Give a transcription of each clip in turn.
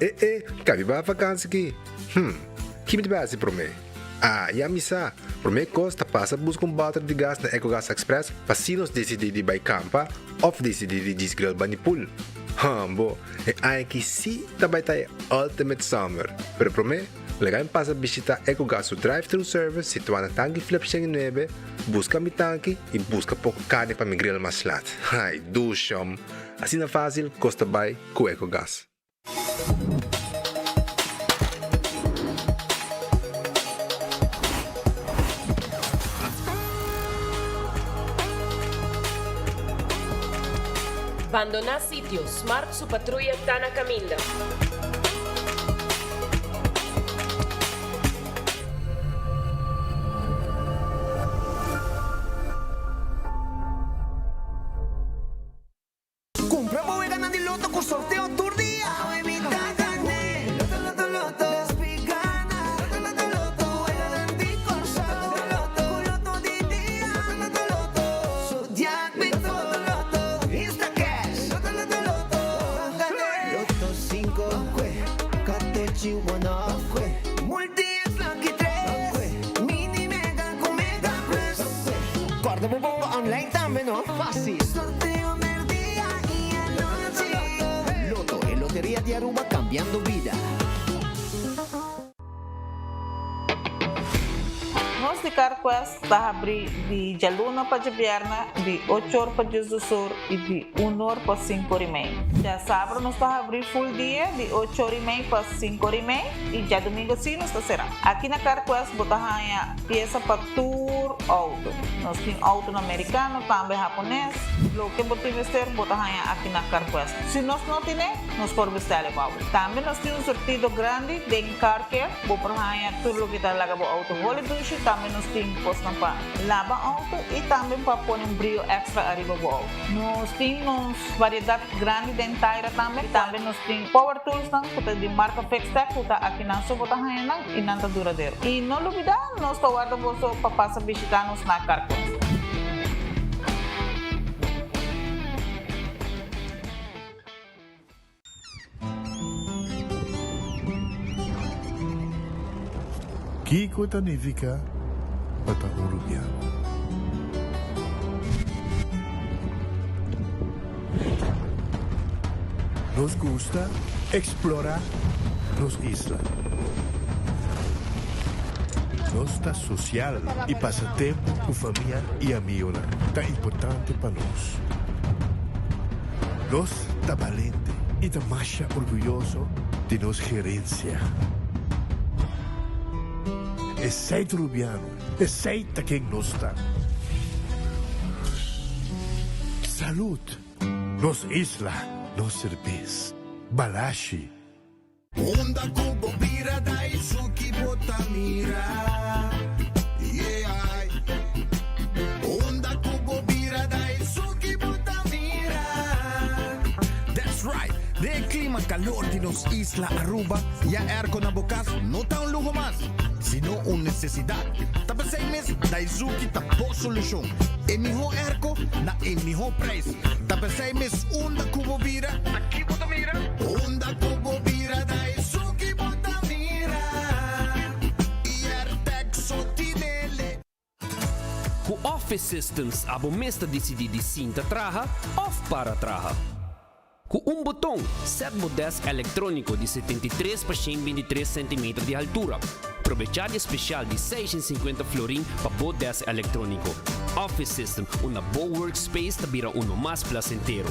E e, kabi bai vakansi ki? Hm, ki mi ta bai hasi promé? Ah, ya mi sa! Promé kos ta pasa buska un bòter di gas na Ecogas Express pa si nos disidí di bai kampa òf disidí di djis grill bani pool. Hmbo, e aña aki sí ta bai ta e ultimate summer! Pero promé, laga mi pasa bishitá Ecogas su drive-thru service situá na Tanki Flip 109, buska mi tanki i buska poko karni pa mi grill mas lat. Ai, dushom! Asina fásil kos ta bai ku Ecogas. Bandoná sitio, Smart su patruya ta na kaminda. Cumpra bo weganan di loto cu sorteo tur dia! Awe mi ta gane! Loto loto loto Despi gana! Loto loto loto Weganan di Corsou! Loto loto Cu loto di dia! Loto loto loto Zodiac Loto loto loto Instacash! Loto loto loto Ban gane! Loto cinco Catochi one off Multi X Lucky tres Mini Mega cu Mega Plus Corda bo bomba online tambe no! Fácil! Sorteo merdia y anochi. Lotto, e loteria di Aruba cambiando bida. Nos di CarQuest ta habri di djaluna pa djabièrnè di ocho or pa diesdos or i di un or pa sinku or i mei. Djasabra nos ta habri full dia di ocho or i mei pa sinku or i mei i djadumingu si nos ta será. Aki na CarQuest bo ta haña piesa pa tur outo. Nos tin outonan merikano, tambe hapones. Loke bo tin mester bo ta haña aki na CarQuest. Si nos no tine, nos por bestel e pa bo. Tambe nos tin un surtido grandi den Car Care. Bo por haña tur loke ta laga bo outo holi dushi. Tambe nos tin kosnan pa laba outo i tambe pa pone un brio extra ariba bo outo. Nos tin nos variedat grandi den taira tambe. Tambe nos tin power toolsnan ku ta di marka Fixtech ku ta akinan so bo ta haña nan i nan ta duradero. I no lubidá nos ta warda boso pa pasa bishitá nos na Carquest. Kiko ta nifiká pa ta un rubiano? Nos gusta eksplorá nos isla. Nos ta sosial i pasa tempu ku famia i amigonan ta importante pa nos. Nos ta balente i ta masha orguyoso di nos gerensia. Esei ta Rubiano, esei ta ken nos ta. Salud! Nos isla, nos serbes. Balashi. Unda ku bo bira Daisuki bo ta mira Yeah Unda ku bo bira Daisuki bo ta mira That's right! Den e klima kalor di nos isla Aruba, ya airco na bo kas no ta un luho mas, sino un nesesidat. Ta p'esei mes Daizuki ta bo solushon. E mihó airco na e mihó prijs. Ta p'esei mes unda ku bo bira, ta ki bo ta mira? Unda ku bo bira ta esun ki bo ta mira I Airtec so tinele. Ku Office Systems abo mes ta disidí di sinta traha òf para traha. Ku un boton, sèt bo dèsk elektróniko di 73 pa 123 sentimeter di haltura. Probechá di e spesial di 650 florin pa bo dèsk elektróniko. Office System, unda bo workspace ta bira uno mas plasentero.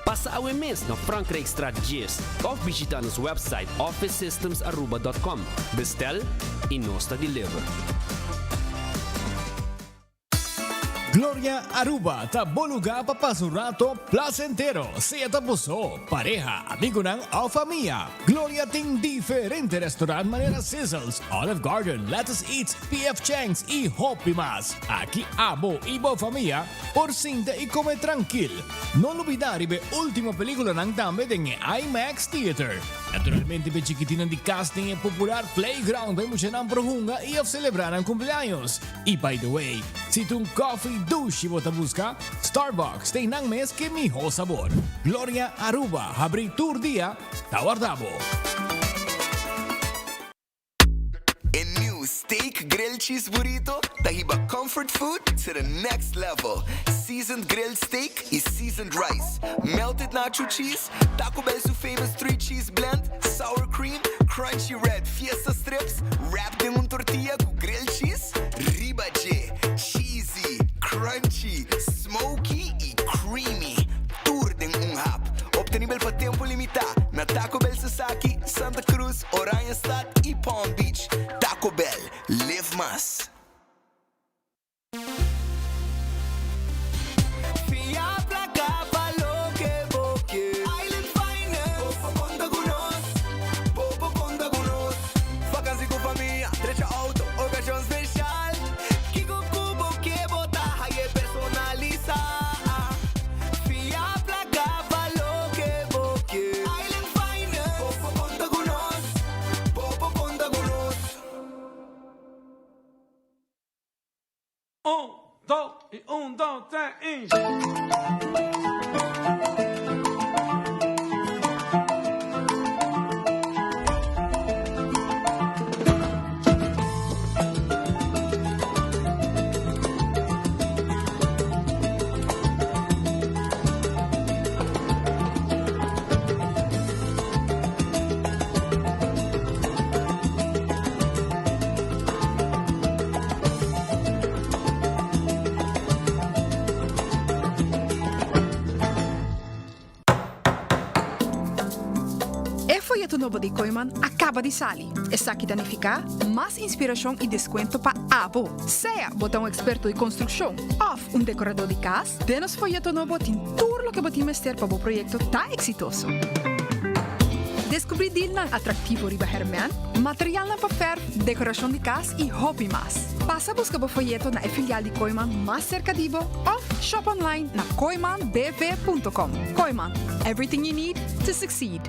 Pasa awe mes na Frankrijkstraat 10 òf bishitá nos wèpsait officesystemsaruba.com. Bestel i nos ta deliver. Gloria Aruba ta bo lugar pa pasa un rato placentero, sea ta bo so, pareha, amigonan of famia. Gloria tin diferente restaurant manera Sizzles, Olive Garden, Lettuce Eats, PF Chang's y hopi mas. Aki abo y bo famia por sinta y come trankil. No lubida riba e ultimo peliculanan tambe den e IMAX Theater. Naturalmente p'e chikitinnan di cas tin e popular playground pa e muchanan por hunga y of celebra nan cumpleaños. Y by the way, si ta un coffee dushi bo ta busca, Starbucks tin nan mes ke miho sabor. Gloria Aruba habri tur dia, ta warda bo. Steak Grilled Cheese Burrito ta hiba comfort food to the next level. Seasoned grilled steak y seasoned rice, melted nacho cheese, Taco Bell su famous 3 cheese blend, sour cream, crunchy red fiesta strips, wrapped den un tortilla cu grilled cheese riba dje. Cheesy, crunchy, smoky y creamy. Tur den un hap. Obtenibel pa tempo limita na Taco Bell Sasaki, Santa Cruz, Oranjestad y Palm Beach. Taco Bell, live mas. Fia placa pa loke bo ke. Island Finance. Bo por conta cu nos. Bo por conta cu nos. Vakantie cu famia, drecha auto, ocasion special. Kico cu bo ke bo ta haye personalisa. Fia placa pa loke bo ke. Island Finance. Bo por conta cu nos. Bo por conta cu nos. Un, dos y un, dos, tres y. E foyeto nobo di Kooiman a kaba di sali. Esaki ta nifiká mas inspirashon i deskuento pa abo. Sea bo ta un eksperto di konstrukshon òf un dekoradó di kas, den nos foyeto nobo tin tur loke bo tin mester pa bo proyekto ta eksitoso. Deskubrí dilnan atraktivo riba hèrmènt, materialnan pa fèrf, dekorashon di kas i hopi mas. Pasa buska bo foyeto na e filial di Kooiman mas serka di bo òf shop online na kooimanbv.com. Kooiman, everything you need to succeed.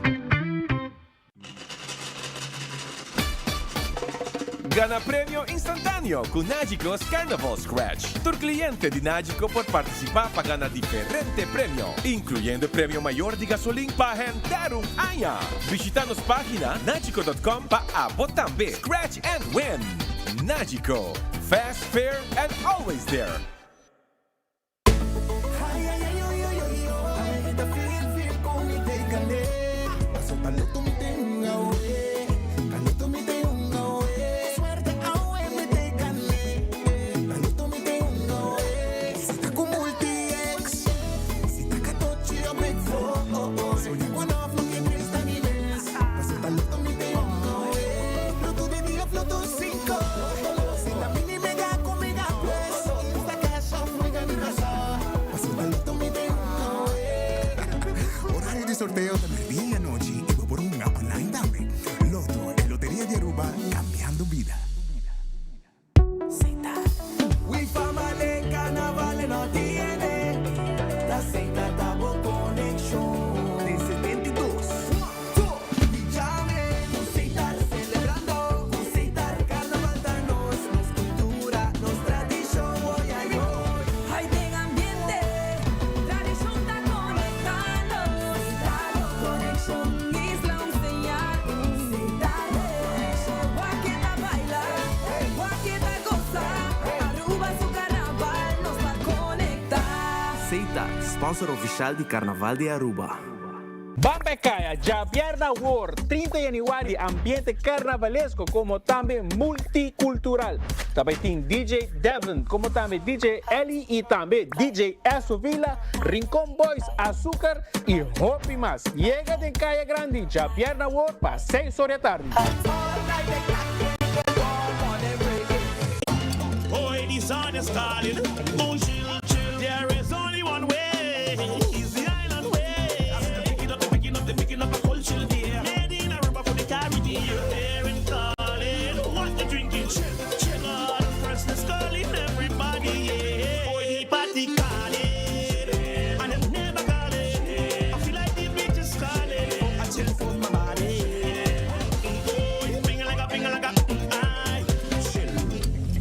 Gana premio instantáneo ku Nagico's Carnival Scratch. Tur kliente di Nagico por partisipá pa gana diferente premio, inkluyendo e premio mayor di gasolin pa henter un aña. Bishitá nos página nagico dot com pa abo tambe scratch and win! Nagico, fast, fair and always there! Horario di sorteo ta merdia y anochi y bo por hunga online tambe. Lotto, e loteria di Aruba, cambiando bida. Seita, sponsor oficial di Carnaval di Aruba. Ban pa e kaya djabièrnè awor, 30 januari, ambiente karnavalesco como tambe multicultural. Ta bay tin DJ Devlin como tambe DJ Elly y tambe DJ Esso Villa, Rincon Boys, Azúcar y hopi mas. Yega den Kaya Grandi djabièrnè awor pa seis or di atardi.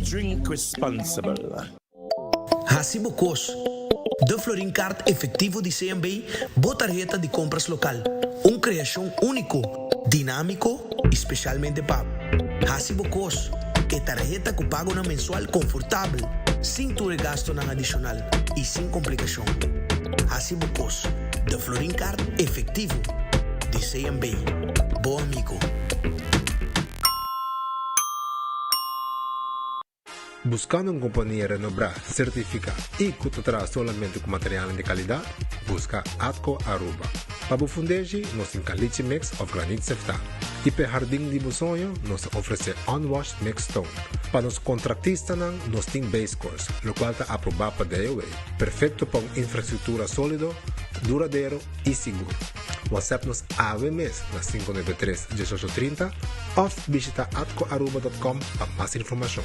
Drink responsible. Hasi bo kos. De Florin Card efectivo di CMB, bo tarheta di compras local. Un creacion unico, dinamico y specialmente pa bo. Hasi bo kos. E tarheta ku pagonan mensual konfortabel, sin tur e gastonan adishonal i sin komplikashon. Hasi bo kos. De Florin Card efektivo di CMB. Bo amigo. Buscando un compania renobrá, certificá y cu ta traha solamente cu materialnan di calidad? Busca Atco Aruba. Pa bo fundeshi, nos tin caliche mix of granit seftá. Y p'e hardin di bo soño, nos ta ofrece unwashed mixed stone. Pa nos contractistanan, nos tin base course, locual ta aprobá pa DOW, perfecto pa un infrastructura solido, duradero y sigur. WhatsApp nos awe mes na 593 1830 of bishita atcoaruba.com pa mas informacion.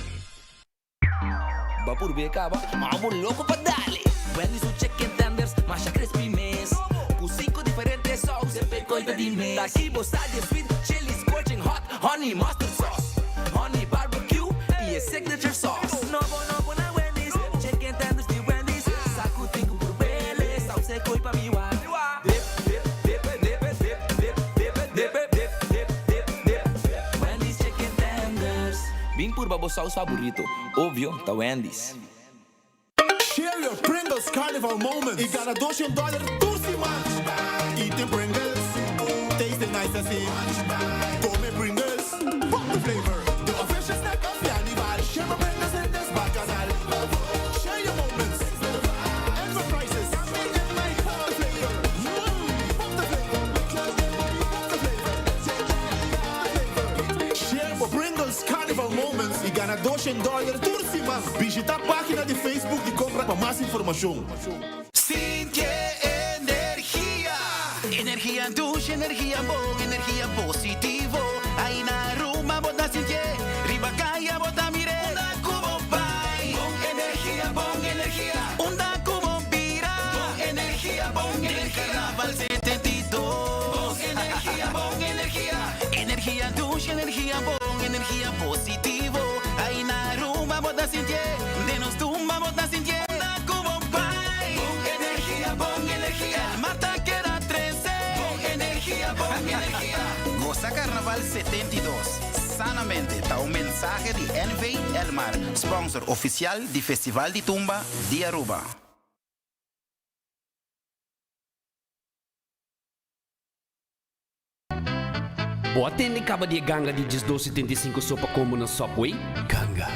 Bo purbe caba, ma bo loco pa dale. Wendy's su chicken tenders, masha crispy mes. Cu cinco diferente saus, semper coy ta di mes. Taki bo sa di e sweet chili, scorching hot, honey mustard sauce, honey barbecue y e signature sauce. Nobo nobo na Wendy's, chicken tenders di Wendy's. Sa cu tin cu purbele, saus e coy pa mi wak. Dip, dip, dip, dip, dip, dip, dip, dip, dip, dip, dip, dip. Wendy's chicken tenders. Bin purba bo saus faborito. Obvio, ta Wendy's. Share your Pringles Carnival moments y gana doshen dollar tur siman! Eat the Pringles, taste the nice así. Come Pringles, pop the flavor. The official snack of Carnival. Share my Pringles in this bacchanal. Share your moments. And for prizes. Pop the flavor. Pop the flavor. Pop the flavor. Share bo Pringles Carnival moments y gana doshen dollar tur siman. Bishita pagina di Facebook di Compra pa mas informacion. Sinti e energia. Energia dushi, energia bon, energia positivo. Ai na Aruba bo ta sintié, riba kaya bo ta mir'é. Unda ku bo bai, bon energia, bon energia. Unda ku bo bira, bon energia, bon energia. Den Carnaval 72, bon energia, bon energia. Energia dushi, energia bon, energia positivo. Ai na Aruba bo ta sintié, den nos tumba bo ta sintié. Unda ku bo bai, bon energia, bon energia. El mar ta keda trese, bon energia, bon energia. Gosa Carnaval 72 sanamente ta un mensahe di NV Elmar, sponsor oficial di Festival di Tumba di Aruba. Bo a tende caba di e ganga di diesdos 75 so pa combo na Subway? Ganga.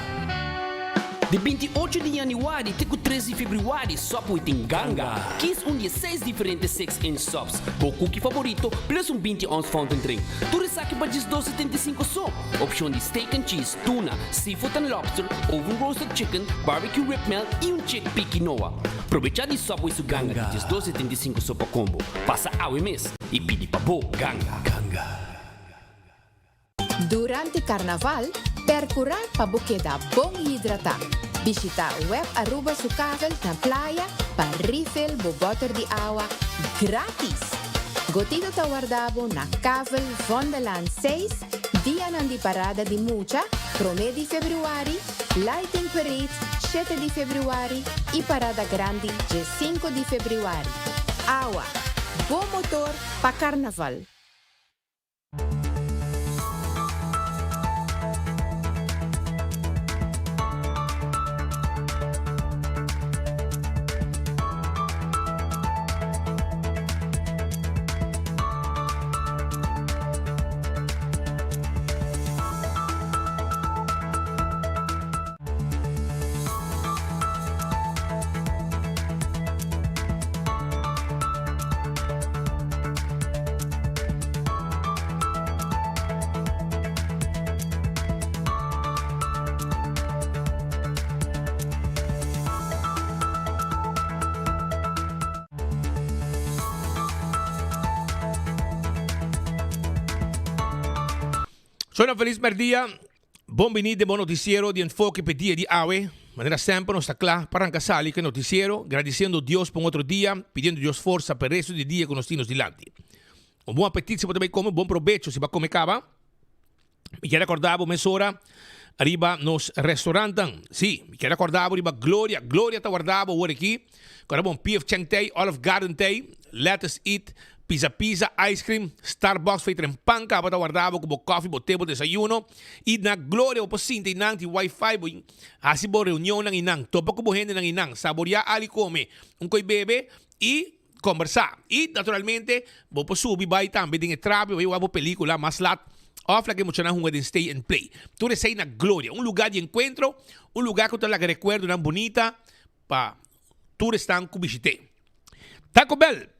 Di 28 di januari te cu 3 di februari Subway tin ganga. Kies un di e seis diferente six inch subs, bo cookie favorito plus un 20 ounce fountain drink. Tur esaki pa diesdos 75 so. Opcion di steak and cheese, tuna, seafood and lobster, oven roasted chicken, barbecue rib melt y un chickpea quinoa. Probecha di Subway su ganga di diesdos 75 so pa combo. Pasa awe mes. I pidi pa bo ganga. Ganga. Durante Carnaval, percura pa bo keda bon hidrata. Bishita Web Aruba su kavel na playa pa refill bo boter di awa gratis! Gotito ta warda bo na Kavel Vondelaan seis, dianan di parada di mucha, prome di februari, Lighting Parade, shete di februari, y parada grandi dje sinku di februari. Awa, bo motor pa Carnaval! Soy na feliz merdia. Bon bini den bo noticiero di Enfoke p'e dia di awe. Manera semper nos ta kla pa ranka sali ku e noticiero, gradisiendo Dios pa un otro dia, pidiendo Dios forsa pa e resto di dia ku nos tin nos dilanti. Un bon apetit si bo ta bai kome, bon probecho si bo a kome kaba. Mi kier rekorda bo mesora riba nos restaurantnan. Si, mi kier rekorda bo riba Gloria. Gloria ta warda bo awor aki. Kora bon PF Chang tei, Olive Garden tei, Let Us Eat. Pizza Pizza, ice cream, Starbucks fei tren pan caba ta warda bo cu bo coffee, bo te, bo desayuno. Y na Gloria bo por sinta eynan tin wifi, bo haci bo reunionnan eynan, topa cu bo hendenan eynan, saborea ali come, un coy bebe y combersa. Y naturalmente bo por subi bay tambe den e trapi, bay wak bo pelicula mas lat of laga e muchanan hunga den stay and play. Tur esey na Gloria, un lugar di encuentro, un lugar cu ta laga recuerdonan bunita pa tur esnan cu bishit'e. Taco Bell,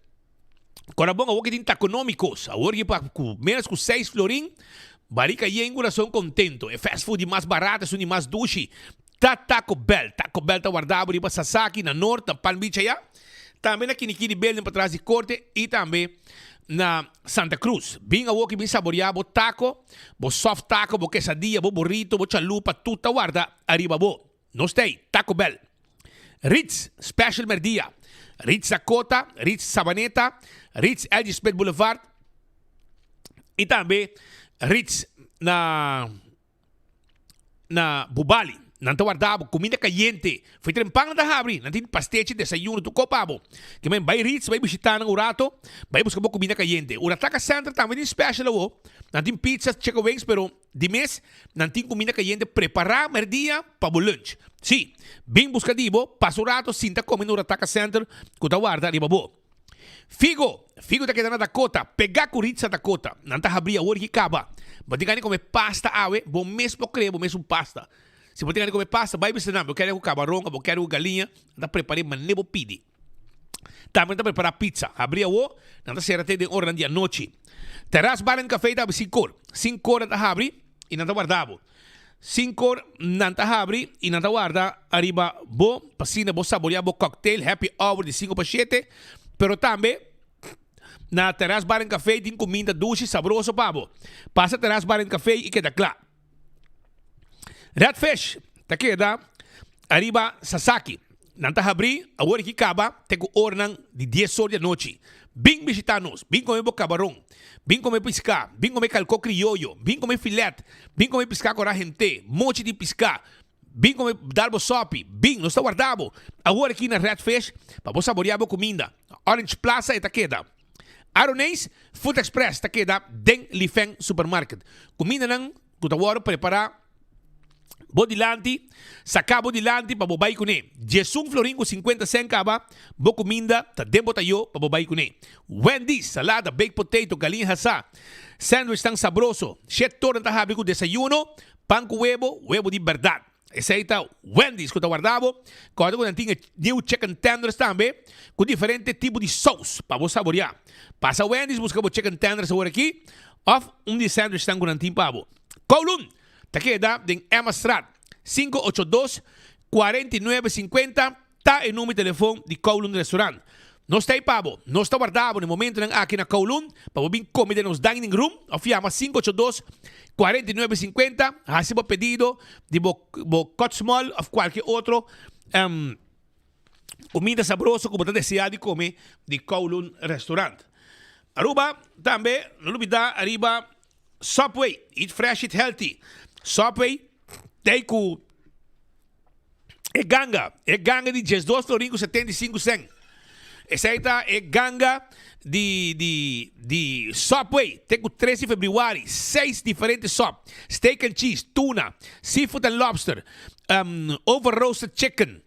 Kora bon awor ki tin taconomicos, awor ki pa cu menos cu seis florin, barica yen curason contento. E fast food di mas barato esun di mas dushi ta Taco Bell. Taco Bell ta warda bo riba Sasaki na Noord, na Palm Beach aya, tambe na Kinikini Building patras di Corte y tambe na Santa Cruz. Bin awor ki bin saborea bo taco, bo soft taco, bo quesadilla, bo burrito, bo chalupa, tur ta warda ariba bo. Nos ta ei, Taco Bell. Ritz, Special Merdia, Ritz Dakota, Ritz Sabaneta, Ritz LG Smith Boulevard y tambe Ritz na na Bubali. Nan ta warda bo cuminda cayente. Foi trempan nan ta habri. Nan tin pastechi, desayuno, tur cos pa bo. Ke men bay Ritz, bay bishita nan un rato, bay busca bo cuminda cayente. Urataka Center tambe tin special awo. Nan tin pizza, chicken wings, pero Di mes, nan tin kuminda kayente prepará merdia pa bo lunch. Sí, bin buska di bo, pasa un rato sinta kome na Urataka Center ku ta warda riba bo. Figo, Figo ta keda na Dakota, pegá ku Ritsa Dakota. Nan ta habrí awor ki kaba. Bo tin gana di kome pasta awe, bo mes por krea bo mes un pasta. Si bo tin gana di kome pasta, bai bisa nan, bo kere ku kabaron o bo kere ku galiña, nan ta prepar'é manera bo pidi. Tambe nan ta prepará pizza. Habrí awo, nan ta sera te den oranan di anochi. Terras Bar and Café ta habri sinkor. Sinkor nan ta habri i nan ta warda bo. Sinkor nan ta habri i nan ta warda ariba bo pa asina bo saboreá bo cocktail happy hour di sinku pa shete. Pero tambe na Terras Bar and Café tin kuminda dushi sabroso pa bo. Pasa Terras Bar and Café i keda kla. Red Fish ta keda ariba Sasaki. Nan ta habrí awor aki kaba te ku oranan di dies or di anochi. Bin bishitá nos, bin kome bo kabaron, bin kome piská, bin kome kalkó krioyo, bin kome filèt, bin kome piská kora hent'é, mochi di piská, bin kome dal bo sòpi, bin, nos ta warda bo awor aki na Red Fish pa bo saboriá bo kuminda. Orange Plaza e ta keda. Aroneis Food Express ta keda den Li Feng Supermarket. Kumindanan ku ta wòrdu prepará bo dilanti, saká bo dilanti pa bo bai kuné. Diesun florin ku sinkuenta sèn kaba, bo kuminda ta den bo tayó pa bo bai kuné. Wendy's, salada, baked potato, galiña hasá, sandwich tan sabroso. Shet tornan ta habri ku desayuno, pan ku webo, webo di bèrdat. Esei ta Wendy's ku ta warda bo. Kòrda ku nan tin e new chicken tenders tambe ku diferente tipo di sous pa bo saboriá. Pasa Wendy's buska bo chicken tenders awor aki òf un di e sandwichnan ku nan tin pa bo. Kowloon ta keda den Emmastraat 582 49 50. Ta e number di telefon di Kowloon Restaurant. Nos ta ei pa bo. Nos ta warda bo na e momentonan aki na Kowloon pa bo bin come den nos dining room of yama 582 49 50 haci bo pedido di bo bo cut small of cualke otro comida sabroso cu bo ta desea di come di Kowloon Restaurant. Aruba tambe no lubida ariba Subway, eat fresh eat healthy. Subway ta ei cu. E ganga, e ganga di diesdos florin ku 75 sen. Esei ta e ganga di di di Subway te ku 3 di februari. Seis diferente sop. Steak and cheese, tuna, seafood and lobster, um, over roasted chicken,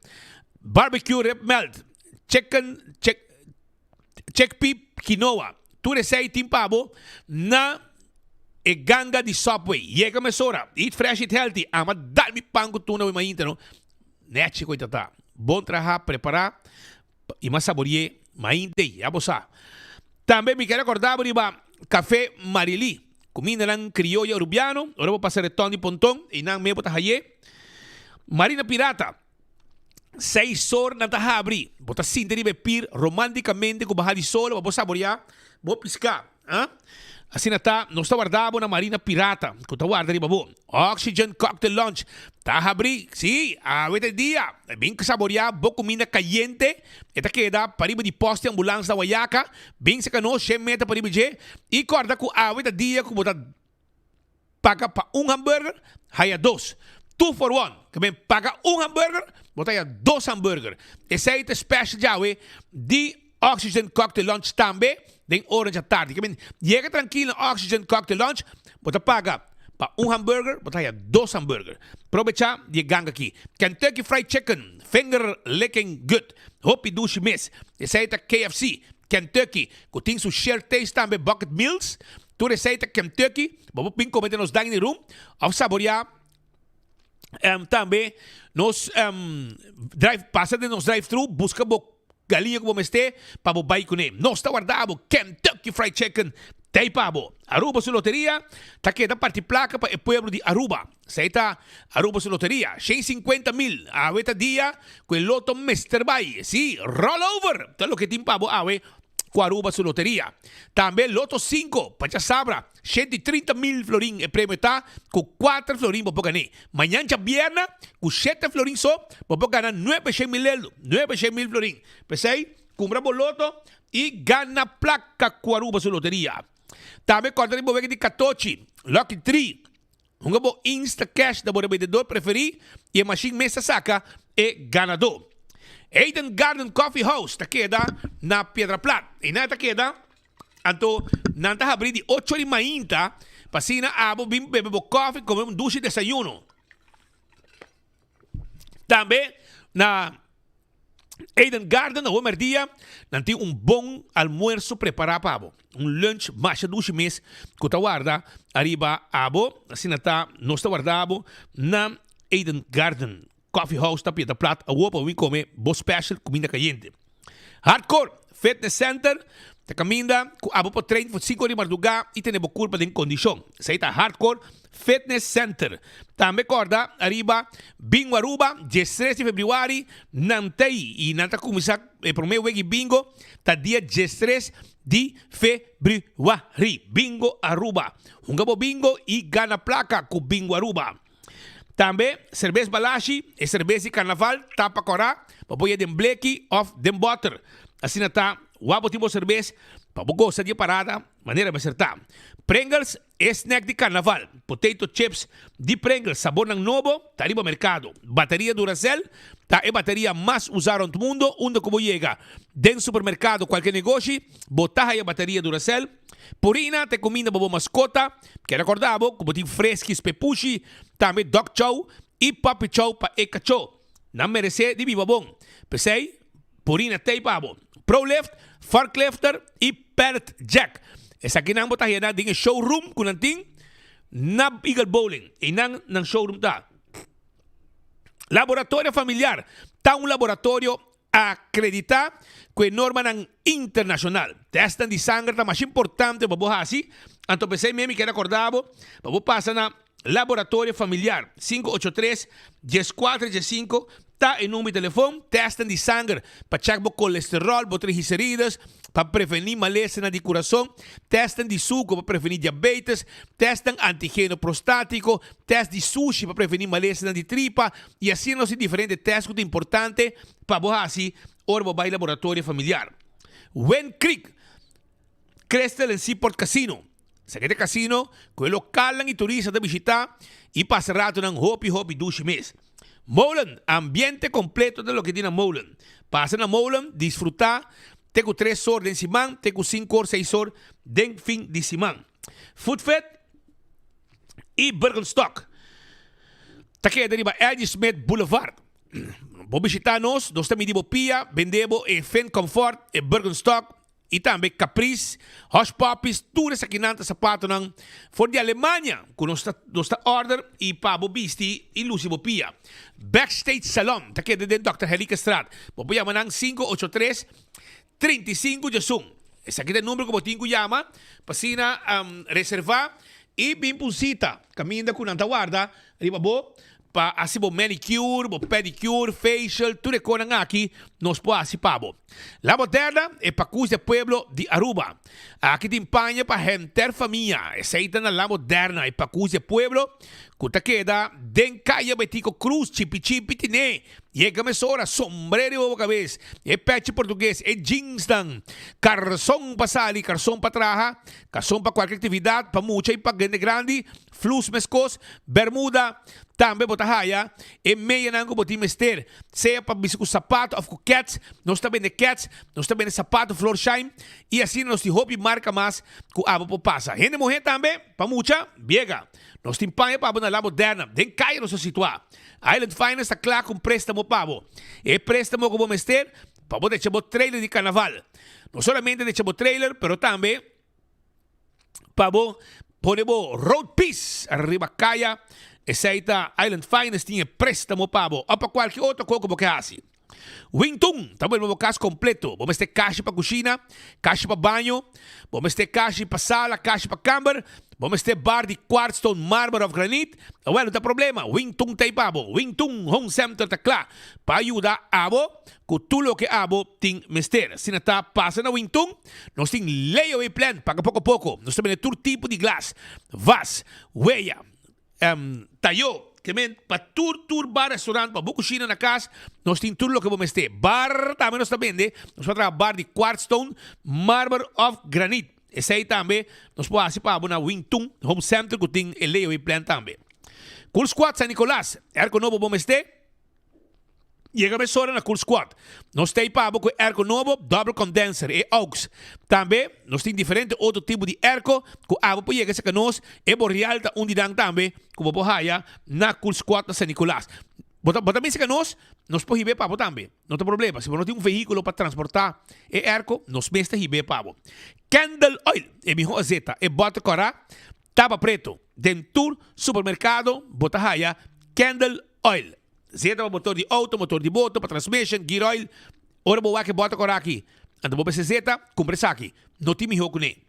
barbecue rib melt, chicken, chick, chickpea quinoa. Tur esei tin pa bo na e ganga di Subway. Yega mesora. Eat fresh, eat healthy. Ama dal mi pan ku tuna we mainta no. Nechi koe ta ta. Bon traha, prepara y mas saborie mainta ei. Ya bo sa. Tambe mi kier recorda bo riba Cafe Marily. Cumindanan crioyo Arubiano. Ora bo pasa Reton di Ponton, einan me bo ta haye. Marina Pirata. Seis or nan ta habri. Bo ta sinti riba e pir romanticamente cu baha di solo pa bo saborea bo pisca. Ah? Asina ta, nos ta warda bo na Marina Pirata cu ta warda riba bo. Oxygen Cocktail Lounge ta habri. Si, awe ta e dia. Bin saborea bo cuminda cayente. E ta keda pariba di post di ambulans na Wayaca. Bin seca nos, shen meter pariba dje. Y corda cu awe ta dia cu bo ta. Paga pa un hamburger, haya dos. Two for one. Ke men paga un hamburger, bo ta haya dos hamburger. Esei ta special djawe di Oxygen Cocktail Lounge tambe. Den ora djatardi. Ke men yega trankil na Oxygen Cocktail Lounge, bo ta paga pa un hamburger, bo ta haya dos hamburger. Probecha di e ganga aki. Kentucky Fried Chicken, finger licking good. Hopi dushi mes. Esei ta KFC, Kentucky, ku tin su share taste tambe bucket meals. Tur esei ta Kentucky. Bo por bin kome den nos dining room of saborea tambe nos drive pasa den nos drive thru buska bo galiña ku bo mester pa bo bai kuné. Nos ta warda bo Kentucky Fried Chicken tei pa bo. Aruba su loteria ta keda parti plaka pa e pueblo di Aruba. Esei ta Aruba su loteria. 150 mil. Awe ta dia ku e loto mester bai. Si, roll over ta loke tin pa bo awe ku Aruba su loteria. Tambe Loto 5 pa djasabra. 130 mil florin e premio ta, ku kuater florin bo por gané. Mañan djabierna, ku shete florin so, bo por gana nuebe shen mil eldo, nuebe shen mil florin. P'esei, kumpra bo loto i gana plaka ku Aruba su loteria. Tambe kòrda riba bo wega di katochi, Lucky Tree. Hunga bo Instacash na bo rebendedor preferí i e mashin mes ta saka e ganadó. Eden Garden Coffee House ta keda na Piedra Plat. Einan e ta keda, anto nan ta habrí di ocho di mainta pa asina abo bin bebe bo kòfi, kome un dushi desayuno. Tambe na Eden Garden na Homerdia nan tin un bon almuerso prepara pa bo. Un lunch masha dushi mes ku ta warda ariba abo. Asina ta nos ta warda bo na Eden Garden Coffee House ta Piedra Plat awo pa bo bin kome bo special kuminda kayente. Hardcore Fitness Center ta kaminda ku abo por train for sinku ora di mardugá i tene bo kurpa den kondishon. Esei ta Hardcore Fitness Center. Tambe kòrda ariba Bingo Aruba, diestres di febrüari nan ta ei i nan ta kuminsá e promé wek di bingo ta dia diestres di febrüari. Bingo Aruba. Hunga bo bingo i gana plaka ku Bingo Aruba. Tambe serbes Balashi, e serbes di karnaval, tapa kòrá, pa bo ye den bleki òf den bòter. Asina ta, wak bo tin bo serbes pa bo gosa di e parada manera mester ta. Pringles, e snack di karnaval, potato chips di Pringles, sabornan nobo ta riba merkado. Bateria Duracell ta e bateria mas usá rònt mundo, unda ku bo yega den supermerkado, kualke negoshi, bo ta haya bateria Duracell. Purina ta e kuminda pa bo maskota. Kere acorda bo cu bo tin Friskies p'e pushi, tambe Dog Chow y Puppy Chow pa e cacho. Nan merece di biba bon. P'esey, Purina t'ey pa bo. Prolift, Forklifter y Pallet Jack. Esakinan bo ta haya den e showroom cu nan tin na Eagle Bowling. Eynan nan showroom ta. Laboratorio Familiar ta un laboratorio Akreditá ku e normanan internashonal. Tèstnan di sanger ta masha importante pa bo hasi, anto p'esei mi kier akordá bo pa bo pasa na Laboratorio Familiar, 583 14 15 ta e number di telefon. Tèstnan di sanger pa chèk bo kolesteròl, bo triglicerides, pa prevení malesanan di kurason, tèstnan di suku pa prevení diabetes, tèstnan antigeno prostátiko, tèst di sushi pa prevení malesanan di tripa, I asina nos tin diferente tèst ku ta importante pa bo hasi ora bo bai laboratorio familiar. Wind Creek, Crystal and Seaport Casino. Esaki ta e casino ku e lokalnan i turista ta bishitá i pasa ratonan hopi hopi dushi mes. Molen, ambiente kompleto ta loke tin na Molen. Pasa na Molen, disfrutá te ku tres or den siman, te ku sinku or, seis or den fin di siman. Food Fit i Birkenstock ta keda riba L.G. Smith Boulevard. Bo bishita nos, nos ta midi bo pia, bende bo e Finn Comfort, e Birkenstock i tambe Caprice, Hush Puppies, tur esakinan ta sapatonan for di Alemania ku nos ta nos ta order i pa bo bisti i lusi bo pia. Backstage Salon ta keda den Dòkter Helikestraat. Bo por yama nan 583 35 djasun. Esaki ta e number ku bo tin ku yama pa asina reserva i bin pa un sita kaminda ku nan ta warda riba bo pa hasi bo manicure, bo pedicure, facial, tur e konan aki nos por hasi pa bo. La Moderna e pakus di e pueblo di Aruba. Aki tin paña pa henter famia. Esei ta na La Moderna e pakus di e pueblo. Ku ta keda den Kaya Betico Cruz, chipi chipi tine. Yega mesora, sombrero riba bo kabes, e pechi portugues, e jeansnan, karson pa sali, karson pa traha, karson pa kualke aktividat, pa mucha i pa hende grandi, flus meskos, bermuda, tambe bo ta haya e meyanan ku bo tin mester, sea pa bisti ku sapato òf ku kèts, nos ta bende kèts, nos ta bende sapato Florsheim i asina nos tin hopi marka mas ku abo por pasa. Hende muhé tambe, pa mucha, biega. Nos tin paña pa bo na La Moderna, den kaya nos ta situá. Island Finance ta kla ku un préstamo pa bo. E préstamo ku bo mester pa bo decha bo trailer di karnaval. No solamente decha bo trailer, pero tambe pa bo pone bo road piece riba kaya. Esei ta Island Finance tin e préstamo pa bo òf pa kualke otro kos ku bo ke hasi. Wintun ta bolbe bo kas kompleto. Bo mester kashi pa kushina, kashi pa baño, bo mester kashi pa sala, kashi pa kamber, bo mester bar di kwartstone, marmer òf granit. Awèl, no ta problema, Wintun ta ei pa bo. Wintun Home Center ta kla pa yuda abo ku tur loke abo tin mester. Asina ta pasa na Wintun, nos tin layaway plan, paga poko poko. Nos ta bende tur tipo di glas, vas, weya. Tayo, ke men pa tur tur bar restaurant pa bo kushina na kas nos tin tur loke bo mester. Bar tambe nos ta bende, nos por traha bar di quartzstone, marmer of granit. Esei tambe nos por hasi pa bo na Wing Tun Home Center ku tin e layaway plan tambe. Cool Squad San Nicolas, airco nobo bo mester? Yega mesora na Cool Squad. Nos ta ei pa bo ku e airco nobo, double condenser, e aux. Tambe nos tin diferente otro tipo di airco ku abo por yega serka nos. E Boreal ta un di nan tambe ku bo por haya na Cool Squad na San Nicolas. Bo ta bo ta bin serka nos, nos por hib'é pa bo tambe. No ta problema. Si bo no tin un vehíkulo pa transportá e airco, nos mes ta hib'é pa bo. Candle Oil, e mihó azeta, e bòter kòrá, tapa preto. Den tur supermerkado bo ta haya Candle Oil. Zeta pa motor di auto, motor di boto, pa transmission, gear oil. Ora bo wak e bota kora aki, anto bo mester zeta, kumpra esaki. No tin mihó kuné.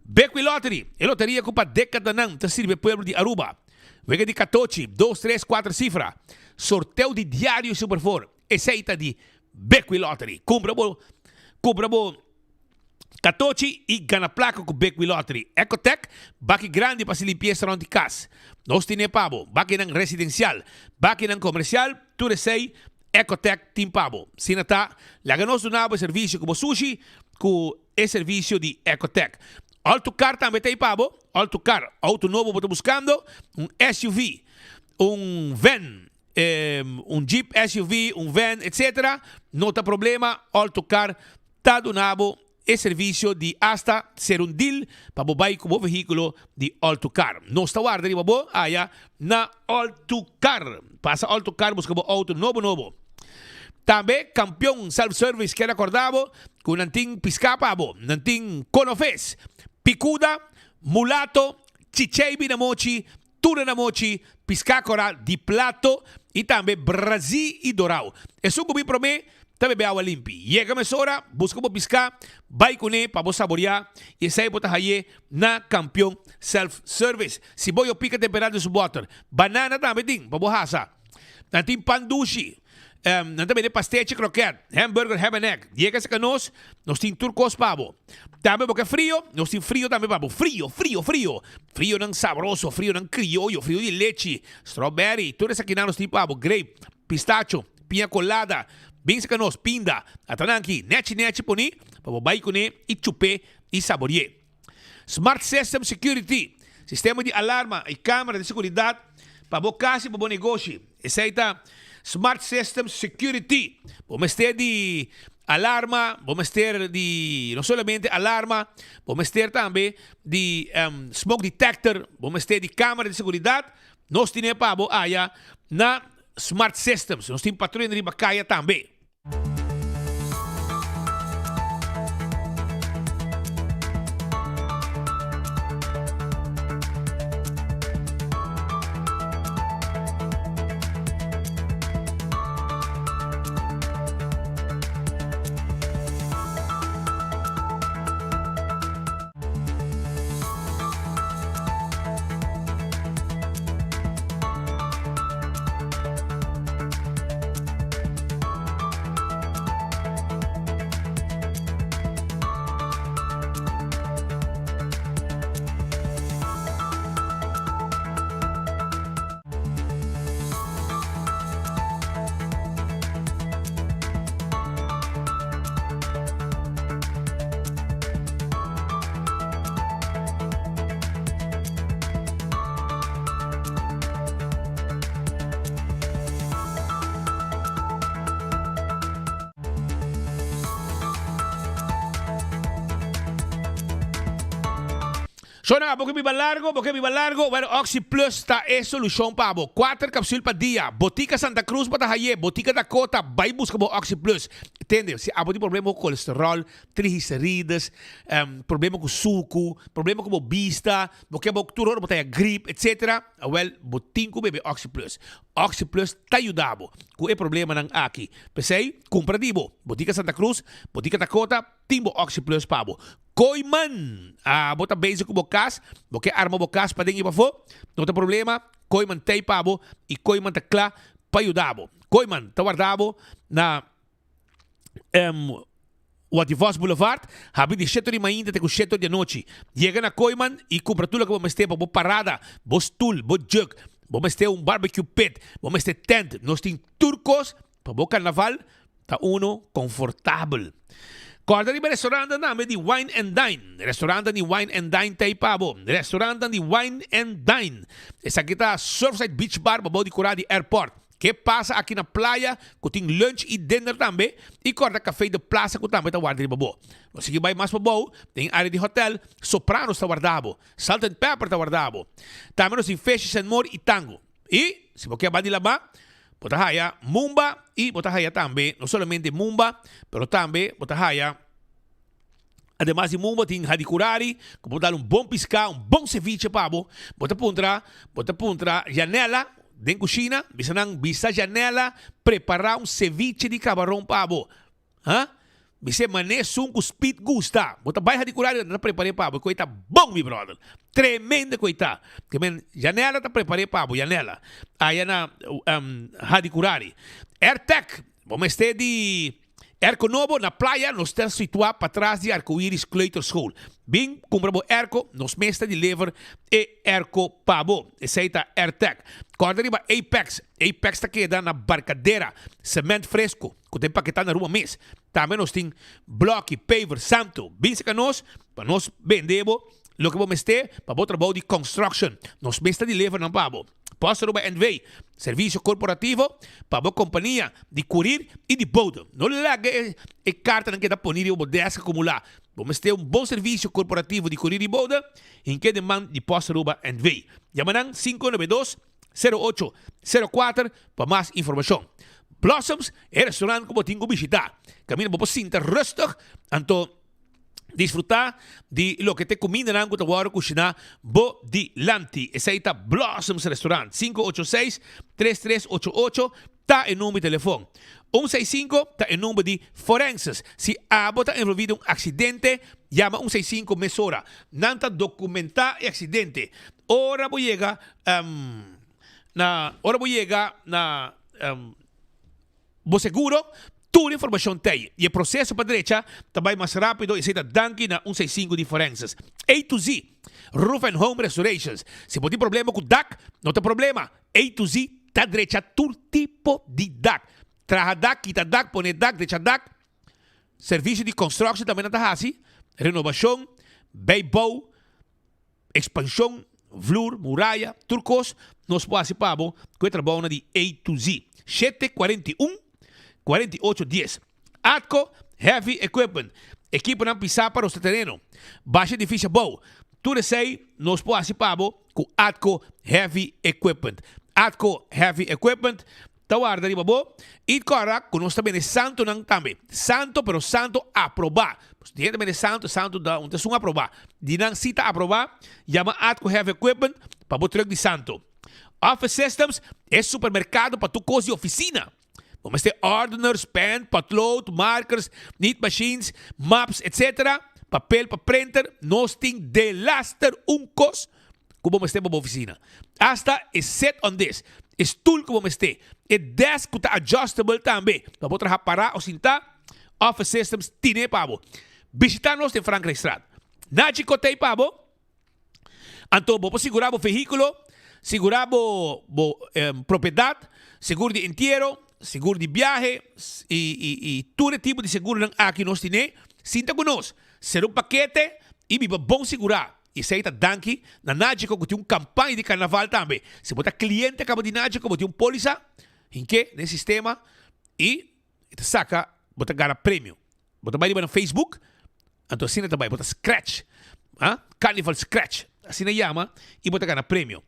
Bekwee Lottery, e loteria ku pa dekadanan ta sirbi e pueblo di Aruba. Wega di katochi, dos, tres, kuater sifra. Sorteo di diario i Super Four. Esei ta di Bekwee Lottery. Kumpra bo, kumpra bo. Katochi i gana plaka ku Big Wheel Lottery. Ecotec, baki grandi pa hasi limpiesa rònt di kas. Nos tine pa bo, bakinan residensial, bakinan komersial, tur esei Ecotec tin pa bo. Sina ta, laga nos duna bo e servisio ku bo sushi ku e servisio di Ecotec. All to Car tambe ta ei pa bo. All to Car, outo nobo bo ta buskando, un SUV, un van, un jeep SUV, un van, etc. No ta problema, All to Car Ta duna bo e servisio di asta ser un deal pa bo bai ku bo vehíkulo di All to Car. Nos ta warda riba bo aya na All to Car. Pasa All to Car buska bo outo nobo nobo. Tambe Kampion Self Service kier akorda bo ku nan tin piská pa bo. Nan tin konofes, pikuda, mulato, chicheibi na mochi, Tuna na mochi, piská korá di plato i tambe brazí i dorau. Esun ku bin promé ta bebe awa limpi. Yega mesora, buska bo piská, bai kuné pa bo saboriá i esei bo ta haye na Kampion Self Service. Si bo yo pika temperá den su bòter. Banana tambe tin pa bo hasa. Nan tin pan dushi. Nan ta bende pastechi, kroket, hamburger, ham and egg. Yega serka nos, nos tin tur kos pa bo. Tambe bo ke frio, nos tin frio tambe pa bo. Frio, frio, frio. Frionan sabroso, frionan krioyo, frio di lechi, strawberry, tur esakinan nos tin pa bo. Grape, pistacho, piña colada. Bin serka nos, pinda. Atananki, nechi nechi poni pa bo bai kuné i chup'é i sabori'é. Smart System Security, sistema di alarma i camera di seguridad pa bo cas i pa bo negoshi. Esei ta Smart System Security. Bo mester di alarma, bo mester di no solamente alarma, bo mester tambe di smoke detector, bo mester di camera di seguridad. Nos tine pa bo aya na Smart Systems. Nos tin patruya riba caya tambe. Shona, bo ke biba largo, bo ke biba largo, wèl Oxi Plus ta e solushon pa bo. Kuater kapsul pa dia. Botika Santa Cruz bo ta haye, Botika Dakota, bai buska bo Oxi Plus. Tende, si abo tin problema ku kolesterol, triglicerides, problema ku suku, problema ku bo bista, bo ke bo tur ora bo ta haya grip, etcetera, awèl bo tin ku bebe Oxi Plus. Oxi Plus ta yuda bo ku e problemanan aki. P'esei, kumpra di bo. Botika Santa Cruz, Botika Dakota, tin bo Oxi Plus pa bo. Kooiman! Ah, bo ta bezig ku bo kas, bo ke arma bo kas paden i pafó? No ta problema, Kooiman t'ei pa bo i Kooiman ta kla pa yuda bo. Kooiman ta warda bo na Wativos Boulevard, habri di sheto di mainta te ku sheto di anochi. Yega na Kooiman i kumpra tur loke bo mester pa bo parada, bo stul, bo jug, bo mester un barbecue pit, bo mester tent, nos tin tur kos Pa bo karnaval ta uno konfortabel. Kòrda riba restorantan tambe di Wine and Dine. Restorantan di Wine and Dine ta ei pa bo. Restorantan di Wine and Dine. Esaki ta Surfside Beach Bar pabou di kurá di airport. Ke pasa aki na playa ku tin lunch i dinner tambe. I kòrda Café de Plaza ku tambe ta warda riba bo. Nos sigui bai mas pabou den área di hotel, Sopranos ta warda bo. Salt and Pepper ta warda bo. Tambe nos tin Fishes and More i Tango. I si bo ke bai di labá, bo ta haya mumba i bo ta haya tambe no solamente mumba, pero tambe bo ta haya ademas di mumba tin hadikurari ku bo dal un bon piská, un bon seviche pa bo. Bo ta puntra, bo ta puntra Janela den kushina, bisa nan bisa Janela prepará un seviche di kabaron pa bo. Ha? Mi se mané esun ku Speed gusta. Bo ta bai hadi kurario nan ta prepar'é pa bo. E koi ta bon mi brother. Tremendo e koi ta. Ke men Janela ta prepar'é pa bo, Janela. Aya na hadi kurari. Airtec, bo mester di airco nobo na playa nos ta situá patras di Arcoiris Kleuterschool. Bin kumpra bo airco, nos mes ta deliver e airco pa bo. Esei ta Airtec. Kòrda riba Apex. Apex ta keda na Barcadera. Cement fresco. Ku ta empaketá na Aruba mes. Tambe nos tin blòki, paver, santo. Bin serka nos pa nos bende bo loke bo mester pa bo trabou di construction. Nos mes ta deliver nan pa bo. Post Aruba NV, servisio korporativo pa bo kompania di kurir i di bode. No laga e kartanan keda poni riba bo desk akumulá. Bo mester un bon servisio korporativo di kurir i bode? Hink'é den man di Post Aruba NV. Yama nan 592. 08 04 pa mas informashon. Blossoms e restaurant ku bo tin ku bishita. Kaminda bo por sinta rustig anto disfruta di loke ta e kumindanan ku ta wòrdu kushiná bo dilanti. Esei ta Blossoms Restaurant. 586 3388 ta e number di telefon. Un seis sinku ta e number di forenses. Si abo ta envolví den un aksidente, yama un seis sinku mesora. Nan ta dokumentá e aksidente. Ora bo yega na ora bo yega na bo seguro, tur informacion ta ei. Y e proceso pa drecha ta bay mas rapido, esey ta danki na un seis sinku di Forenses. A to Z, Roof and Home Restorations. Si bo tin problema cu dak, no ta problema, A to Z ta drecha tur tipo di dak. Traha dak, kita dak, pone dak, drecha dak. Servicio di construction tambe nan ta haci, renovacion, bijbouw. Ekspanshon, vloer, muraya, tur kos nos por hasi pa bo ku e trabounan di A to Z. Shete 41, 48 dies. Atco Heavy Equipment, ekiponan pisá pa rosta tereno, basha edifisio abou, tur esei nos por hasi pa bo ku Atco Heavy Equipment. Atco Heavy Equipment Ta warda riba bo i kòrda ku nos ta bende santunan tambe. Santu, pero santu aprobá. Pasobra di hende bende santu, santu ta un ta esun aprobá. Di nan si ta aprobá, yama Atco Heavy Equipment pa bo trùk di santu. Office Systems e supermerkado pa tur kos di ofisina. Bo mester ordeners, pen, potlood, markers, niet machines, maps, etc. Papel pa printer, nos tin delaster un kos ku bo mester pa bo ofisina. Asta e sit on this, e stul ku bo mester, e desk ku ta adjustable tambe pa bo traha pará o sintá, Office Systems tine pa bo. Bishitá nos den Frankrijkstraat. Nachi Kotey pa bo, anto bo por sigurá bo vehíkulo, sigurá bo bo propiedat, segur di entiero, segur di biahe i i i tur e tipo di seguronan aki nos tine. Sinta ku nos, ser un pakete i biba bon sigurá. Esei ta danki na Nagico ku tin un kampaña di karnaval tambe. Si bo ta kliente kaba di Nagico bo tin un polisa hink'é den sistema i e ta saka bo ta gana premio. Bo ta bai riba nan Facebook anto asina ta bai bo ta scratch ah carnival scratch. Asina yama y bo ta gana premio.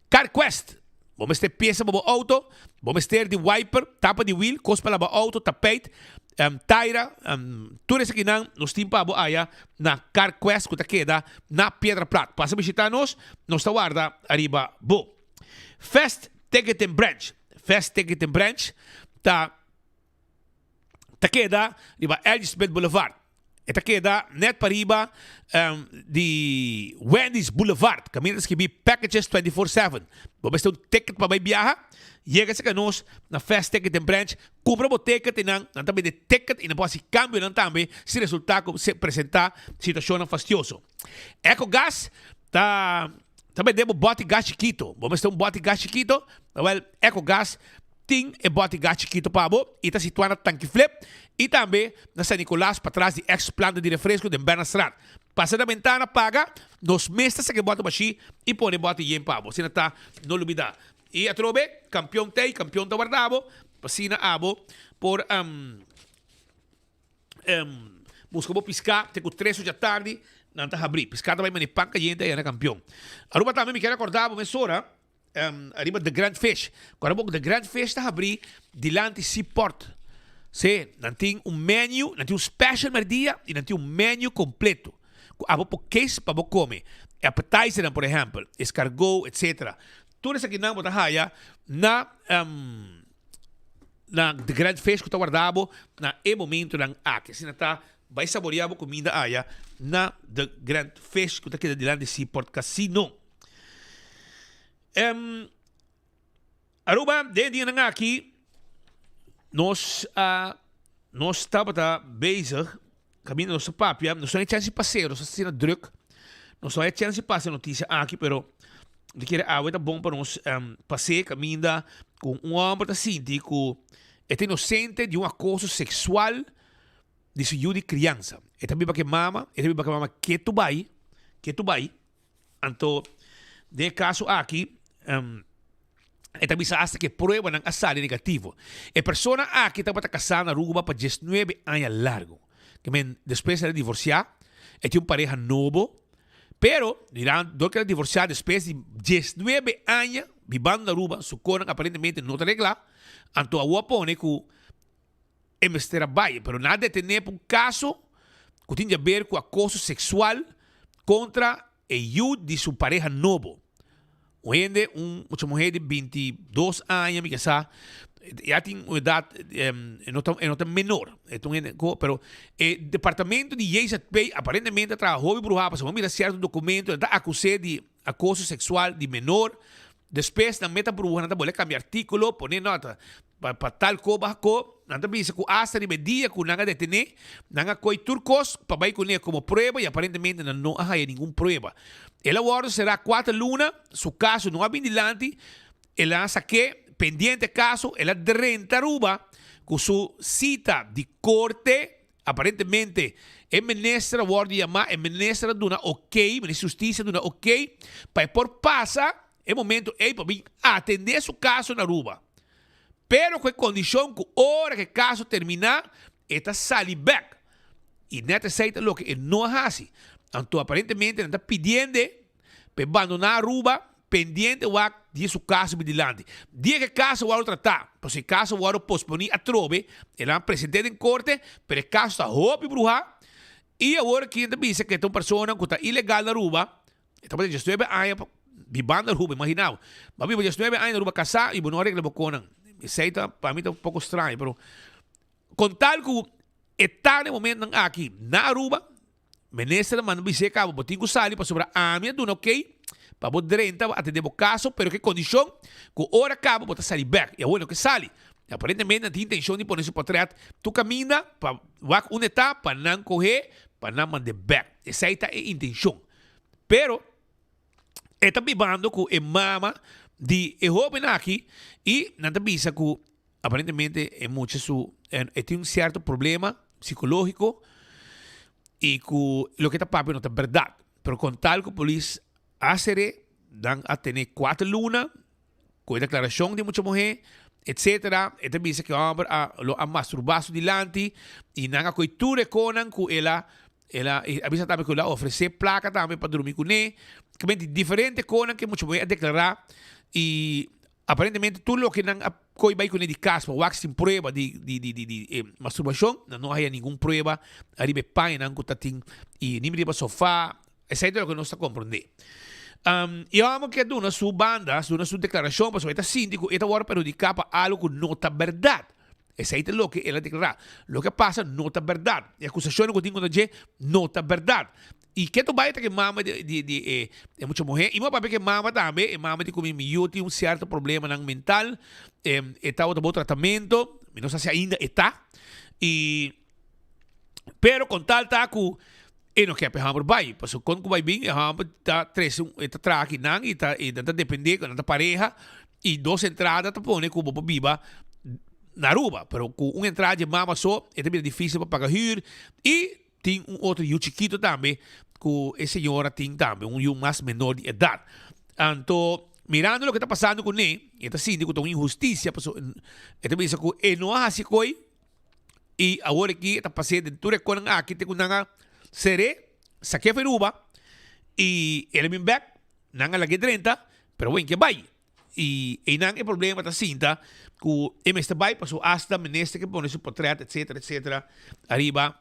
CarQuest, Bo mester pieza pa bo auto, bo mester di wiper, tapa di wiel, cos pa laba auto, tapijt, taira, tur esakinan nos tin pa bo aya na CarQuest cu ta keda na Piedra Plat. Pasa bishita nos, nos ta warda ariba bo. Fast Ticketing Branch, Fast Ticketing Branch ta. ta keda riba L.G. Smith Boulevard. E ta keda net pariba di Wendy's Boulevard. Kaminda ta skibi Packages 24/7. Bo mester un ticket pa bai biaha? Yega serka nos na Fast Ticketing Branch. Kumpra bo ticket i nan nan ta bende ticket i nan por hasi kambionan tambe si resulta ku se presenta situashonnan fastioso. Ecogas ta ta bende bo bòti gas chikito. Bo mester un bòti gas chikito? Awèl, Ecogas Tin e bòti gas chikito pa bo i ta situá na Tanki Flip i tambe na San Nicolas patras di ex planta di refresco den Bernardstraat. Pasa na bentana paga, nos mes ta saka e bòti bashí i pone e bòti yen pa bo. Asina ta, no lubidá. I atrobe, kampion t'ei, kampion ta warda bo, pa asina abo por buska bo piská te ku tres ocha tardi nan ta habrí. Piská ta bai mane pan kayente aya na kampion. Aruba tambe mi kier akordá bo mesora. Ariba The Grand Fish. Kora bo ku The Grand Fish ta habrí dilanti Seaport. Sí, nan tin un menu, nan tin un special merdia i nan tin un menu kompleto ku abo por kes pa bo kome. Appetizernan por ehèmpel, escargot, etcetera. Tur esakinan bo ta haya na na The Grand Fish ku ta warda bo na e momentonan aki. Asina ta bai saboreá bo kuminda aya na The Grand Fish ku ta keda dilanti Seaport Casino. Aruba, den e dianan aki nos a nos tabata bezig kaminda nos ta papia, nos no a chance di pas'é, nos a asina druk, nos no a chance di pasa e notisia aki, pero mi ta kere awe ta bon pa nos pas'é kaminda ku un hòmber ta sinti ku e ta inosente di un akoso seksual di su yu di kriansa. E ta biba ku e mama, e ta biba ku e mama ketu bai, ketu bai. Anto, den e kaso aki, e ta bisa asta ku e pruebanan a sali negativo. E persona aki tabata kasá na Aruba pa diesnuebe aña largu. Ke men despues el a divorsiá, e tin un pareha nobo, pero durante dor ku el a divorsiá despues di diesnuebe aña bibando na Aruba, su konan aparentemente no ta reglá, anto awor a pone ku E mester a bai, pero nan a detené pa un kaso ku tin di aber ku akoso seksual kontra e yu di su pareha nobo. Un hende, un mucha muhé di 22 aña, mi ke sa, ya tin un edat, e no ta, e no ta menor, e ta un hende, pero e departamento di JZP aparentemente a traha hopi bruha pasobra bo mira sierto dokumento, nan ta akus'é di akoso seksual di menor, despues nan meta bruha, nan ta bolbe kambia artíkulo, pone nota. Pa tal ko baha ko, nan ta bisa ku asta riba e dia ku nan a detené, nan a koi tur kos pa bai kuné komo prueba i aparentemente nan no a haya ningun prueba. El a wòrdu será kuater luna, su kaso no a bin dilanti, el a sak'é pendiente e kaso, el a drenta Aruba ku su sita di korte, aparentemente e minister a wòrdu yamá, e minister a duna okey, minister di hustisia a duna okey pa e por pasa E momento ei pa bin atendé su kaso na Aruba, pero ku e kondishon ku ora ku e kaso terminá e ta sali bèk. I nèt esei ta loke e no a hasi. Anto aparentemente nan ta pidiende pa e bandoná Aruba pendiente wak di su kaso bin dilanti. Dia ku e kaso wòrdu tratá, pasobra e kaso wòrdu posponí atrobe, e nan a present'é den korte, pero e kaso ta hopi bruhá i awor aki nan ta bisa ku e ta un persona ku ta ilegal na Aruba. E tabata diesnuebe aña bibando Aruba, imagina bo. Bo a biba diesnuebe aña na Aruba kasá i bo no a regla bo konan. Esei ta, pa mi ta un poko straño, pero kon tal ku e ta na e momentonan aki na Aruba, minister a manda bis'é kaba bo tin ku sali pasobra ami a duna okey pa bo drenta bo atendé bo kaso, pero ku e kondishon ku ora kaba bo ta sali bèk. I awor no ke sali. Aparentemente nan tin intenshon di pone su potrèt tur kaminda pa wak unda e ta pa nan koh'é pa nan mand'é bèk. Esei ta e intenshon. Pero e ta bibando ku e mama di e hoben aki i nan ta bisa ku aparentemente e mucha su e tin un sierto problema psikologiko i ku loke ta papia no ta bèrdat. Pero kon tal ku polis a ser'é nan a tene kuater luna ku e deklarashon di mucha muhé etsetera. E ta bisa ku e hòmber a lo a masturbá su dilanti i nan a kohe tur e konan ku el a. El a a bisa tambe ku el a ofresé plaka tambe pa drumi kuné. Kamente diferente konan ku e mucha muhé a deklará i aparentemente tur loke nan a koe bai kuné di kas pa wak sin prueba di di di di di e masturbashon, nan no a haya ningun prueba ariba e pañanan ku ta tin i ni riba sofá. Esei ta loke nos ta komprondé. E hòmber ke a duna su banda, duna su deklarashon pasobra e ta sinti ku e ta wòrdu perhudiká pa algu ku no ta bèrdat. Esei ta loke el a deklará. Loke a pasa no ta bèrdat. E akusashonnan ku tin kontra dje no ta bèrdat. I ke ta bai ta ku e mama di di di e e mucha muhé. I mi a papia ku e mama tambe. E mama di ku mi mi yu tin un sierto problemanan mental. E tabata bo tratamentu. Mi no sa si ainda e ta. I pero kon tal ta ku e no ke pa e hòmber bai. Pasobra kon ku bai bin e hòmber ta trese un e ta traha akinan i ta i nan ta dependé ku nan ta pareha. I dos entrada ta pone ku bo por biba na Aruba, pero ku un entrada dje mama so e ta bira dificil pa paga huur i tin un otro yu chikito tambe ku e señora tin tambe, un yu mas menor di edad. Anto mirando loke ta pasando kuné e ta sinti ku ta un inhustisia pasobra e ta bisa ku e no a hasi koi i awor aki e ta pas'é den tur e konan aki te ku nan a ser'é, sak'é for Aruba i el a bin bek. Nan a lag'é drenta, pero wen ke bai. I einan e problema ta sinta ku e mester bai paso asta minister ke pone su potret etcetera etcetera ariba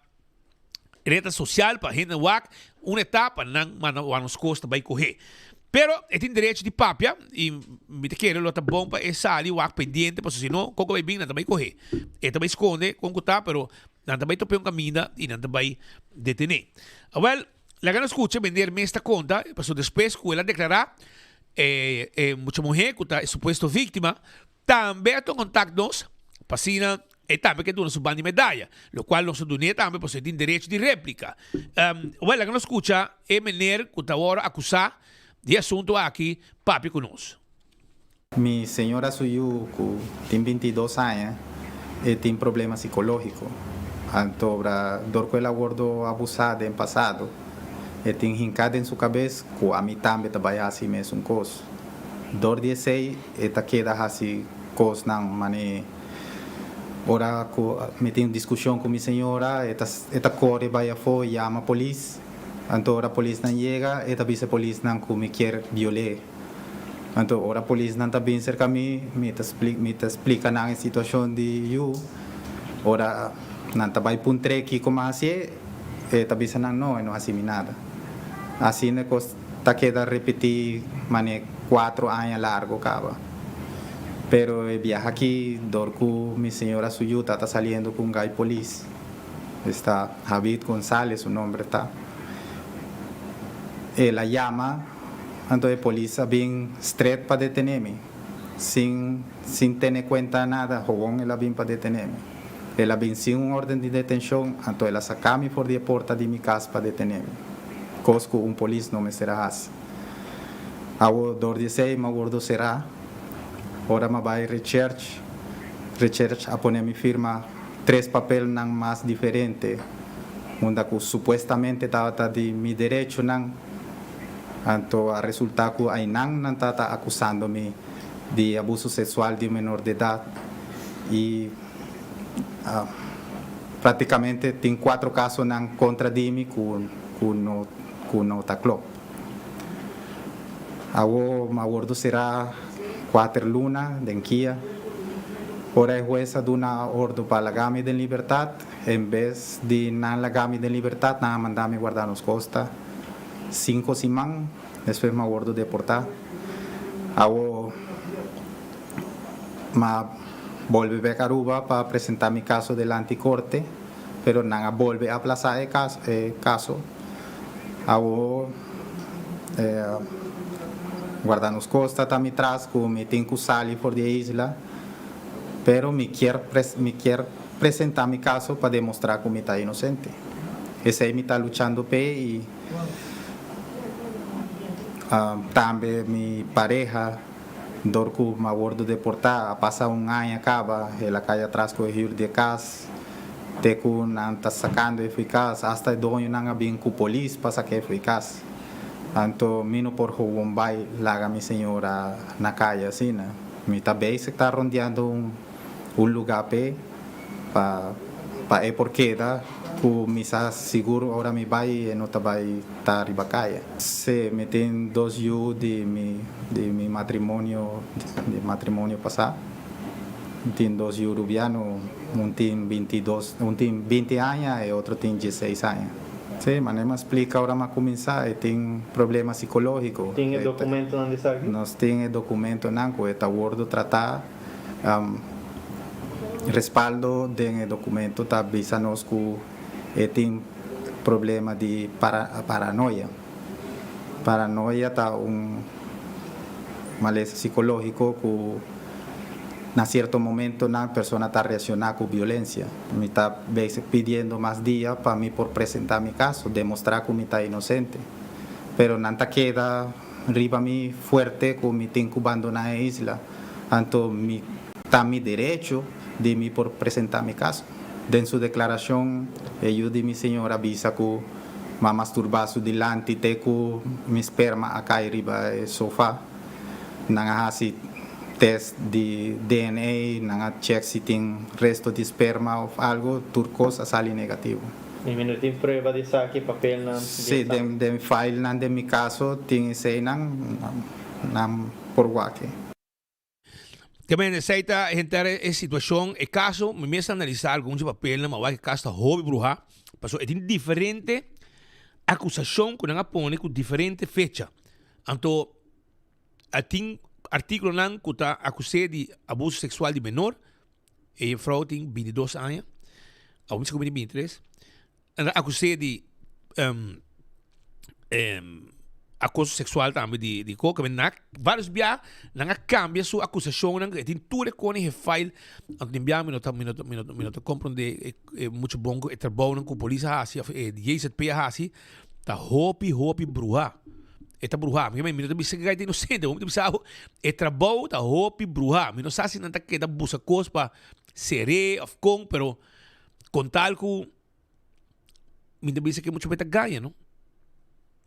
reda sosial pa hende wak un etapa nan manda wak nos kos ta bai kohe. Pero e tin derecho di papia i mi ta kere lo ta bon pa e sali wak pendiente paso si no kon ku bai bin nan ta bai kohe. E ta bai skonde kon ku ta pero nan ta bai tope un kaminda i nan ta bai detene. Awel. Laga nos skucha meneer mes ta konta, pasobra despues ku el a deklará, e e mucha muhé ku ta e supuesto víktima tambe a tuma kontakt nos pa asina e tambe ke duna su ban di medaya, lokual nos a dun'é tambe pasobra e tin derecho di réplika. Wèl, laga nos skucha e meneer ku ta wòrdu akusá di e asuntu aki papia ku nos. Mi señora su yu cu tin 22 aña e tin problema psicologico. Anto obra dor cu el a wordo abusa den pasado e tin hinca den su cabes cu ami tambe ta bay haci mesun cos. Dor di esey e ta keda haci cosnan mane ora cu mi tin discusion cu mi señora e ta e ta core bay afo yama polis. Anto ora polisnan yega e ta bisa polisnan cu mi kier viol'e. Anto ora polisnan ta bin serka mi, mi ta mi ta splika nan e situashon di yu. Ora nan ta bai puntr'é kiko mi a hasié, e ta bisa nan no, e no hasi mi nada. Asina e kos ta keda ripití manera kuatro aña largo kaba. Pero e biaha aki dor ku mi señora su yu ta ta saliendo ku un gai polis, esta Javid Gonzales su nomber ta, el a yama. Anto e polis a bin stret pa detene mi, sin sin tene cuenta nada, gewoon el a bin pa detene mi. El a bin sin un orden di detencion, anto el a saca mi for di e porta di mi cas pa detene mi, cos cu un polis no mester a haci. Awo dor di esey m'a wordo cera, ora m'a bay recherche, recherche a pone mi firma tres papelnan mas diferente, unda cu supuestamente tabata di mi derechonan. Anto a resulta cu aynan nan ta ta acusando mi di abuso sexual di un menor de edad y practicamente tin cuatro casonan contra di mi cu cu no cu no ta clo. Awo mi a wordo cera cuater luna den kia. Ora e huez a duna ordo pa laga mi den libertad, en bes di nan laga mi den libertad nan a manda mi guarda nos costa. Cinco siman despues m'a wordo deporta. Awo m'a bolbe bek Aruba pa presenta mi caso delanti corte, pero nan a bolbe aplasa e e caso. Awo Guarda nos Costa ta mi tras cu mi tin cu sali for di e isla, pero mi kier mi kier presenta mi caso pa demostra cu mi ta inocente. Esey mi ta luchando p'e y tambe mi pareha dor cu m'a wordo deporta a pasa un aña caba el a cay atras cu e huur di e cas te cu nan ta sacando e fo'i cas hasta e doñonan a bin cu polis pa saca e fo'i cas. Anto mi no por gewoon bay laga mi señora na caya asina. Mi ta bezig ta rondeando un lugar p'e pa pa e por keda. Ku mi sa sigur ora mi bai e no ta bai ta riba kaya. Sí, mi tin dos yu di mi di mi matrimonio di matrimonio pasá. Mi tin dos yu rubiano, un tin bintidos un tin binti aña e otro tin dieseis aña. Sí, manera mi a splika ora mi a kuminsá e tin problema sikológiko. Tin e dokumentonan di esaki? Nos tin e dokumentonan ku e ta wordu tratá. Respaldo den e documento ta bisa nos cu e tin problema di paranoia. Paranoia ta un malesa psicologico cu na cierto momentonan persona ta reacciona cu violencia. Mi ta bezig pidiendo mas dia pa mi por presenta mi caso, demostra cu mi ta inocente. Pero nan ta keda riba mi fuerte cu mi tin cu bandona e isla. Anto mi ta mi derecho di mi por presenta mi caso. Den su declaracion e yu di mi señor a bisa cu m'a masturba su dilanti te cu mi sperma a cay riba e sofa. Nan a haci test di DNA, nan a check si tin resto di sperma of algo, tur cos a sali negativo. Mi no tin prueba di esaki, papelnan di Si, esaki. den filenan den mi caso tin eseinan, nan por wak. Te esei ta henter e situacion, e caso, mi mes a analisa algun dje papelnan, ma wak e caso ta hopi bruha, pasobra e tin diferente acusacion cu nan a pone cu diferente fecha. Anto a tin articulonan cu ta acuse di abuso sexual di menor, e juffrouw tin bintidos aña, awo mi sa cu mi tin bintitres, Nan ta akus'é di akoso seksual tambe di di ko kaminda nan a vários bia nan a kambia su akusashonnan e tin tur e kos den e file anto tin bia mi no ta mi no ta mi no ta mi no ta komprondé e e muchu bon ku e trabounan ku polis a hasi òf e JZP a hasi ta hopi hopi bruhá e ta bruhá mi no ta bisa ku ta inosente mi ta bisa bo e trabou ta hopi bruhá mi no sa si nan ta keda buska kos pa ser'é òf kon pero kon tal ku Mi ta bisa ke mucho be ta gaña no.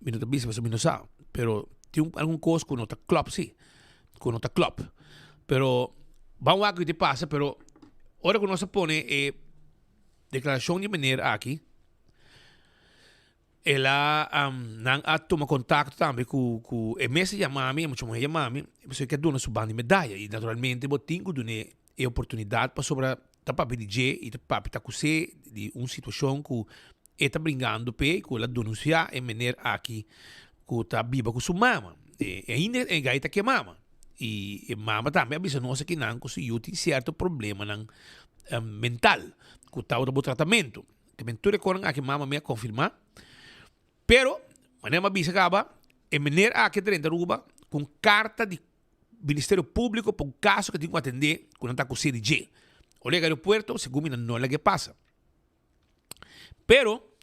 Mi no ta bisa pasobra mi no sa. Pero tin algun kos ku no ta klòp si. Ku no ta klòp. Pero ban wak ku te pasa pero ora ku nos a pone e deklarashon di meneer aki el a nan a tuma kontakto tambe ku ku e mes a yama mi e mucha muher a yama mi pasobra e ke duna su banda di medaya i naturalmente bo tin ku dun'é e oportunidat pasobra ta papia di dje i ta papia ta akus'é di un situashon ku e ta bringando p'e ku el a denunsiá e mener aki ku ta biba ku su mama. E ainda e gai ta ku e mama i e mama tambe a bisa nos akinan ku su yu tin sierto problemanan mental ku tabata bo tratamentu. Tamen tur e kosnan aki mama mi a konfirmá pero manera mi a bisa kaba e mener aki a drenta Aruba ku un karta di Ministerio Públiko pa un kaso ku tin ku atendé ku nan ta akus'é di dje. Ora yega aeropuerto, segun mi nan no laga e pasa. Pero,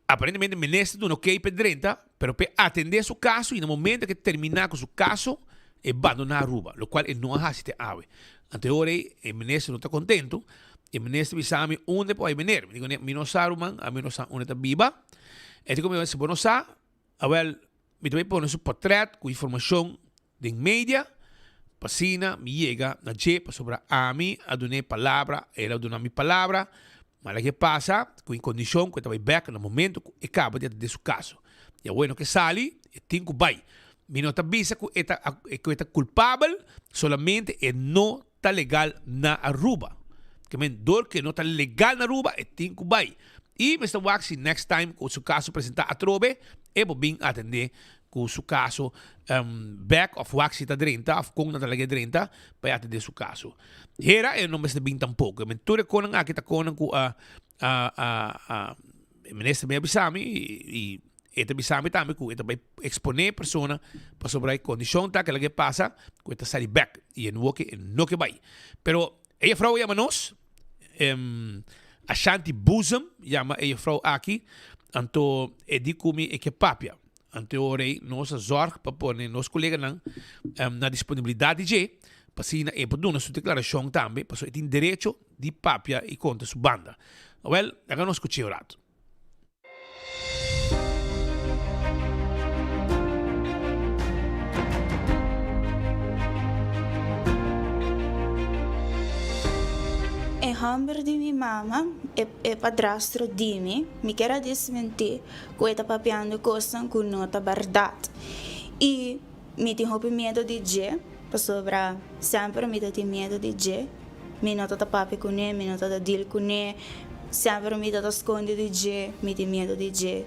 aparentemente minister duna okey p'e drenta, pero p'e atendé su kaso i na momento ku e terminá ku su kaso, e bandoná Aruba, lokual e no a hasi te awe. Anto e ora ei e minister no ta kontentu, e minister bisa mi unda por bai meneer. Mi di kuné, mi no sa ruman, ami no sa unda e ta biba. E di ku mi, si bo no sa, Awel, mi ta bay pone su potret cu informacion den media pa asina mi yega na dje pasobra ami a dun'é palabra, el a duna mi palabra, ma la ke pasa cu e condicion cu e ta bay bek na momento cu e caba di atende su caso. Y awor e no ke sali, e tin cu bay. Mi no ta bisa cu e ta cu e ta culpabel, solamente e no ta legal na Aruba. Ke men dor ku e no ta legal na Aruba e tin ku bai. I mester wak si next time ku su kaso presenta atrobe e por bin atende ku su kaso bek of wak si ta drenta of kon nan ta laga e drenta pa e atende su kaso. Hera e no mester bin tampoko. Men tur e konan aki ta konan ku a a a e minister mi a bisa mi i E ta bisa mi tambe ku e ta bai eksponé e persona pasobra e kondishon ta ku el a ke pasa ku e ta sali bèk i e no ke e no ke bai. Pero e jefrou a yama nos, Ashanti Boezem yama e jefrou aki, anto e di ku mi e ke papia. Anto e ora ei nos a zòrg pa pone nos koleganan na disponibilidat di dje pa asina e por duna su deklarashon tambe pasobra e tin derecho di papia i konta su banda. Awèl, laga nos skuch'é un ratu. E hòmber di mi mama, e e padrastro di mi, mi kier a desmentí ku e ta papiando kosnan ku no ta bèrdat. I mi tin hopi miedu di dje, pasobra semper mi ta tin miedu di dje. Mi no ta ta papia kuné, mi no ta ta deal kuné, semper mi ta ta skonde di dje, mi tin miedu di dje.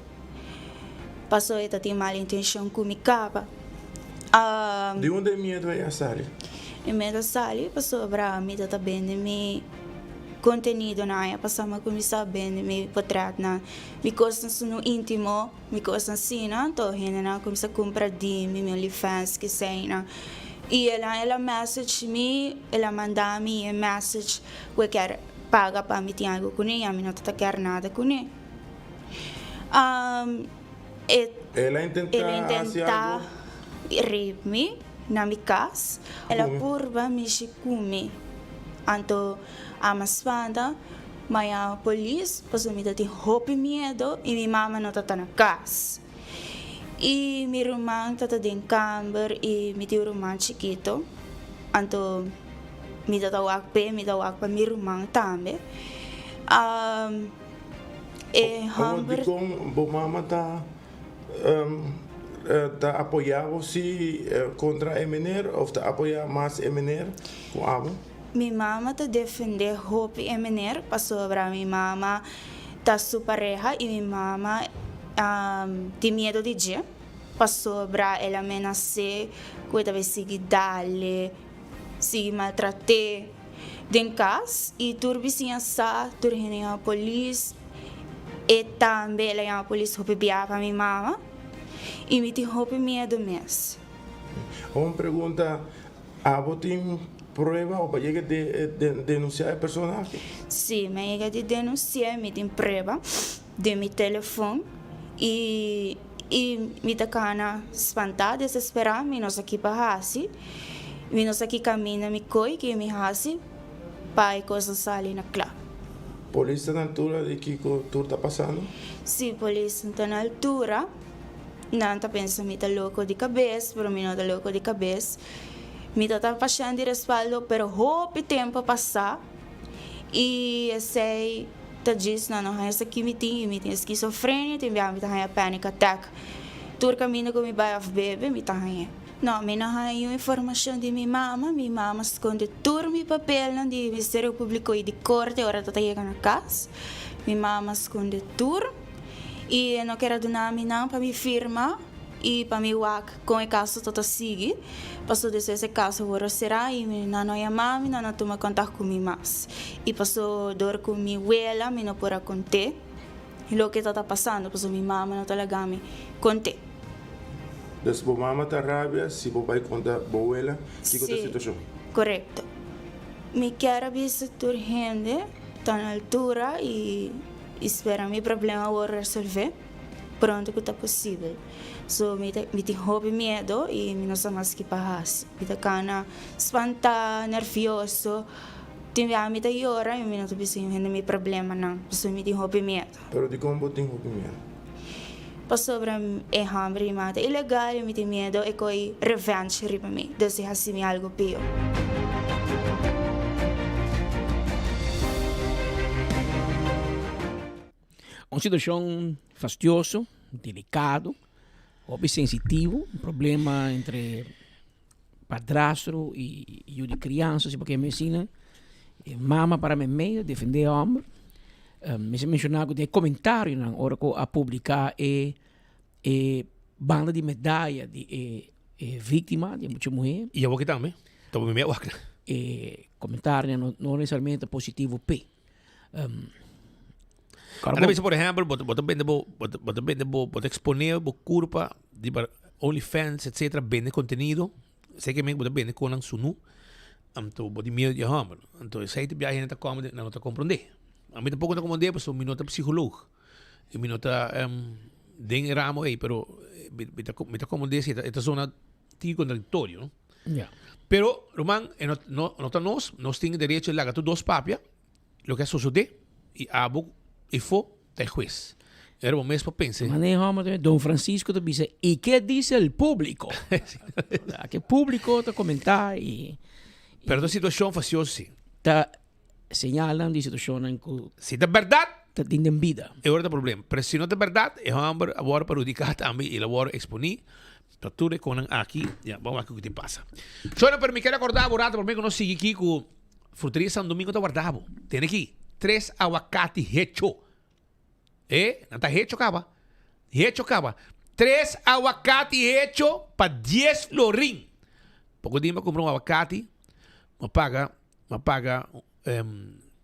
Paso e ta tin mal intenshon ku mi kaba. Di unda e miedu ei a sali? E miedu a sali pasobra mi ta ta bende mi kontenidonan aña pasá mi a kuminsá bende mi potretnan, mi kosnan sunu íntimo, mi kosnan asina, anto hendenan a kuminsá kumpra di mi, mi OnlyFans, keseinan. I el a el a message mi, el a manda mi e message ku e kier paga pa mi tin algu kuné i ami no ta ta kier nada kuné. E El a intentá el a hasi intentá algu? rape mi na mi kas. El a Kumi? purba mishi ku mi. Anto ami a spanta, mi a yama polis pasobra mi ta tin hopi miedu i mi mama no ta ta na kas. I mi ruman ta ta den kamber i mi tin un ruman chikito. Anto mi ta ta wak p'e, mi ta wak pa mi ruman tambe. E Awor hòmber. dikon bo mama ta ta apoyá bo si kontra e meneer òf ta apoyá mas e meneer ku abo? Mi mama ta defendé hopi e meneer pasobra mi mama ta su pareha i mi mama tin miedu di dje pasobra el a menas'é ku e ta bai sigui dale, sigui maltrat'é. Den kas i tur bisiña sa, tur hende yama polis, e tambe el a yama polis hopi bia pa mi mama i mi tin hopi miedu mes. Un pregunta, abo tin prueba o bo a yega di denunsia e persona aki? Si, mi a yega di denunsia, mi tin prueba den mi telefon i i mi ta kana spantá, desesperá, mi no sa ki pa hasi. Mi no sa ki kaminda mi koi, ki mi hasi pa e kosnan sali na kla. Polis ta na altura di kiko tur ta pasando? Si, polis ta na altura. Nan ta pensa mi ta loko di kabes, pero mi no ta loko di kabes. Mi ta ta pashènt di respaldo, pero hopi tempu a pasa i esei ta djis nan no haña esaki mi tin i mi tin eskisofrenia, tin bia mi ta haña panic attack. Tur kaminda ku mi bai òf bebe mi ta hañ'é. No, mi no haña niun informashon di mi mama. Mi mama skonde tur mi papelnan di Ministerio Públiko i di korte ora ta ta yega na kas. Mi mama skonde tur i e no ker a duna mi nan pa mi firma i pa mi wak kon e kaso ta ta sigui. Paso despues e kaso wòrdu será i nan no yama mi, nan no tuma kontak ku mi mas. I paso dor ku mi wela mi no por a kont'é loke ta ta pasando paso mi mama no ta laga mi kont'é. Dus bo mama ta rabia si bo bai konta bo wela kiko ta e Sí, situashon? korekto. Mi kier a bisa tur hende ta na altura i i spera mi problema wòrdu resolvé pronto ku ta posibel. So mi ta mi tin hopi miedu i mi no sa mas ki pa hasi. Mi ta kana spantá, nervioso. Tin bia mi ta yora i mi no ta bisa niun hende mi problemanan pasobra mi tin hopi miedu. Pero dikon bo tin hopi miedu? Pasobra e hòmber di mata ilegal i mi tin miedu e koi revenge riba mi, dus e hasi mi algu pio. Un situashon fastioso, delikado, hopi sensitivo, un problema entre padrastro i yu di kriansa, si bo ke mensina. E mama para meimei a defende e hòmber. Mester menshoná ku den e komentarionan ora ku a publiká e e banda di medaya di e e víktima, di e mucha muhé. I awor ki tambe ta bo meimei a wak. E komentarionan no no nesesariamente positivo p'e. Anda bisa por ehempel bo ta bende bo bo ta bende bo bo ta expone bo curpa riba OnlyFans etcetera bende contenido esey ke men bo ta bende konan sunu anto bo tin miedo di e homber anto esey ta bia hende ta come nan no ta comprende ami tampoco no ta comprende pasobra mi no ta psicoloog y mi no ta den e ramo ey pero mi ta mi ta comprende si e ta zona tin contradictorio no pero ruman e no no ta nos nos tin e derecho di laga tur dos papia. Loke a sosodé i abo efó ta e hues. Era bo mes por pensa. Mane hòmber tambe, Don Francisco ta bisa, i ke dise el públiko? Ke públiko ta komentá i. Pero ta situashon fasioso si. Ta. Señalnan di situashonnan ku. Si ta bèrdat. Ta tin den bida. E ora ta problema. Pero si no ta bèrdat, e hòmber a wòrdu perhudiká tambe i el a wòrdu eksponí pa tur e konan aki. Ya, ban wak kiko tin pasa. Shona, pero mi ker akordá bo rato promé ku nos sigui aki ku Fruteria San Domingo ta warda bo. Tene aki, tres awakati hecho. E, nan ta hecho kaba. Hecho kaba. Tres awakati hecho pa dies florin. Poko dia mi a kumpra un awakati, mi a paga Mi a paga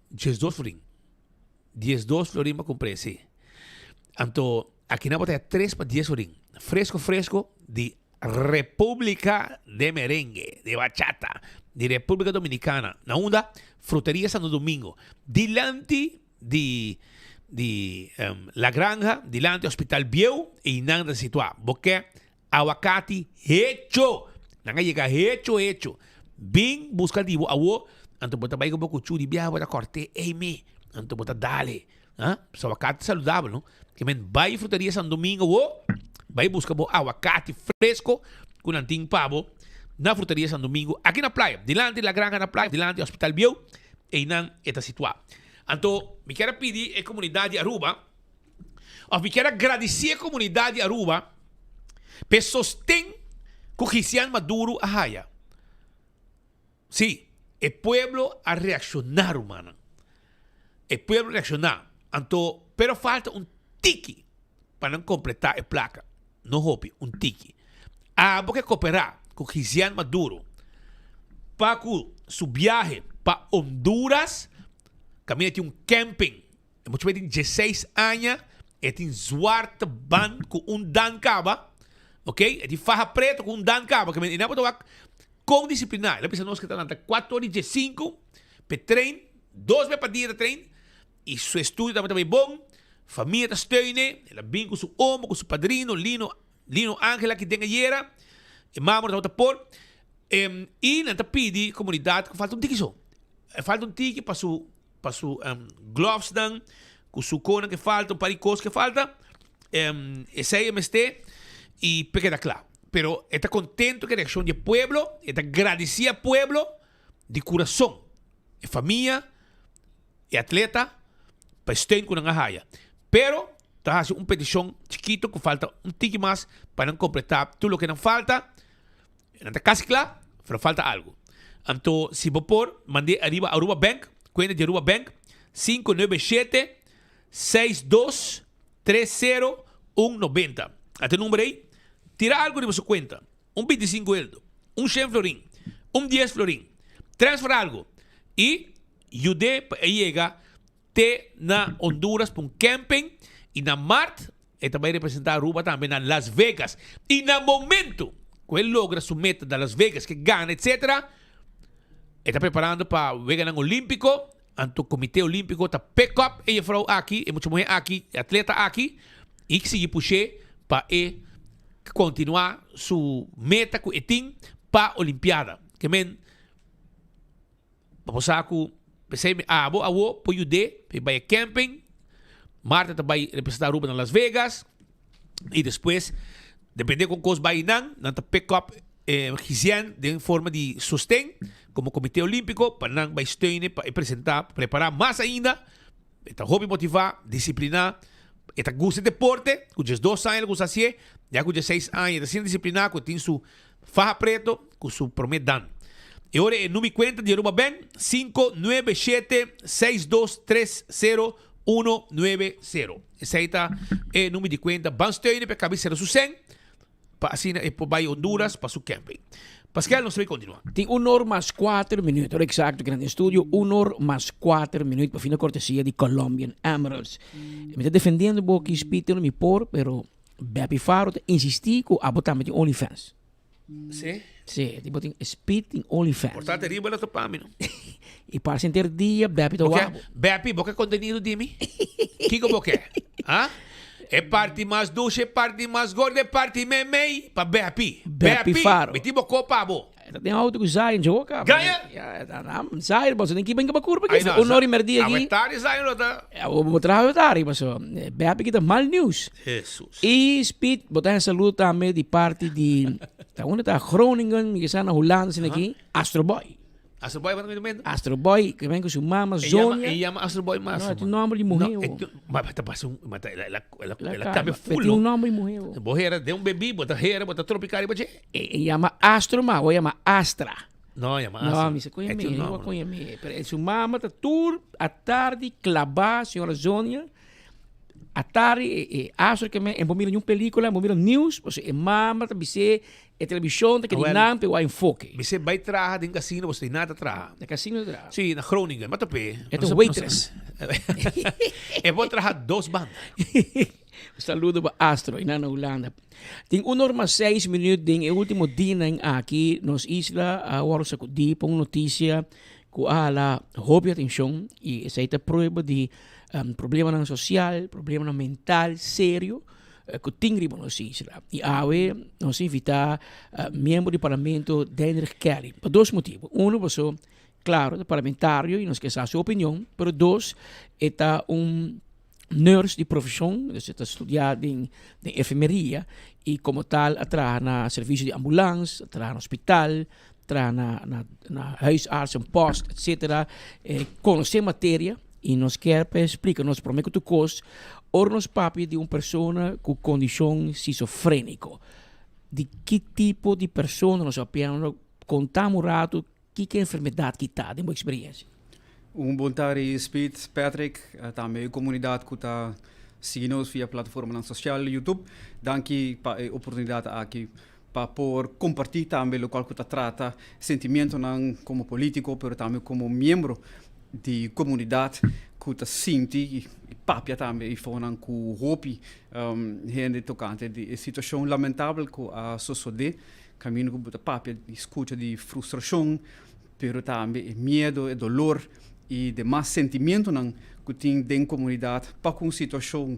diesdos florin. Diesdos florin mi a compr'é, sí. Anto, aki nan bo ta haya tres pa dies florin. Fresco, fresco di República de Merengue, de Bachata, di República Dominicana. Na unda? Fruteria Santo Domingo. Dilanti di di La Granja, dilanti Hospital Bieu, einan ta situá. Bo ke Awakati hecho! Nan a yega hecho hecho. Bin buska di bo awo, anto bo ta bai ku bo kuchu di biaha bo ta kòrt'é ei me, anto bo ta dale. Ha? Pasobra awakati ta saludabel, no? Ke men bai Fruteria San Domingo awo, bai buska bo awakati fresko ku nan tin pa bo na Fruteria San Domingo aki na playa, dilanti La Granja na playa, dilanti Hospital Bieu, einan e ta situá. Anto mi kier a pidi e komunidat di Aruba, Of mi kier a gradisí e komunidat di Aruba pa e sosten ku Gisian Maduro a haya. Sí, e pueblo a reakshoná rumannan. E pueblo a reakshoná. Anto, pero falta un tiki pa nan kompletá e plaka. No hopi, un tiki. Abo ke koperá ku Gisian Maduro pa ku su biahe pa Honduras, kaminda tin un camping. E mucha tin dieseis aña, e tin zwarte band ku un dan kaba, ok, e tin faha preto ku un dan kaba, ke men e nan por ta wak kon disipliná. El a bisa nos ke ta lanta kuater ora i diesinku p'e train, dos bes pa dia ta train, i su estudio tabata bai bon, famia ta steun'e, el a bin ku su omo, ku su padrino, Lino, Lino Angel aki den ayera, e mama no tabata por, i nan ta pidi komunidat ku falta un tiki so, falta un tiki pa su. pa su glovesnan, ku su konan ke falta, un par di kos ke falta, esei e mester i p'e keda kla. Pero e ta kontentu ku e reakshon di e pueblo, e ta gradisí e pueblo di kurason, e famia, e atleta, pa e steun ku nan a haya. Pero ta hasi un petishon chikitu ku falta un tiki mas pa nan kompletá tur loke nan falta. Nan ta casi cla, pero falta algo. Anto si bo por, mand'é ariba Aruba Bank, cuenta di Aruba Bank, 597 62 30 190. Ata e number ei. Tira algo riba su cuenta. Un 25 eldo, un shen florin, un dies florin. Transfer algo y yud'é pa e yega te na Honduras pa un camping y na maart e ta bay representa Aruba tambe na Las Vegas y na momento cu e logra su meta na Las Vegas ke gana etc. E ta preparando pa Weganan Olimpico anto Comite Olimpico ta pick up e juffrouw aki e mucha muher aki e atleta aki y sigui pushe pa e continua su meta cu e tin pa Olimpiada ke men Pa bo sa ku p'esei mi abo awo por yud'é pa e bai e camping. Marta ta bai representá Aruba na Las Vegas i despues depende kon kos bai nan, nan ta pick up e Gisène den forma di sosten komo Komité Olímpiko pa nan bai steun'e pa e presentá, prepará mas ainda. E ta hopi motivá, disipliná, e ta gusta e deporte, ku diesdos aña el a gusta hasié, ya ku diesseis aña e ta asina disipliná ku e tin su faha preto ku su promé dan. E ora e numi kuenta di Aruba Bank, sinku nuebe shete seis dos tres sero uno nuebe sero. Esei ta e numi di kuenta. Ban steun'e pa e kabi sera su sèn. Pa asina e por bai Honduras pa su camping. Pascal, nos ta bay continua. Tin un or mas kuater minuut, ora exacto kinan den studio, un or mas kuater minuut pa fin de cortesia di Colombian Emeralds. Mi ta defendiendo bo aki, Speed, mi por, pero Beppy Faro ta insisti cu abo tambe tin OnlyFans. Sí? Sí, tipo tin Speed tin OnlyFans. Por ta terrible lo topa mi, no? Y parse enter dia Beppy ta wak bo. Beppy, bo ke contenido di mi? Kiko bo ke? Ha? E parti mas dushi, e parti mas gordo, e parti meimei pa Beppy. Beppy Faro. Mi tin bo kopa bo. E ta den auto ku Zion djo kaba. Gaña? Ya, ta na Zion boso tin ki bin kaba kurpa ki. Un ora y merdia aki. Awe tardi Zion lo ta. Bo bo traha awe tardi paso. Beppy ki ta mal news. Jesus. Y Speed bo ta saludo tambe di parti di ta unda ta Groningen, mi ke sa na Hulanda asina aki, Astro Boy. Astro Boy banda momento. Astro Boy, ku ben ku su mama Zonia. E yama Astro Boy mas. No, e tin nomber di muher. No, ma ta pasa un, ma ta, la, la, la, la cambia full. Tin un nomber di muher. Bo hera den un bebi, bo ta hera, bo ta tropica riba dje. E yama Astro ma, o yama Astra. No, yama Astra. No, mi sa koña mi, mi koña mi. Pero su mama ta tur atardi claba, señora Zonia. Atardi e, e Astro ke me, en bo mira ni un película, en bo mira news, pasobra e mama ta bis'é E televishon ta keda nan pe wak enfoke. Mi se bai traha den casino pasobra tin nada ta traha. Na casino ta traha? Si, na Groningen. Ma ta pe. E ta un waitress. E por traha dos banda. Un saludo pa Astro i nan na Hulanda. Tin un or mas seis minuut den e ultimo dianan aki nos isla a wòrdu sakudí pa un notisia ku a hala hopi atenshon i esei ta prueba di problemanan sosial, problemanan mental serio ku tin riba nos isla. I awe nos a invitá miembro di parlamento Deinrich Kelly pa dos motibu. Uno paso klaro ta parlamentario i nos ke sa su opinion, pero dos e ta un nurse di profeshon, dus e ta studiá den den enfermeria i komo tal a traha na servisio di ambulans, a traha na hospital, traha na na na huisartsenpost etcetera. E konosé materia. I nos kier pa e splika nos prome ku tur kos, ora nos papia di un persona ku kondishon sisofréniko, di ki tipo di persona nos a papiando? Kontami un ratu kiko e enfermedat ki ta den bo eksperensia. Un bon tardi Speed, Patrick, tambe e komunidat ku ta sigui nos via plataformanan sosial, YouTube. Danki pa e oportunidat aki pa por kompartí tambe lokual ku ta trata sentimientonan komo polítiko pero tambe komo miembro di komunidat ku ta sinti i papia tambe i fonan ku hopi hende tokante di e situashon lamentabel ku a sosodé kaminda ku bo ta papia i skucha di frustrashon pero tambe e miedo, e dolor i demas sentimientonan ku tin den komunidat pa ku un situashon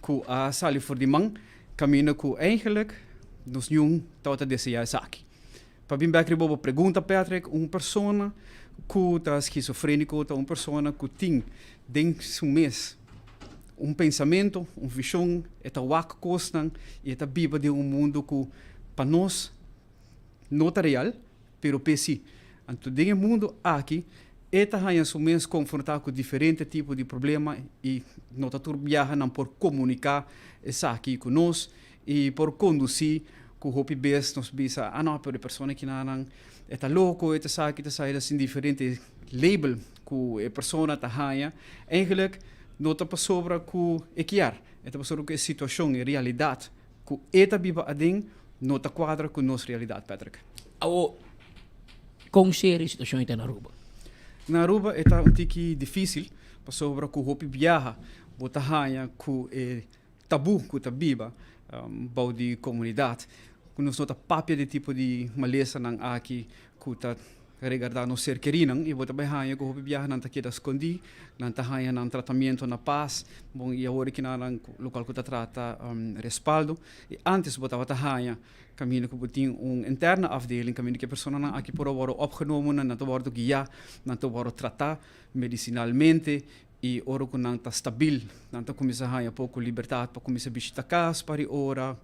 ku a sali for di man. Kaminda ku eigenlik nos niun tabata deseá esaki. Pa bin bèk riba bo pregunta, Patrick, un persona ku ta skizofréniko ta un persona ku tin den su mes un pensamentu, un vishon, e ta wak kosnan i e ta biba den un mundu ku pa nos no ta real, pero p'e sí. Anto den e mundu aki e ta haña su mes konfrontá ku diferente tipo di problema i no ta tur biaha nan por komuniká esaki ku nos i por kondusí ku hopi bes nos bisa, ah no, pero e persona kinanan e ta loko, e ta esaki, e ta esaki, ta diferente label ku e persona ta haña. Eigenlijk no ta pasobra ku e kier, e ta pasobra ku e situashon, e realidat ku e ta biba aden no ta kuadra ku nos realidat, Patrick. Awor, kon serio e situashon ei ta na Aruba? Na Aruba e ta un tiki difísil pasobra ku hopi biaha bo ta haña ku e tabú ku ta biba bou di komunidat ku nos no ta papia di tipo di malesanan aki ku ta Regardá nos ser kerínan i bo ta bai haña ku hopi biaha nan ta keda skondí, nan ta haña nan tratamiento na pas, bon i awor ki nan lokual ku ta trata respaldo. I ántes bo tabata haña kaminda ku bo tin un interne afdeling kaminda ku e personanan aki por a wòrdu opgenomen, nan ta wòrdu guiá, nan ta wòrdu tratá medisinalmente I ora ku nan ta stabil, nan ta kuminsá haña poko libertat pa kuminsá bishita kas par di ora,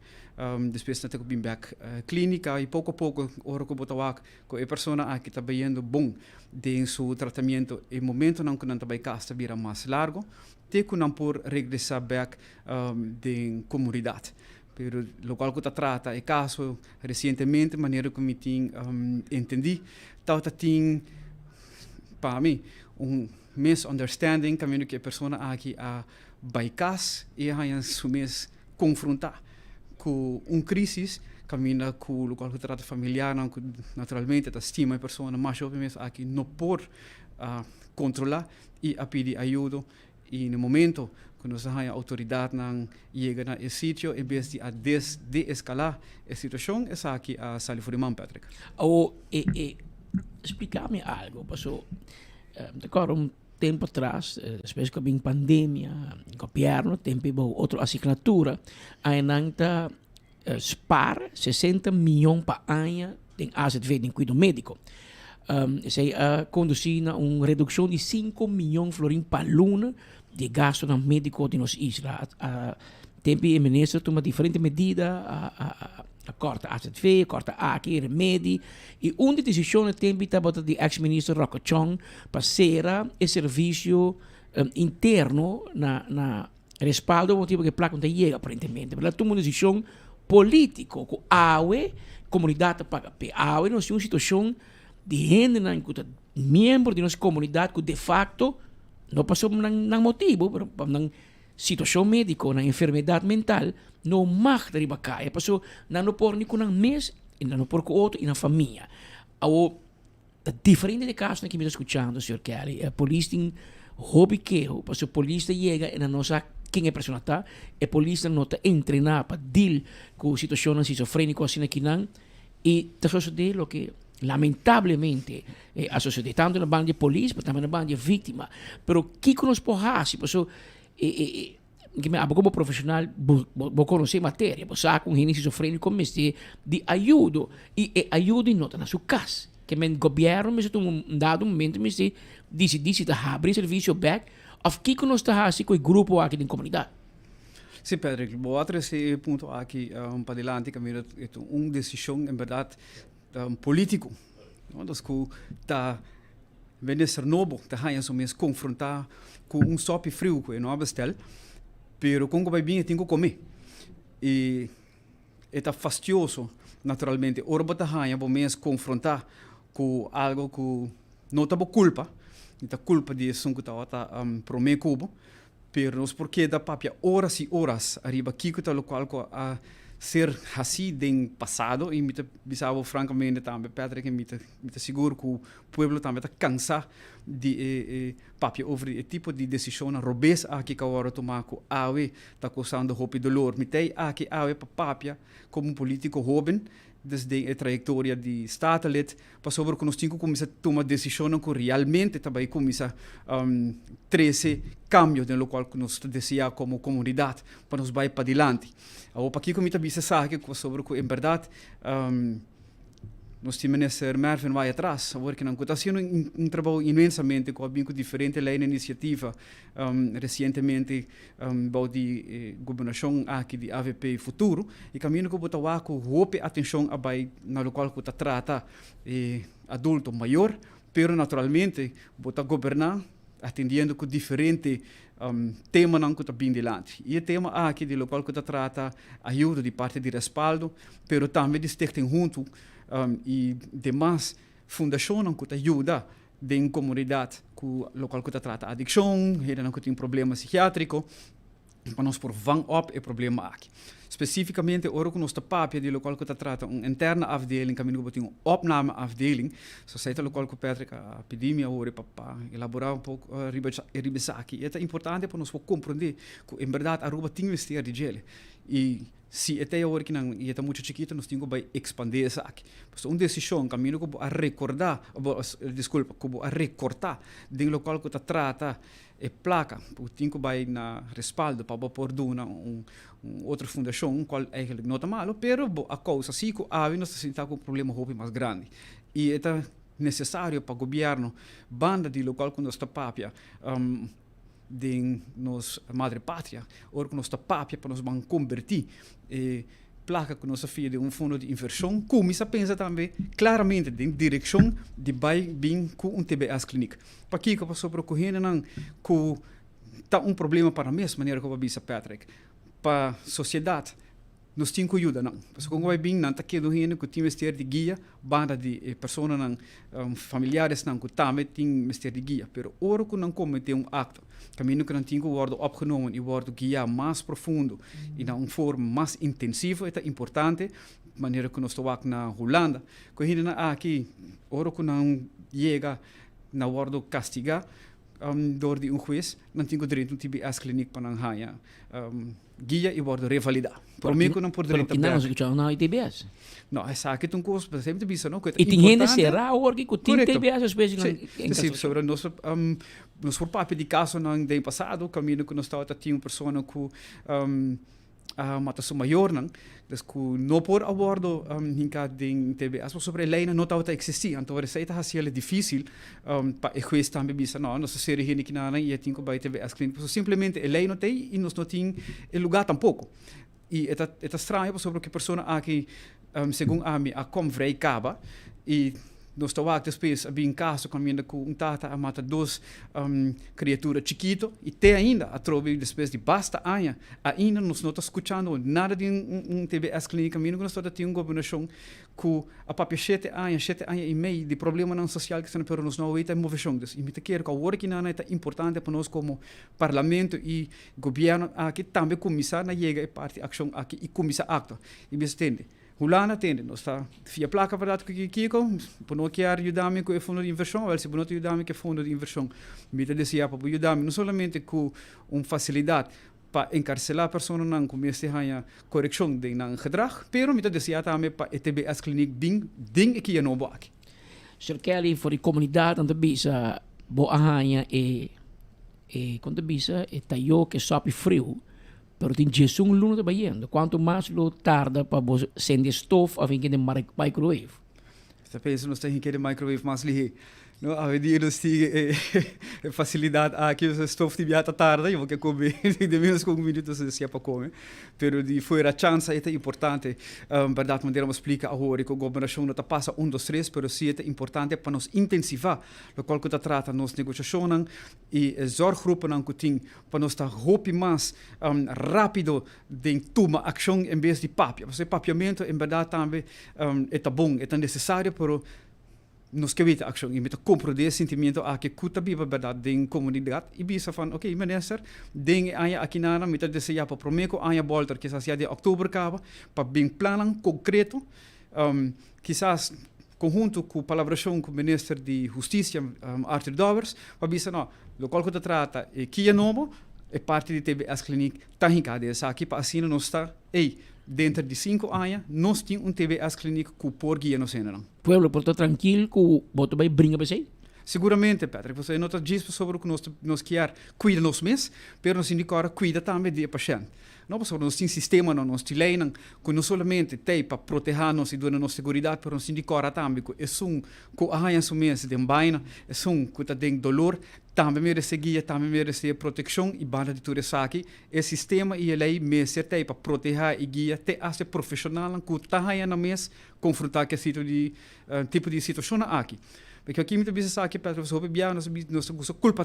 despues nan ta bin bèk klínika i poko a poko ora ku bo ta wak ku e persona aki ta bayendo bon den su tratamiento, e momentonan ku nan ta bai kas ta bira mas largo te ku nan por regresá bèk den komunidat. Pero lokual ku ta trata e kaso resientemente manera ku mi tin entendí tabata tin pa mi un Misunderstanding kaminda ku e persona aki a bai kas i a haña su mes konfrontá ku un krísis kaminda ku lokual ku ta trata familiarnan ku naturalmente ta stima e persona masha hopi mes aki no por a kontrolá i a pidi ayudo i na momento ku nos a haña outoridatnan yega na e sitio en bes di a des deeskalá e situashon esaki a sali for di man Patrick. Awor e e splika mi algo paso. Mi ta kòrda un tempu atras, despues ku a bin pandemia, gobièrnu tempu ei bou otro asignatura, añanan ta spar sesenta mion pa aña den AZV, den kuido médiko. Esei a kondusí na un redukshon di sinku mion florin pa luna di e gastunan médiko di nos isla. Tempu ei e minister tuma diferente medida. A kòrta azv, kòrta aki, remedi. I un di desishon e tempi tabata di eks minister Rocco Chong pa sera e servisio interno na na respaldo motibu ku e plaka no ta yega aparentemente. Pero el a tuma un desishon polítiko ku awe komunidat ta paga p'e. Awe nos tin un situashon di hendenan ku ta miembro di nos komunidat ku defakto no pasobra nan nan motibu pero pa nan Situashon médiko, nan enfermedat mental no mag ta riba kaya paso nan no por ni ku nan mes i nan no por ku otro i nan famia. Awor ta diferente di e kasonan ki mi ta skuchando señor Kelly. E polis tin hopi keho paso polis ta yega i nan no sa ken e persona ta, e polisnan no ta entrená pa deal ku situashonnan schizofréniko asina kinan i ta sosodé loke lamentablemente a sosodé tantu na banda di e polis pero tambe na banda di e víktima. Pero kiko nos por hasi? Paso e e e ke abo komo profeshonal bo bo konosé e materia, bo sa ku un hende schizofréniko mester di ayudo i e ayudo no ta na su kas. Ke men gobièrnu mester tuma un dado momento mester disidí si ta habri e servisio bèk òf kiko nos ta hasi ku e grupo aki den komunidat. Sí, Patrick, bo a trese e punto aki padilanti kaminda e ta un desishon en bèrdat Politico, no? Dus cu ta minister nobo ta haña su mes confronta cu un sopi friu cu e no a bestel, pero con cu bay bin e tin cu come. Y e ta fastioso naturalmente ora bo ta haña bo mes confronta cu algo cu no ta bo culpa, y ta culpa di esun cu tabata prome cu bo, Pero nos por keda papia oras y oras ariba kico ta locual cu a ser haci den pasado y mi ta bisa bo francamente tambe Patrick y mi ta mi ta sigur cu pueblo tambe ta cansa di e e papia over di e tipo di decisionnan robes aki cu a wordo tuma cu awe ta causando hopi dolor. Mi ta ey aki awe pa papia como un politico hoben des den e trayectoria di Statenlid pasobra ku nos tin ku kuminsá tuma desishonnan ku realmente ta bai kuminsá trese kambio den lokual ku nos ta deseá komo komunidat pa nos bai padilanti. Awor pakiko mi ta bisa esaki? Pasobra ku en bèrdat nos tin Minister Mervin wai atras awor kinan ku ta hasiendo un trabou inmensamente ku a bin ku diferente lei na inisiativa resientemente Bou di e gobernashon aki di avp Futuro e kaminda ku bo ta wak ku hopi atenshon a bai na lokual ku ta trata e adulto mayor, pero naturalmente bo ta goberná atendiendo ku diferente temanan ku ta bin dilanti. I e tema aki di lokual ku ta trata ayuda di parti di respaldo, pero tambe di Stichting Huntu i demas fundashonnan ku ta yuda den komunidat ku lokual ku ta trata adikshon, hendenan ku tin problema sikiatriko, pa nos por vang op e problema aki. Spesifikamente ora ku nos ta papia di lokual ku ta trata un interne afdeling kaminda ku bo tin un opname afdeling, so esei ta lokual ku Patrick a pidi mi awor pa pa elaborá un poko riba riba esaki. E ta importante pa nos por komprondé ku en bèrdat Aruba tin mester di djele i Si e ta e awor ki nan i e ta muchu chikitu nos tin ku bai ekspandé esaki. Pasobra un desishon kaminda ku bo a rekordá, bo diskulpa, ku bo a rekortá den lokual ku ta trata e plaka ku tin ku bai na respaldo pa bo por duna un otro fundashon kual eigentlik no ta malu, pero bo a kousa si ku awe nos ta sinta ku un problema hopi mas grandi. I e ta nesesario pa gobièrnu banda di lokual ku nos ta papia den nos madre patria, ora ku nos ta papia pa nos ban kombertí e plaka ku nos a fia den un fondo di invershon, kuminsá pensa tambe klaramente den direkshon di bai bin ku un TBS klinik. Pakiko? Pasobra ku hendenan ku ta un problema pa nan mes, manera ku bo a bisa Patrick, pa sosiedat. Nos tin ku yuda nan. Pasobra kon ku bai bin nan ta keda un hende ku tin mester di guia banda di e personanan, familiaresnan ku tambe tin mester di guia. Pero ora ku nan kometé un akto kaminda ku nan tin ku wòrdu opgenomen i wòrdu guiá mas profundo i na un forma mas intensivo e ta importante manera ku nos ta wak na Hulanda ku e hendenan aki ora ku nan yega nan wòrdu kastigá dor di un hues nan tin ku drenta un TBS kliniek pa nan haña Guia i wòrdu revalidá. Promé ku nan por drenta bèk. Pero kinan nos skuchá no hay TBS. No, esaki ta un kos, semper ta bisa no, ku e ta I tin hende será awor ku tin TBS despues di nan Sí, sí, pasobra nos nos por papia di kasonan den pasado kaminda ku nos tabata tin un persona ku a mata su mayornan, des ku no por a wòrdu hinká den TBS pasobra e leinan no tabata eksistí. Anto esei ta hasiel difísil Pa e hues tambe bisa, no, nos ta seri hende kinanan i e tin ku bai TBS Clinic. Pasobra simplemente e lei no ta ei i nos no tin e lugá tampoko. I e ta e ta straño pasobra ku e persona aki segun ami a kom vrij kaba i nos ta wak despues a bin kaso kaminda ku un tata a mata dos kriatura chikito i te ainda atrobe despues di basta aña ainda nos no ta skuchando nada di un TBS klínika kaminda ku nos tabata tin un gobernashon ku a papia shete aña, shete aña i mei di problemanan sosial ku esnan pero nos no a weta e moveshon. Dus i mi ta kere ku awor aki nan e ta importante pa nos komo parlamento i gobièrnu aki tambe kuminsá na yega e parti akshon aki i kuminsá aktua. I mi a tende, Hulanda tende, nos ta fia plaka bèrdat ku kiko, bo no kier yuda mi ku e fondo di invershon, awèl si bo no ta yuda mi ku e fondo di invershon mi ta deseá pa bo yuda mi no solamente ku un fasilidat pa enkarselá personanan ku mester haña korekshon den nan gedrag, pero mi ta deseá tambe pa e TBS Kliniek bin den e kia nobo aki. Sr. Kelly, for di komunidat nan ta bisa bo a haña e e kon ta bisa e tayó ke sòpi friu, pero tin diesun luna ta bayendo. Kuantu mas lo tarda pa bo sende stof òf hinke den microwave? Mi ta pensa nos ta hinke den microwave mas lihé. No, awendia nos tin e e facilidad aki, e stof tin bia ta tarda, yo bo ke come den menos cu un minuto nos a pa come. Pero di fuera chansa e ta importante, berdad manera bo splica awor cu gobernacion no ta pasa un dos tres, pero si e ta importante pa nos intensiva locual cu ta trata nos negociacionnan y e zorggroepennan cu tin pa nos ta hopi mas rapido den tuma accion en bes di papia. Pasobra e papiamento en berdad tambe e ta bon, e ta necesario, pero nos ke weta accion y mi ta comprende e sentimiento aki cu ta biba berdad den comunidad y bisa van ok minister den e aña aki nana mi ta desea pa prome cu aña bolter kisas ya den october caba pa bin plannan concreto kisas conhunto cu palabracion cu minister di husticia Arthur Dowers pa bisa no locual cu ta trata e kia nobo e parti di TBS kliniek ta hinca den esaki pa asina nos ta ey denter di cinco aña nos tin un TBS kliniek cu por guia nos hendenan. Pueblo por ta trankil ku bo ta bai bringa pa esei? Siguramente, Patrick, pasobra e no ta djis pasobra ku nos nos kier kuida nos mes, pero nos tin di kòrda kuida tambe di e pashènt. No, pasobra nos tin sistemanan, nos tin leinan ku no solamente t'ei pa protehá nos i duna nos seguridat, pero nos tin di kòrda tambe ku esun ku a haña su mes den baina, esun ku ta den dolor, tambe meresé guia, tambe meresé protekshon i banda di tur esaki, E sistema i e lei mester t'ei pa protehá i guia te hasta e profeshonalnan ku ta haña nan mes konfrontá ku e situ di tipo di situashonnan aki. Pasobra aki mi ta bisa esaki Patrick pasobra hopi biaha nos nos ta gusta kulpa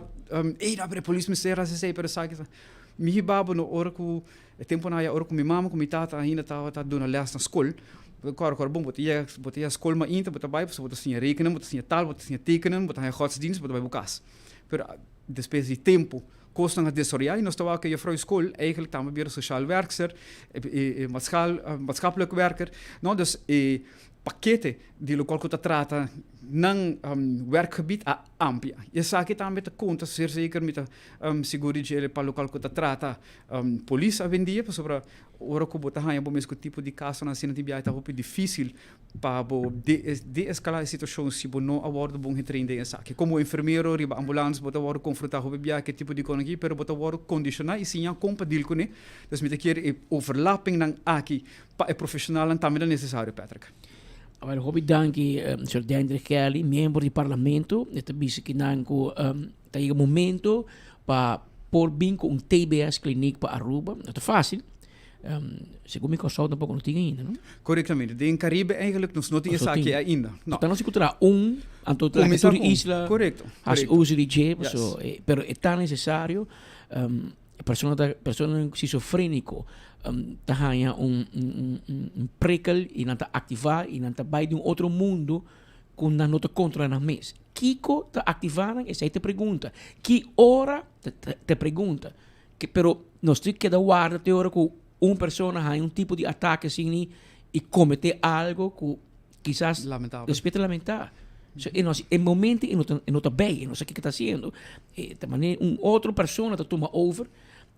ey no pero e polis mester hasi esei pero esaki esaki. Mi hiba bo no ora ku e temponan aya ora ku mi mama ku mi tata ainda tabata duna lès na skol bo ta kòrda kòrda bon bo ta yega bo ta yega skol mainta bo ta bai pasobra bo ta siña rekenen bo ta siña tal bo ta siña tekenen bo ta haña godsdienst bo ta bai bo kas. Pero despues di tempu Kosnan a desaroyá i nos ta wak ku e juffrouw skol eigenlijk tambe bira sociaal werkster, e maatschappelijk werker. No, dus e pakete di lokual ku ta trata nan werkgebied a amplia. I esaki tambe ta konta ser zeker mi ta sigur di djele pa lokual ku ta trata polis awendia pasobra ora ku bo ta haña bo mes ku tipo di kasonan asina tin biaha ta hopi difísil pa bo de-escala e situacion si bo no a wordo bon getrain den esaki. Como enfermero riba ambulans bo ta wordo confronta hopi biaha cu e tipo di con aki, pero bo ta wordo condiciona y siña con pa deal cune. Dus mi ta kier e overlappingnan aki pa e profesionalnan tambe ta necesario, Patrick. Awel, hopi danki, señor Dendrick Kelly, miembro di Parlamento. E ta bisa kinan cu ta yega momento pa por bin cu un TBS kliniek pa Aruba. No ta facil. Segun mi Kòrsou tampoko no tin ainda, no? Korektamente. Den Karibe eigenlijk nos no tin esaki ainda. No. Ta nos ku traha un, anto ta laga tur isla hasi uso di dje, paso, pero e ta nesesario. E persona ta, personanan skizofréniko ta haña un un prikkel i nan ta aktivá i nan ta bai di un otro mundu ku nan no ta kontrolá nan mes. Kiko ta aktivá nan? Esei ta e pregunta. Ki ora ta e pregunta. Pero nos tin keda warda te ora ku un persona haña un tipo di atake asini i kometé algo ku kisas despues ta lamentá. So e nos e momento e no ta e no ta bei, e no sa kiko e ta hasiendo. E ta manera un otro persona ta tuma over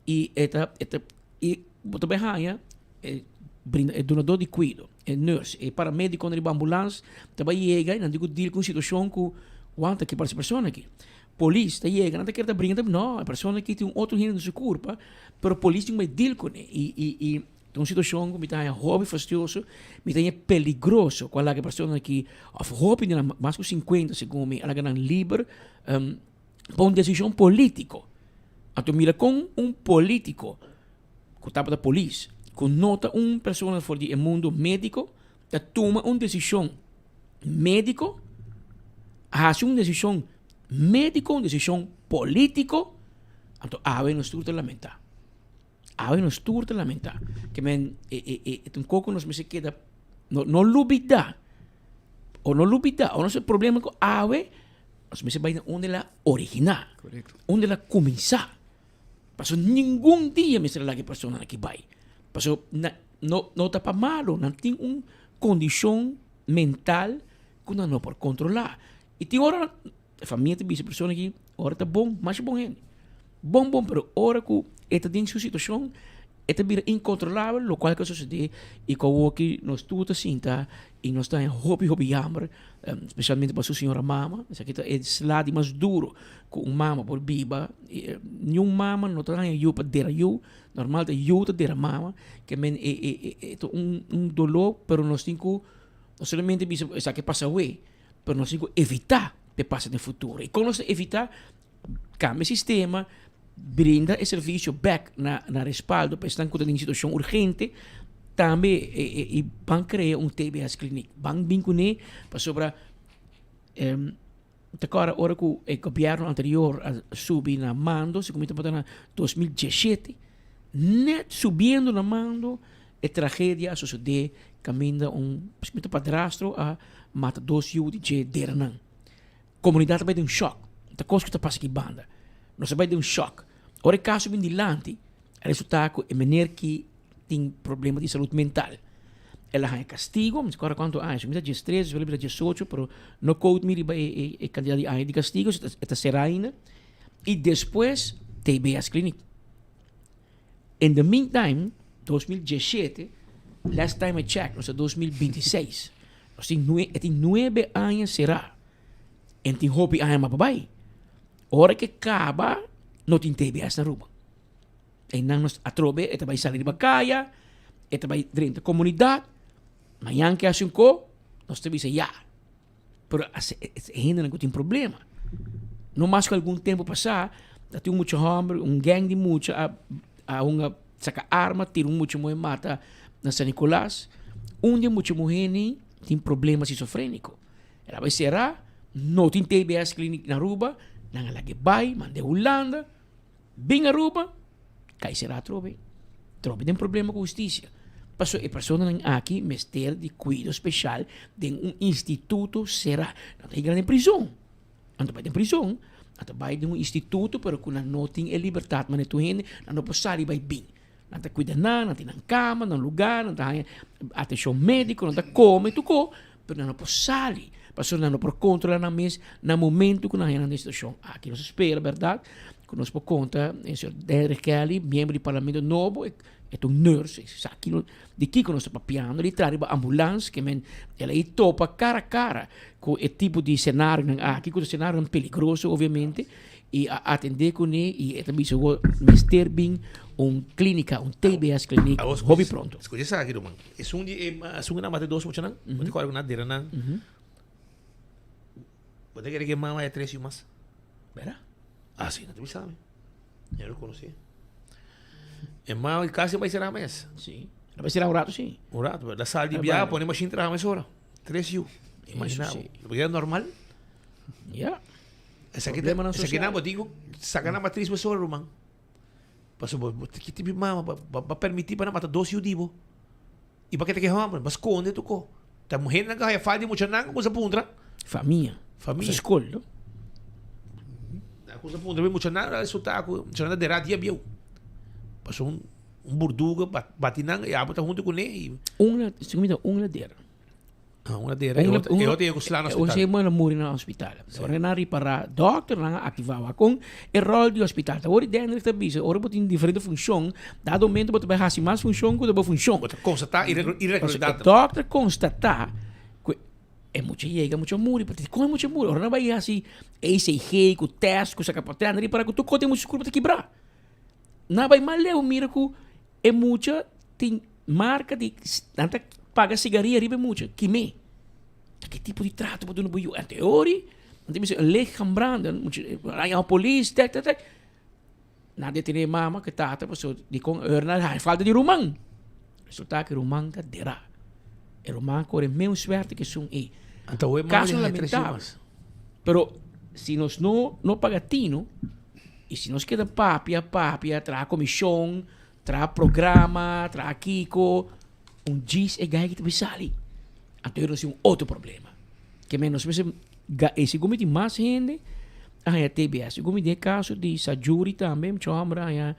i e ta e ta i bo ta bai haña e brinda e dunadó di kuido, e nurse, e paramedikonan riba ambulans ta bai yega i nan tin ku deal ku un situashon ku wanta ke parse persona aki. Polis ta yega, nan ta kere ta bringa, ta no, e persona aki tin un otro hende den su kurpa, pero polis tin ku bai deal kuné. I i i ta un situashon ku mi ta haña hopi fastioso, mi ta haña peligroso ku a laga e persona aki, òf hopi di nan, mas ku sinkuenta segun mi, a laga nan liber pa un desishon polítiko. Anto mira kon un polítiko ku tabata polis. ku no ta un persona for di e mundu médiko ta tuma un desishon médiko, a hasi un desishon médiko, un desishon polítiko, anto awe nos tur ta lamentá. Awe nos tur ta lamentá. Ke men e e e ta un kos ku nos mester keda no no lubidá o no lubidá o nos e problema ku awe nos mester bai na unda el a originá, unda el a kuminsá. Pasobra ningun dia mester a laga e personanan aki bai. Pasobra na no no ta pa malo, nan tin un kondishon mental ku nan no por kontrolá. I tin ora e famia ta bisa e persona aki, ora ta bon, masha bon hende. Bon bon, pero ora ku e ta den su situashon e ta bira inkontrolabel, lokual ku a sosodé i ku awoki nos tur ta sinta i nos ta haña hopi hopi yamber, spesialmente pa su señora mama, esaki ta e sla di mas duro ku un mama por biba, niun mama no ta haña yu pa dera yu, normal ta yu ta dera mama, ke men e e e ta un un doló pero nos tin ku no solamente bisa esaki a pasa awe, pero nos tin ku evitá pa e pasa den futuro, i kon nos ta evitá? Kambia sistema, brinda e servisio bèk na na respaldo pa esnan ku ta den situashon urgente, tambe e e i ban krea un TBS kliniek, ban bin kuné pasobra ta kòrda ora ku e gobièrnu anterior a subi na mando, segun mi tabata na 2017, nèt subiendo na mando e tragedia a sosodé kaminda un padrastro a mata dos yu di dje deranan. Komunidat ta bai den un shòk. Ta kos ku ta pasa aki banda. Nos a bai den un shòk. Ora e kaso bin dilanti, a resultá ku e meneer ki tin problema di salud mental. El a haña kastigo, mi no sa kuantu aña, mi ta diestres, mi ta diesocho, pero no quote mi riba e kantidat di aña di kastigo, e ta será ainda. I despues TBS Clinic. In the meantime, 2017, last time I check, nos ta 2026. Nos tin nue, e tin nuebe aña será. En tin hopi aña mas pa bai. Ora ke kaba, no tin TBS na Aruba. Einan nos atrobe e ta bai sali riba kaya, e ta bai drenta komunidat. Mañan ke hasi un ko, nos ta bisa ya. Pero e hendenan ku tin problema. No mas ku algun tempu pasá, ta tin un mucha hòmber, un gang di mucha a a hunga saka arma, tira un mucha muhé mata na San Nicolas. Un di e mucha muhénan tin problema skizofréniko. El a bai será, no tin TBS clinic na Aruba, nan a lag'é bai, mand'é Hulanda, bin Aruba, kai será atrobe. Atrobe den problema ku hustisia. Pasobra e personanan aki mester di kuido speshal den un instituto será. Nan ta yega den prizon. Nan ta bai den prizon, nan ta bai den un instituto pero ku nan no tin e libertat manera tur hende, nan no por sali bai bin. Nan ta kuida nan, nan tin nan kama, nan lugá, nan ta haña atenshon médiko, nan ta kome tur ko, pero nan no por sali, pasobra nan no por kontrolá nan mes na momento ku nan haña nan den situashon aki. Nos a spera bèrdat ku nos por konta e señor Derrick Kelly, miembro di parlamento nobo, e ta un nurse, e sa kiko di kiko nos ta papiando, di traha riba ambulans, ke men el a i topa kara a kara ku e tipo di senarionan aki, ku ta senarionan peligroso obviamente. I a atendé kuné i e ta bisa ku mester bin un klínika, un TBS klínik hopi pronto. Skucha esaki ruman, esun di e esun ku nan mata e dos muchanan, bo ta kòrda ku nan dera nan, bo ta kere ku e mama a tres yu mas? Bèrda? Ah si, nan ta bisa mi, mi a rekonosé. E mama kasi a bai será mes. Si, a bai será un rato si. Un rato, pero a sal di biaha pone mashin traha mesora, tres yu, imagina bo, bo kere normal? Ya. Esaki ta, esaki nan bo tin ku saka nan matris mesora ruman. Pasobra bo ki tipo di mama bo a permiti pa nan mata dos yu di bo. I pa ke ta ke homber? Bo a skonde tur ko. Ta muhernan ku haya falta di muchanan ku kusa puntra. Famia. Famia. Kusa skol no. Nan kusa puntra mi muchanan a resulta ku muchanan ta dera dia bieu. Pasobra un burduga bati nan i abo ta huntu kuné i. Un, segun mi ta un la dera. Ah, una dera. E otro, e otro llegó sla na hospital. Ose mano muri na hospital. Ora nan ripara, dokter nan a activa wa con e rol di hospital. Ta ora Dendrich ta bisa, ora bo tin diferente funcion, dado momento bo ta bai haci mas funcion cu ta bo funcion. Bo ta constata irregularidad. E dokter constata cu e mucha yega, mucha muri, pero con e mucha muri? Ora nan bai haci ECG cu test cu saca pa nan ripara cu tur cos den mucha su curpa ta kibra. Nan bai mas leu mira cu e mucha tin marca di nan ta paga sigaria riba e mucha kimé. Ta ki tipo di trato bo duna bo yu? Anto e ori nan ta bisa un lichaam branden mucha nan yama polis tek tek tek. Nan a detene e mama ku e tata pasobra dikon e ora nan haña falta di ruman. Resultá ku e ruman ta derá. E ruman a kore meun suerte ku esun ei. Anto awor e mama Kaso di haña tres yu lamentabel. mas. Pero si nos no no paga tino i si nos keda papia papia traha komishon, traha programa, traha kiko, un djis e gai ki ta bin sali. Anto nos tin un otro problema. Ke men nos mester ga e segun mi tin mas hende a haña TBS. Segun mi den e kaso di Sajuri tambe mucha homber a haña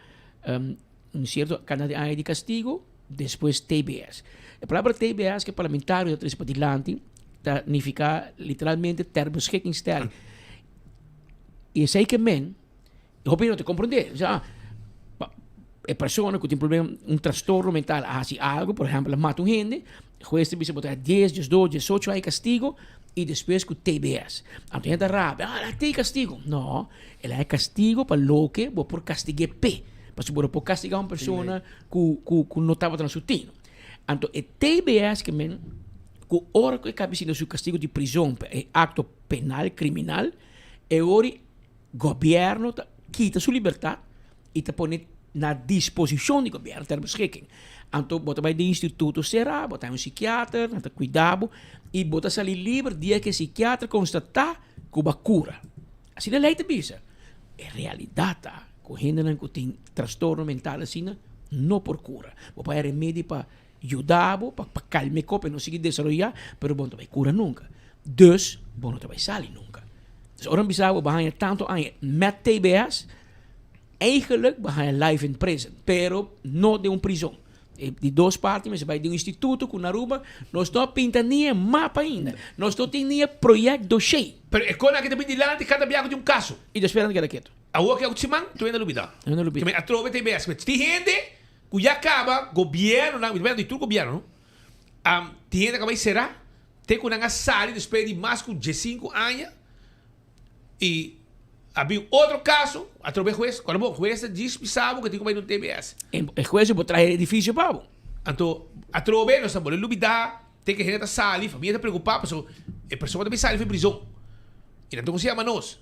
un cierto cantidad di aña di castigo, despues TBS. E palabra TBS ke parlamentario ta trece padilanti ta nifica literalmente ter beschikkingstelling. Y esey ke men, hopi no ta comprende. Osea, e persona cu tin problema, un trastorno mental a haci algo, por ehempel a mata un hende, huez ta bisa bo ta dies, diesdos, diesocho aña di castigo y despues cu TBS. Anto hende ta rabia, ah, el a tin castigo. No, el a castigo pa loke bo por castigue p'e. Pasobra bo no por castiga un persona cu cu cu no tabata na su tino. Anto e TBS ke men cu ora cu e caba sinti su castigo di prison pa e acto penal, criminal, e ora gobierno ta kita su libertad y ta pone na disposicion di gobierno ter beschikking. Anto bo ta bay den instituto cera, bo ta hay un psikiater, nan ta cuida bo y bo ta sali liber dia cu e psikiater constata cu bo a cura. Asina ley ta bisa. E realidad ta cu hendenan cu tin trastorno mental asina no por cura. Bo por haya remedi pa yuda bo, pa calma e kop e no sigui desaroya, pero bo no ta bay cura nunca. Dus bo no ta bay sali nunca. Dus ora mi bisa bo, bo haña tanto aña met TBS, eigenlijk bo haña life in prison, pero no den un prizon. E di dos parti mester bai den un instituto ku na Aruba nos no a pinta ni e mapa ainda. Nos no tin ni e project dossier. Pero e kona aki ta bin dilanti kada biaha ku tin un kaso. I despues nan ta keda ketu. Awor ke otro siman tur hende a lubida. Hende a lubida. Ke men atrobe TBS. Tin hende ku ya kaba gobiernonan, mi ta papia di tur gobierno no, tin hende a kaba di sera te ku nan a sali despues di mas ku diesinku aña i a bin otro kaso atrobe hues, kòrda bo hues ta djis bisa bo ku tin ku bai na un TBS. E hues bo traha e edifisio pa bo. Anto atrobe nos ta bolbe lubida te ku e hende ta sali, famia ta preokupa pasobra e persona ta bin sali for di prizon i nan ta kuminsá yama nos,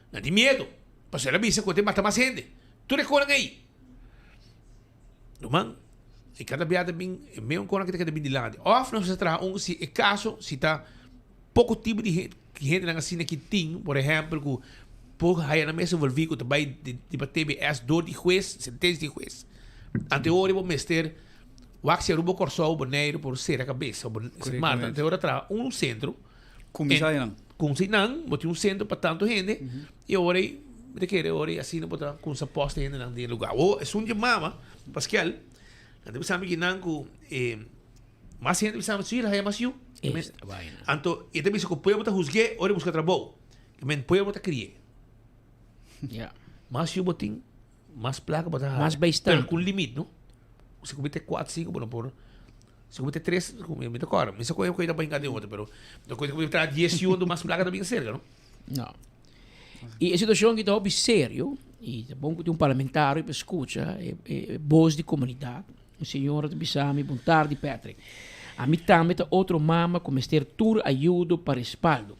nan tin miedu pasobra el a bisa ku e ta mata mas hende. Tur e konan ei. Ruman, e kada bia ta bin e meun konan ki ta keda bin dilanti. Òf nos mester traha un si e kaso si ta poko tipo di hende hendenan asina ki tin, por ehèmpel ku por haya nan mes envolví ku ta bai riba TBS dor di hues, sentensia di hues. Ante ora bo mester wak si Aruba, Kòrsou, Boneiru por sera kabes òf Sint Maarten. Ante ora traha un sentro. Kuminsá einan. Kuminsá einan, bo tin un sentro pa tantu hende. I ora ei, mi ta kere ora ei asina bo ta kumsa posta hendenan den e lugá. Awor, esun dje mama, Paskel, nan ta bisa mi kinan ku e mas hende ta bisa mi, si, el a haya mas yu. Esta vaina. Anto, e ta bisa ku pueblo ta husg'é ora e buska trabou. Men pueblo ta kri'é. Ya. Mas yu bo tin, mas plaka bo ta haya. Mas bijstand. Pero ku un limit, no? Si ku mi ta kuater, sinku, bo no por. Si ku mi ta tres, mi ta kòrda. Mi sa ku e ta brinka den otro, pero ku mi ta traha dies yu, anto mas plaka ta bin serka, no? No. I e situashon aki ta hopi serio i ta bon ku tin un parlamentario pa skucha e e bos di komunidat. Un señora ta bisa mi, Bon tardi Patrick. Ami tambe ta otro mama ku mester tur ayudo pa respaldo.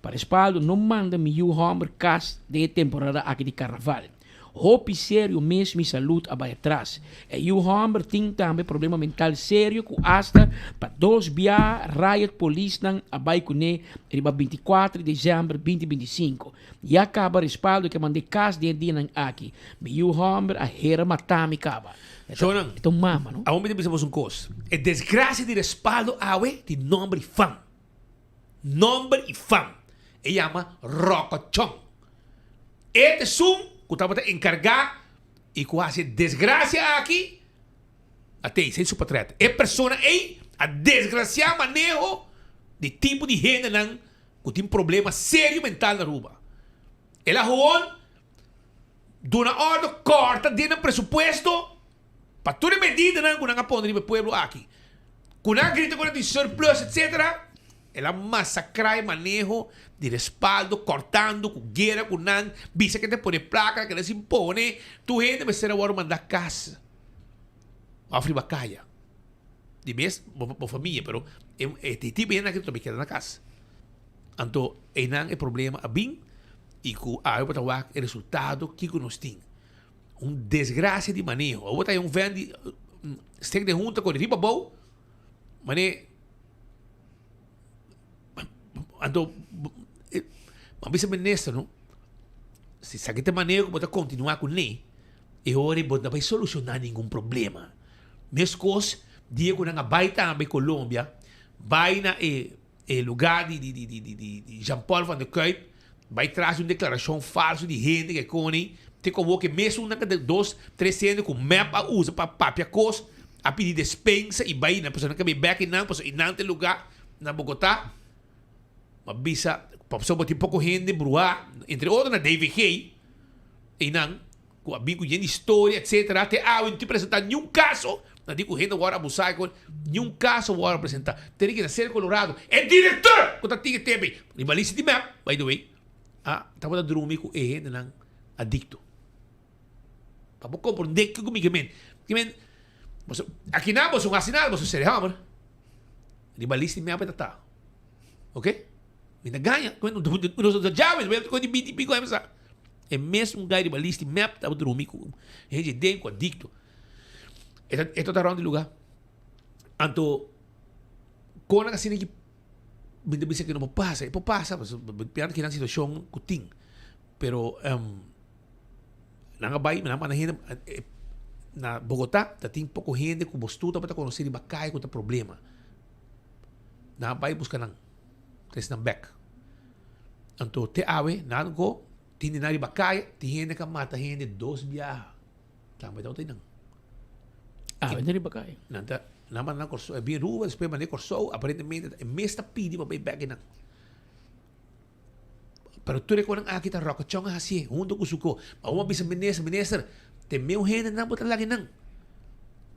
Pa respaldo no manda mi yu hòmber kas den e temporada aki di karnaval. Hopi serio mes mi salud a bai atras. E yu homber tin tambe problema mental serio cu hasta pa dos bia riot polisnan a bai cune riba 24 di december 2025. Ya caba respaldo ke mande cas den e dianan aki. Mi yu homber a hera mata mi caba. E Shownan, ta un mama no. Awor mi ta bisa boso un cos. E desgracia di respaldo awe tin nomber y fam. Nomber y fam. E yama Rocochon. E ta esun ku tabata enkargá i ku hasi e desgrasia aki, a tei sin su patret. E persona ei a desgrasiá maneho di tipo di hendenan ku tin problema serio mental na Aruba. El a howon duna òrdu kòrta den nan presupuesto pa tur e medidanan ku nan a pone riba e pueblo aki. Ku nan a grita ku nan tin surplus etcetera. El a masakrá e maneho di respaldo, kòrtando ku guera ku nan, bisa ke ta pone plaka, ke ta sin pone. Tur hende mester a wòrdu mandá kas òf riba kaya. Di bes bo famia, pero e tipo hende aki ta keda na kas. Anto einan e problema a bin i ku awe bo ta wak e resultado kiko nos tin. Un desgracia di maneho. Awor ta hay un vent di. Stek den hunta ku riba abou, mane anto bo a bisa minister no, si esaki ta e manera ku bo ta kontinuá kuné, e ora ei bo no ta bai solushoná ningun problema. Meskos dia ku nan a bai tambe Colombia, bai na e E lugar di di di di di Jean Paul van der Kuyp bai tras di un declaracion falso di hende ke koni te komo ke mesun nan dos tres hende ku mep a usa pa papia kos a pidi despensa i bai nan pasobra nan ke bai bek einan pasobra einan ta e lugar na Bogota ma bisa pasobra bo tin poko hende bruha entre otro na DVG einan. Ku a bin ku yen di storia etcetera te awe no tin presenta niun kaso na di ku hende wòrdu abusá i ku niun kaso wòrdu presenta tene ki ta Cerro Colorado e direktor ku ta tin e tempu ei riba lista di mep by the way a tabata drumi ku e hendenan adikto pa bo komprende kiko mi ke men ke men boso akinan boso no hasi nada boso sere hòmber riba lista di mep e ta ta ok mi ta gaña nos ta djawe di binti piko aña pasa. E mesun guy riba list di mep tabata drumi ku hende den ku adikto. E ta e ta rond di luga. Anto konan asina ki mi ta bisa ku no por pasa, e por pasa pasobra pian kinan situashon ku tin. Pero nan a bai nan manda hende na Bogota ta tin poko hende ku bos tur tabata konosé riba kaya ku ta problema. Nan a bai buska nan, trese nan bek. Anto te awe nan go tin di nan riba kaya tin hende ka mata hende dos biaha tambe ta otro nan. Awe ta riba kaya. Nan ta nan manda nan Kòrsou e bin Aruba despues manda Kòrsou aparentemente e mes ta pidi pa bai bek einan. Pero tur e konan aki ta Ròkachòn a hasié hunto ku su ko. Ma bo a bisa minister, minister te meu hendenan bo ta laga einan.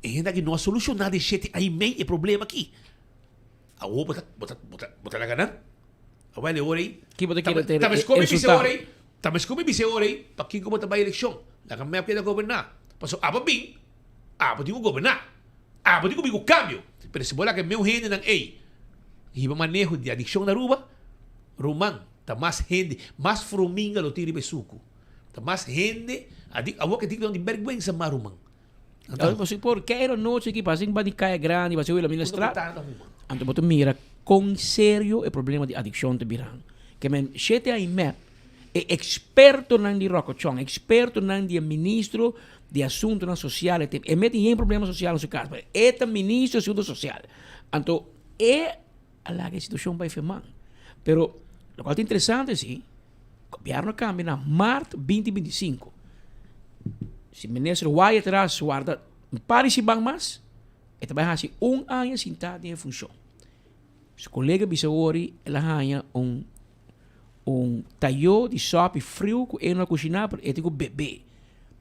E hende aki no a solushoná den shete aña i mei e problema aki. Awor bo ta bo ta bo ta laga nan. Awel e ora ei. Ki bo ta kere ter e resultado? Ta mes ku mi bisa e ora ei, pakiko bo ta bai elekshon? Laga mep keda goberná. Pasobra abo bin, abo tin ku goberná. Abo tin ku bin ku kambio. Pero si bo laga e meu hendenan ei hiba maneho di adikshon na Aruba, ruman, ta mas hende, mas fruminga lo tin riba e suku. Ta mas hende adik, awor ke tin di bèrgwensa mas ruman. Anto bo si por keiro nochi aki pasa ba di kaya grandi pasa Wilhelmina Straat anto bo ta mira kon serio e problema di adikshon ta biran. Ke men shete ai mep e ekspertonan di Rokochon, ekspertonan di e ministro di asuntonan sosial e e mete yen problema sosial na su kas pero e ta ministro di asunto sosial. Anto e a laga e situashon bai feman. Pero lokual ta interesante si Gobierno a cambia na maart 2025. Si minister Wyatt Ras warda un par di siman mas, e ta bai haci un aña sinta den e funcion. Su colega bisa wori el a haña un un tayo di sopi friu cu e no a cushina pero e tin cu bebe.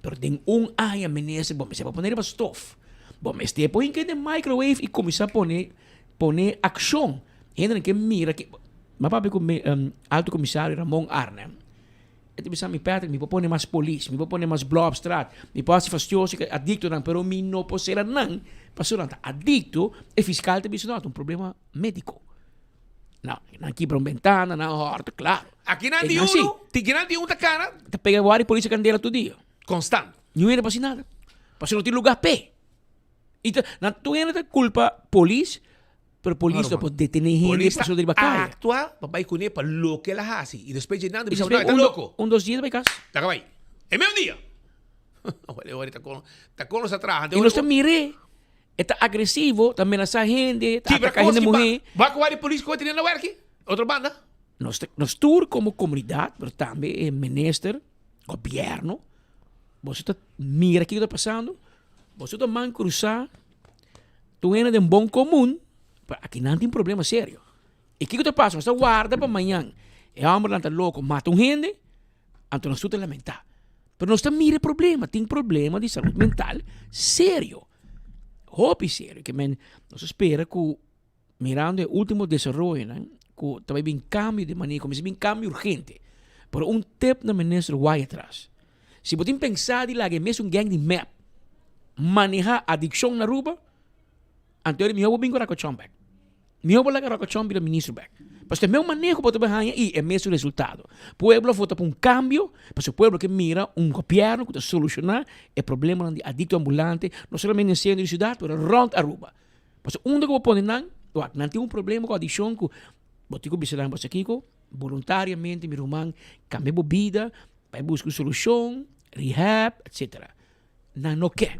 Pero den un aña minister bo mester por pone riba stof. Bo mester por hinca den microwave y cuminsa pone pone accion. Hendenan ke mira ke Mi a papia ku alto komisario Ramon Arnhem. E ta bisa mi, Patrick, mi por pone mas polis, mi por pone mas blò op straat, mi por hasi fastioso ku e adiktonan, pero mi no por sera nan pasobra nan ta adikto. E fiskal ta bisa, no, ta un problema médiko. No, nan kibra un bentana, nan hòrta, klaro. Akinan di unu, tin kinan di un ta kana. Ta pega wari polis e kandela tur dia. Konstant. Niun hende por hasi nada, pasobra no tin lugá p'e. I ta, nan tur hende ta kulpa polis. Pero polis no por detene hende Polis pasobra riba ta kaya. actua pa bai cune pa loke el a haci y despues dje nan ta Y bisa despues no e ta un, loco. un dos dia ta bai cas. Ta bai. E medio dia. Awel e ora ta con ta con nos a traha. Y nos ta mir'é. E ta agresivo, ta menasa hende, ta Kibra ataka cos hende ki ba muhé. ba cu wari polis cu tene na werki. Otro banda. Nos ta nos tur como comunidad pero tambe e minister, gobierno, boso ta mira kico ta pasando, boso ta man crusa. Tur hende den bon komun, pero aki nan tin problema serio. I kiko ta pasa? Nos ta warda pa mañan e hòmbernan ta loko mata un hende, anto nos tur ta lamentá. Pero nos ta mira e problema, tin problema di salud mental serio, hopi serio. Ke men nos ta spera ku mirando e ultimo desaroyonan ku ta bai bin kambio di manera, kuminsá bin kambio urgente. Pero un tip na minister Wyatt Ras, si bo tin pensa di laga e mesun gang di mep maneha adikshon na Aruba, anto mihó bo bin ku Rako Chong bek. Mihó bo laga Rako Chong bira minister bek. Pasobra e mesun maneho bo ta bay haña y e mesun resultado. Pueblo a vota pa un cambio, pasobra pueblo ke mira un gobierno cu ta soluciona e problemanan di adicto ambulante, no solamente den centro di ciudad, pero rond Aruba. Pasobra unda cu bo pone nan, wak, nan tin un problema cu adiccion cu bo tin cu bisa nan, bo sa kico? Boluntariamente mi ruman cambia bo bida, bay busca un solucion, rehab, etcetera. Nan no ke.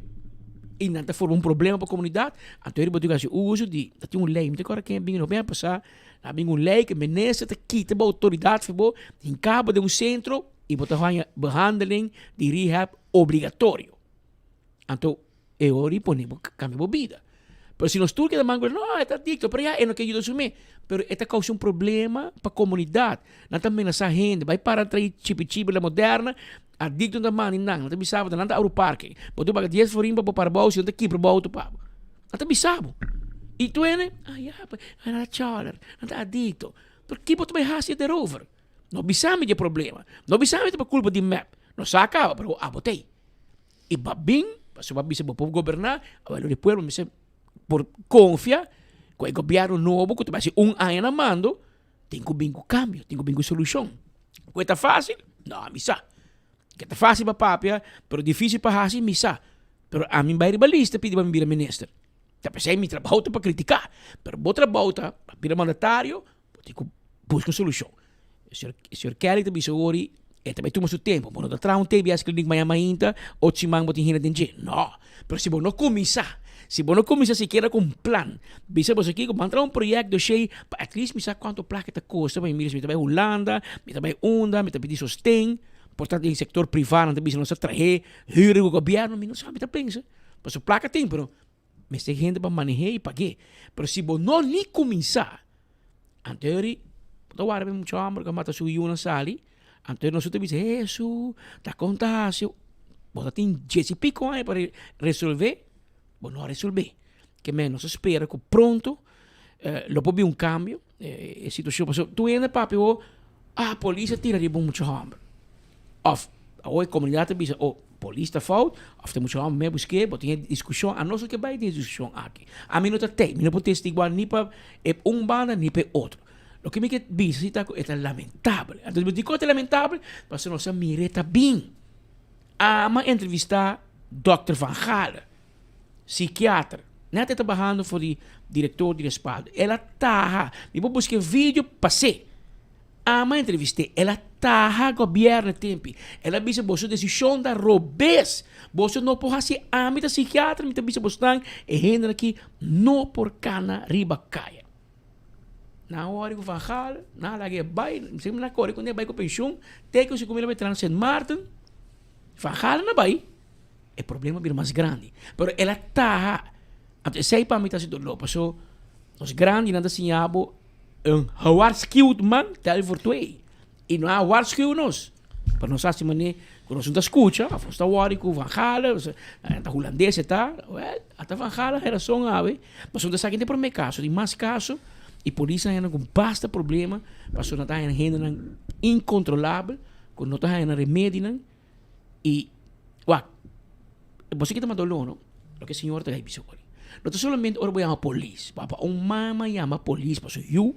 I nan ta forma un problema pa komunidat. Anto heri bo tin ku hasi uso di, ta tin un lei, mi ta kòrda ken a bini no bin a pasá, a bin un lei ku minister ta kita bo outoridat for bo, hinka bo den un sentro i bo ta haña behandeling di rehab obligatorio. Anto e ora i pone bo kambia bo bida. Pero si nos tur keda man ku no, e ta adikto, pero ya e no ke yuda su mes. Pero e ta kousa un problema pa komunidat. Nan ta menasá hende, bai para traí chipi chipi la moderna, adikto nan ta manda nan, nan ta bisa bo, nan ta abri parke. Bo ta paga dies florin pa bo para bo auto, si no ta kibra bo auto pa bo. Nan ta bisa bo. I tu hende, ah ya, nan ta chòler, nan ta adikto. Pero ki bo ta bai hasi derover? No bisa mi di e problema. No bisa mi ta pa kulpa di mep. No sa kaba, pero abo t'ei. I ba bin, pasobra bo a bisa bo por goberná, awor e pueblo mester por konfia ku e gobièrnu nobo ku ta bai hasi un aña na mando tin ku bin ku kambio, tin ku bin ku solushon. Ku e ta fásil? No, mi sa. Ke ta fásil pa papia, pero difísil pa hasi, mi sa. Pero ami bai riba lista pidi pa mi bira minister. Ta p'esei mi trabou ta pa kritiká, pero bo trabou ta pa bira mandatario, Bo tin ku buska un solushon. Señor, señor Kelly ta bisa ori, e ta bai tuma su tempu. Bo no ta traha un TBS clinic mañana mainta, otro siman bo tin hende den dje. No. Pero si bo no kuminsá, si bo no kuminsá sikiera ku un plan, bisa boso kiko, ban traha un proyekto shei pa at least mi sa kuantu plaka ta kosta pa mi mira si mi ta bai Hulanda, mi ta bai unda, mi ta pidi sosten. Por ta den sektor privá nan ta bisa nos ta trah'é, hür ku gobièrnu, mi no sa, mi ta pensa. Pasobra plaka tin, pero Mester hende pa maneh'é i pag'é. Pero si bo no ni kuminsá, anto eri bo ta wara mucha hòmber ku a mata su yunan sali, anto eri nos ta bisa, Hesu, ta kon ta hasi? Bo ta tin dies i piko aña pa resolvé, bo no a resolvé. Ke men nos ta spera ku pronto lo por bin un kambio, e situashon, pasobra tur hende papia awor, ah, polis a tira riba un mucha hòmber. Òf awor e komunidat ta bisa, oh, polis ta fout, òf ta mucha hòmber mei busk'é, bo tin e diskushon, anos no ke bai den e diskushon aki. Ami no ta tei, mi no por testiguá ni pa e un banda ni pa e otro. Loke mi ke bisa si ta ku e ta lamentabel. Anto dikon e ta lamentabel? Pasobra nos a mir'é ta bin. Ama entrevistá dòkter Van Galen. Psikiater. Net e ta bahando for di director di respaldo. El a taha. Mi por busca e video pas'é. Ama entrevist'é. El a taha gobierno e tempi. El a bisa boso decision ta robes. Boso no por haci. Ami ta psikiater mi ta bisa bosnan e hendenan aki no por cana riba caya. Nan a wòrdu ku Van Gaal, nan a laga e bai, mi nan a kore kuné bai ku penshun, te ku su kumina bai traha na Sint Maarten, Van Gaal a bai. E problema a bira mas grandi. Pero el a taha. Anto esei pa mi ta hasi doló. Paso nos grandinan ta siña bo un gewaarschuwd man tel voor twee. I no a waarschuw nos. Pero nos hasi manera ku nos no ta skucha òf nos ta wòri ku Van Gaal, ta hulandes e ta. Wèl, ata Van Gaal a rason awe. Pasobra esaki no ta e promé kaso. Tin mas kaso i polis a haña ku basta problema pasobra nan ta haña hendenan inkontrolabel ku no ta haña nan remedinan. I wak, boso ki ta manda doló no, loke Señor ta bisa ori. No ta solamente ora bo yama polis, pa un mama yama polis pa su yu,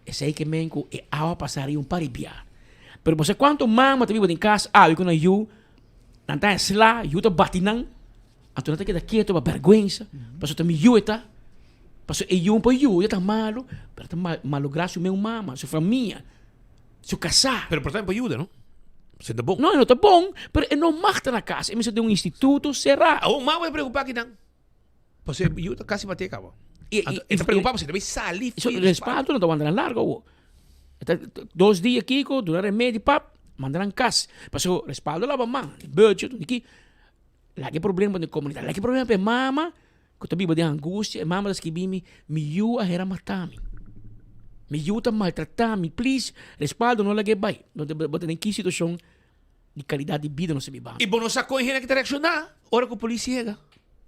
esei ke men ku e awa pasa riba un par di bia. Pero bo sa kuantu mama ta biba den kas awe ku nan yu, nan ta sla, yu ta bati nan, anto nan ta keda ketu pa bèrgwensa, pasobra ta mi yu e ta, pasobra e yu no por yuda, ta malu, pero ta malogra su mes mama, su famia. Su kasá. Pero por ta pa yuda, no? Se ta bon. No, e no ta bon, pero e no mag ta na kas. E mester den un instituto será. Awor mama ta preokupá kinan. Pasobra e yu ta kasi baté kaba. Anto e ta preokupá pasobra e ta bai sali for di respaldo. No ta wanta nan largo awor. E ta dos dia kiko, duna remedi pap, manda nan kas. Pasobra respaldo laba man, budget, ki. Laga e problema den komunidat, laga e problema pa e mama. Ku ta biba den angustia, e mama ta skibi mi, Mi yu a hera mata mi. Mi yu ta maltratá mi. Please, respaldo no lag'é bai. Bo ta den ki situashon di kalidat di bida nos ta bibando. I bo no sa kon e hende aki ta reakshoná ora ku polis yega.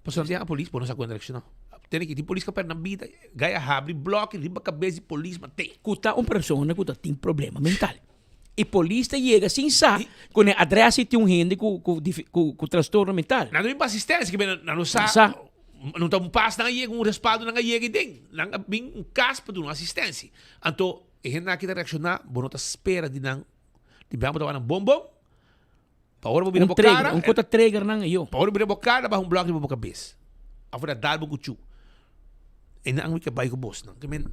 Pasobra nan tin polis, bo no sa kon e ta reakshoná. Tene ki tin polis ku a pèrdè nan bida, gai a habri blòki riba kabes di polis mat'é. Ku ta un persona ku ta tin problema mental. E polis ta yega sin sa ku na e adres ei tin un hende ku ku trastorno mental. Nan ta bin pa asistensia ke nan no sa no ta un pas nan a yega un respaldo nan a yega ei den. Nan a bin un kas pa duna asistensia. Anto. E hende aki ta reakshoná, bo no ta spera di nan, di biaha bo ta wak nan bon bon, pa ora bo bira Un bo trigger, kara, un kota trigger nan e yo. Pa ora bo bira bo kara, baha un blòk riba bo kabes. Òf nan dal bo kuchú. E nan ke bai ku bosnan. Ke men,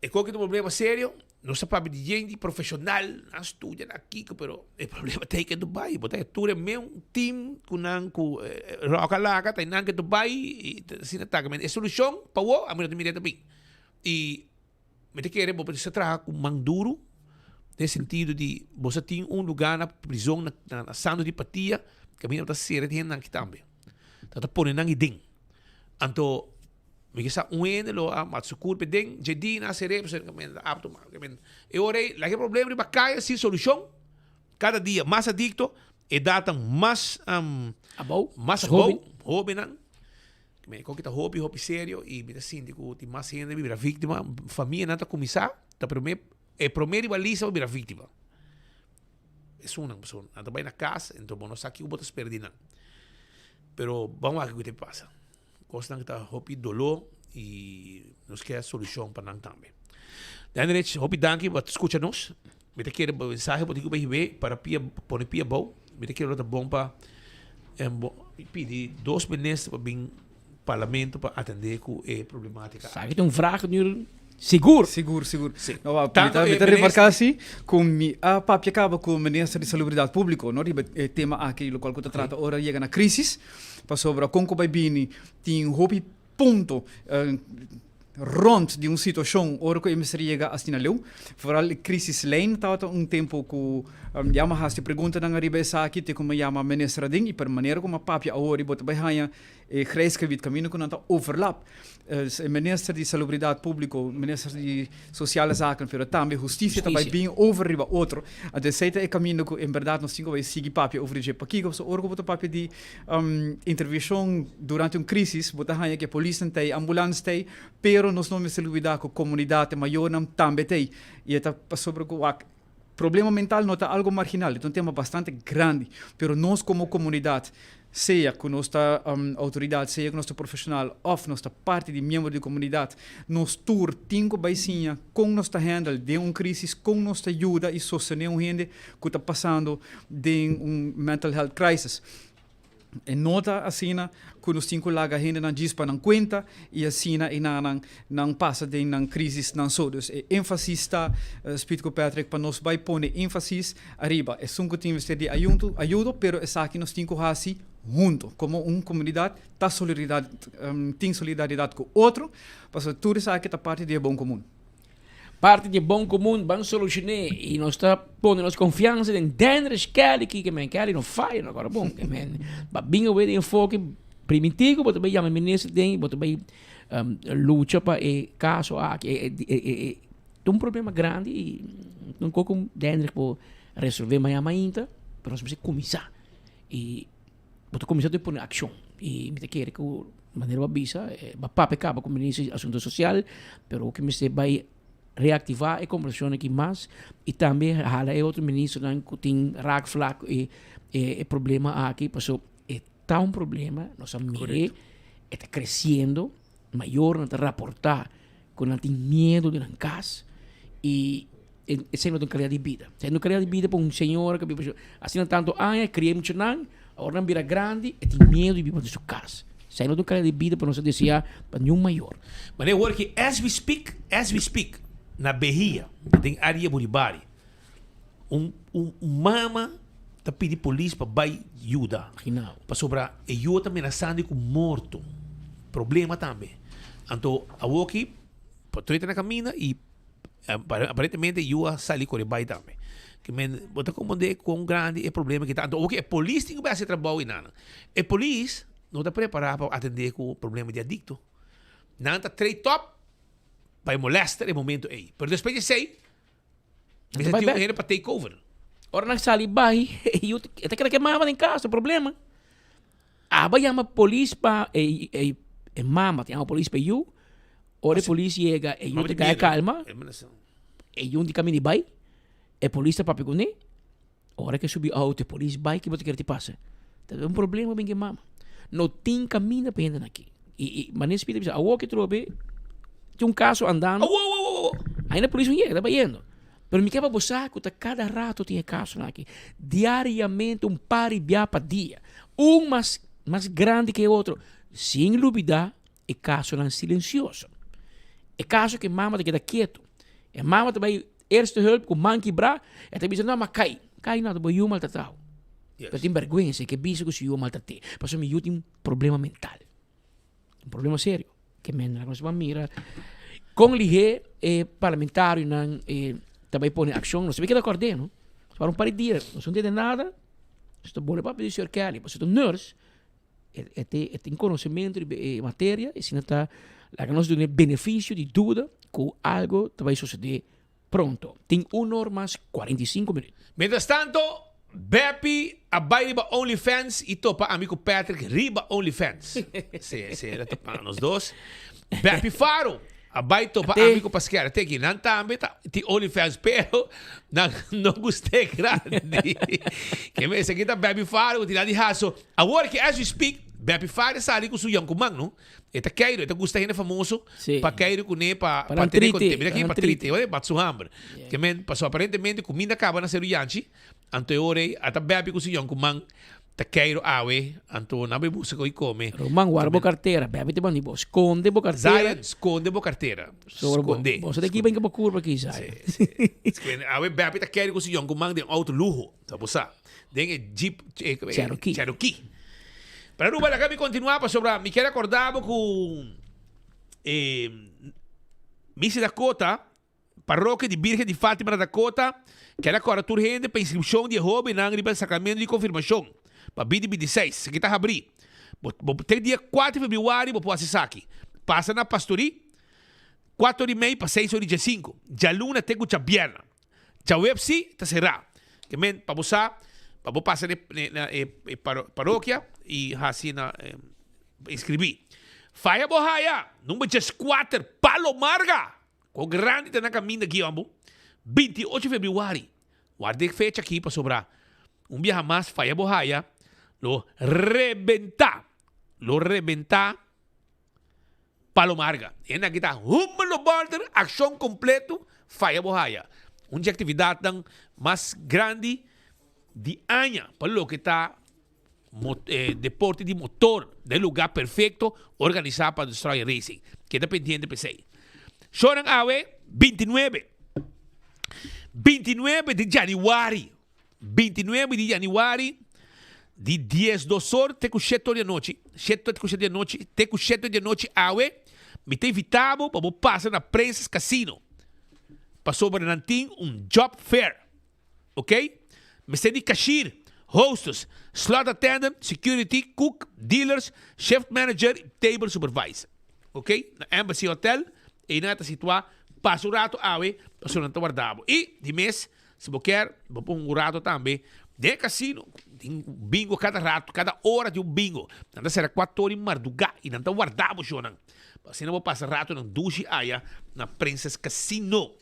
e koki ta un problema serio, nos ta papia di hende profeshonal, nan studia, nan kiko, pero e problema ta ei ke Dubai. Bo ta tur e meun team ku nan ku roka laka, ta einan ke Dubai, i asina ta. Ke men, e solushon pa wou, ami no ta mira e ta bin. I mi ta kere bo mester traha ku man duru den sentido di bo sa tin un lugá na prizon na na Santo di Patia kaminda bo ta sera di hendenan aki tambe. Ta ta pone nan aden. Anto mi ke sa un hende lo a mata su kurp aden dje dia nan a ser'é pasobra nan ta apto mas. E ora ei laga e problema riba kaya sin solushon kada dia mas adikto e datan mas Abou, mas abou hobennan. Mi koki ta hopi hopi serio y mi ta sinti cu tin mas hende bira victima. Famianan ta cuminsa, ta prome, e prome riba lista pa bira victima. Esunnan, pasobra nan ta bay na cas, enton bo no sa kico bo ta spera di nan. Pero ban wak kico ta pasa. Cosnan ta hopi dolo y nos kier solucion pa nan tambe. Daniel, hopi danki pa scucha nos. Mi ta kere bo mensahe bo tin ku bay hib'é para pia pone pia abou. Mi ta kere lo ta bon pa bo pidi dos minister pa bin parlamento pa atendé ku e problematika aki. Esaki ta un vraag nu sigur. Sigur, sigur. Si. No, mi Tanto ta, mi e ta minister remarká si ku mi a papia kaba ku minister di Salubridat Públiko no riba e tema aki lokual ku ta trata ora yega na krísis pasobra kon ku bai bini tin hopi punto rond di un situacion ora cu e mester yega asina leu. Vooral e crisislijn tabata un tempo cu ya mi a haci preguntanan ariba esaki te cu mi a yama minister adin y per manera cu mi a papia awor y bo ta bay haya e grijs gebied caminda cu nan ta overlap. E minister di Salubridad Publico, minister di Sociale Zaken pero tambe Husticia ta bay bin over riba otro. Anto esey ta e caminda cu en berdad nos tin cu bay sigui papia over dje. Pakico? Pasobra ora cu bo ta papia di Intervenshon durante un krísis, bo ta haña ku e polisnan ta ei, ambulans ta ei, pero nos no mester lubidá ku komunidat, e mayornan tambe ta ei. I e ta pasobra ku wak, problema mental no ta algu marginal, e ta un tema bastante grandi. Pero nos komo komunidat, sea ku nos ta outoridat, sea ku nos ta profeshonal òf nos ta parti di miembro di komunidat, nos tur tin ku bai siña kon nos ta handle den un krísis, kon nos ta yuda i sostené un hende ku ta pasando den un mental health crisis. E no ta asina ku nos tin ku laga hendenan djis pa nan kuenta i asina e nan nan pasa den nan crisis nan so. Dus e énfasis ta, Speed ku Patrick, pa nos bai pone énfasis ariba esun ku tin mester di ayunto ayudo, pero esaki nos tin ku hasi hunto komo un komunidat ta solidaridad tin solidaridat ku otro, pasobra tur esaki ta parti di e bon komun. Parti di e bon komun ban solushoné i nos ta pone nos konfiansa den Denrish Kelly ki ke men Kelly no faya no kòrda bon ke men ba bin awe den enfoke primintí ku bo ta bai yama minister den bo ta bai lucha pa e kaso aki e ta un problema grandi i un koko Denrish por resolve mañana mainta pero nos mester kuminsá i Bo ta kuminsá ta pone akshon i mi ta kere ku manera bo a bisa bo a papia kaba ku minister di asuntu sosial pero ku mester bai reaktivá e kombersashon aki mas i tambe hala e otro ministernan ku tin raakvlak e e problema aki pasobra e ta un problema nos a mir'é e ta kresiendo mayornan ta raportá ku nan tin miedu di nan kas i Esei no ta un calidad di bida. Esei no calidad di bida pa un señora cu biba asina tanto aña, cria muchanan, awor nan bira grandi, e tin miedo di biba den su cas. Esei no ta un calidad di bida pa nos a desea pa niun mayor. Manera hoor ki as we speak, as we speak, na Behia, den area Buribari, un un mama ta pidi polis pa bai yuda. Pasobra e yu ta menasando cu morto. Problema tambe. Anto awoki patruya ta na caminda y Aparentemente yu a sali kore bai tambe. Ke men bo ta komprende kon grandi e problema ki ta. Anto oke e polis tin ku bai hasi e trabou einan. E polis no ta prepará pa atendé ku problema di adikto. Nan ta trei tòp pa e molèster e momento ei. Pero despues di esei mester tin un hende pa take over. Ora nan sali bai e yu e ta keda ke mama den kas, e problema. Aba yama polis pa e e mama ta yama polis pa e yu. Ora e polis yega e yu ta kaya kalma. E yu di kaminda i bai. E polis ta papia kuné. Ora ke subi outo e polis bai ke bo ta kere ti pasa? Ta un problema bin ku e mama. No tin kaminda pa hende nan aki. I i manera spita bisa awor ke trobe tin un kaso andando. Ainda polis no yega, ta bayendo. Pero mi ke pa bo sa ku ta kada rato tin e kasonan aki. Diariamente un par di bia pa dia. Un mas mas grandi ke e otro. Sin lubida e kasonan silensioso. E kaso ku e mama ta keda ketu. E mama ta bai eerste hulp ku man kibrá, e ta bisa no m'a kai. Kai no, ta bo yu maltratau. Pero tin bèrgwensa, e ke bisa ku su yu a maltrat'é. Pasobra mi yu tin problema mental. Un problema serio. Ke men nan nos ban mira kon lihé e parlamentarionan e ta bai pone akshon. Nos ta bai keda kòrd'é no. Para un par di dia nos no tende nada. Nos ta bole papia di señor Kelly pasobra ta un nurse e e e tin konosementu riba e materia i asina ta laga nos duna e benefisio di duda ku algo ta bai sosodé Pronto. Tin un or mas 45 minuut. Mientras tanto, Beppy a bai riba OnlyFans y topa ami cu Patrick riba OnlyFans. Sí, sí, el a topa nos dos. Beppy Faro a bai topa ami cu Pasquera. Te aki, nan tambe ta tin OnlyFans, pero nan no gust'é grandi. Ke me, esaki ta Beppy Faro cu tin nan di haso. Awor ki as we speak, Beppy Faro a sali cu su yoncuman, no? E ta keiru, e ta gusta hende famoso pa keiru kuné pa pa tene konte. Mira aki pa trite, ora bat su hamber. Ke men paso aparentemente kuminda kaba na Seru Yanchi, anto e ora ei a ta bèbi ku su yònkuman ta keiru awe, anto nan bai buska koi kome. Ruman, warda bo kartera, bèbi ta bandi bo, skonde bo kartera. Zion, skonde bo kartera. Skonde. Bo sa ta kiba inka bo kurpa aki, Zion. Awe bèbi ta keiru ku su yònkuman den outo luho, ta bo sa. Den e Jeep Cherokee. Cherokee. Pero Aruba laga mi continua pasobra mi kier acorda bo cu e Misa Dakota, Parroquia di Virgen di Fatima na Dakota, kier acorda tur hende pa inscripcion di e hobennan riba e sacramento di confirmacion pa binti 26. Esaki ta habri. Bo bo te dia 4 di februari bo por haci esaki. Pasa na Pastorie, 4 ora y mei pa 6 ora y diescinco. Djaluna te cu djabierna. Djaweps si ta será. Ke men pa bo sa, pa bo pasa na e parokia i hasi na inskribí. Faya bo haya, number 14, Palo Marga! Ko grandi ta na kaminda aki hombo. 28 febrüari. Warda e fecha aki pasobra un biaha mas faya bo haya lo rebentá. Lo rebentá. Palo Marga. Hende aki ta humber lo border, akshon kompleto, faya bo haya. Un di aktividatnan mas grandi di aña pa loke ta deporte di motor den lugar perfekto organisá pa Destroyer Racing. Keda pendiente pa esei. Shownan awe 29, 29 di januari. 29 di januari di 12 or te ku 7 or di anochi, 7 te ku 7 di anochi, te ku 7 di anochi awe, mi ta invita bo pa bo pasa na Princess Casino. Pasobra nan tin un job fair. Ok? Mester di cashier, hostess, slot attendant, security, cook, dealers, shift manager y table supervisor. Ok? Na Embassy Hotel, einan ta situa. Pasa un rato awe, pasobra nan ta warda bo. Y di mes, Si bo kier, bo por un rato tambe den e casino. Tin bingo cada rato, cada ora tin un bingo. Nan ta sera cuatro ora di marduga y nan ta warda bo shownan. Pa asina bo pasa ratonan dushi aya na Princess Casino.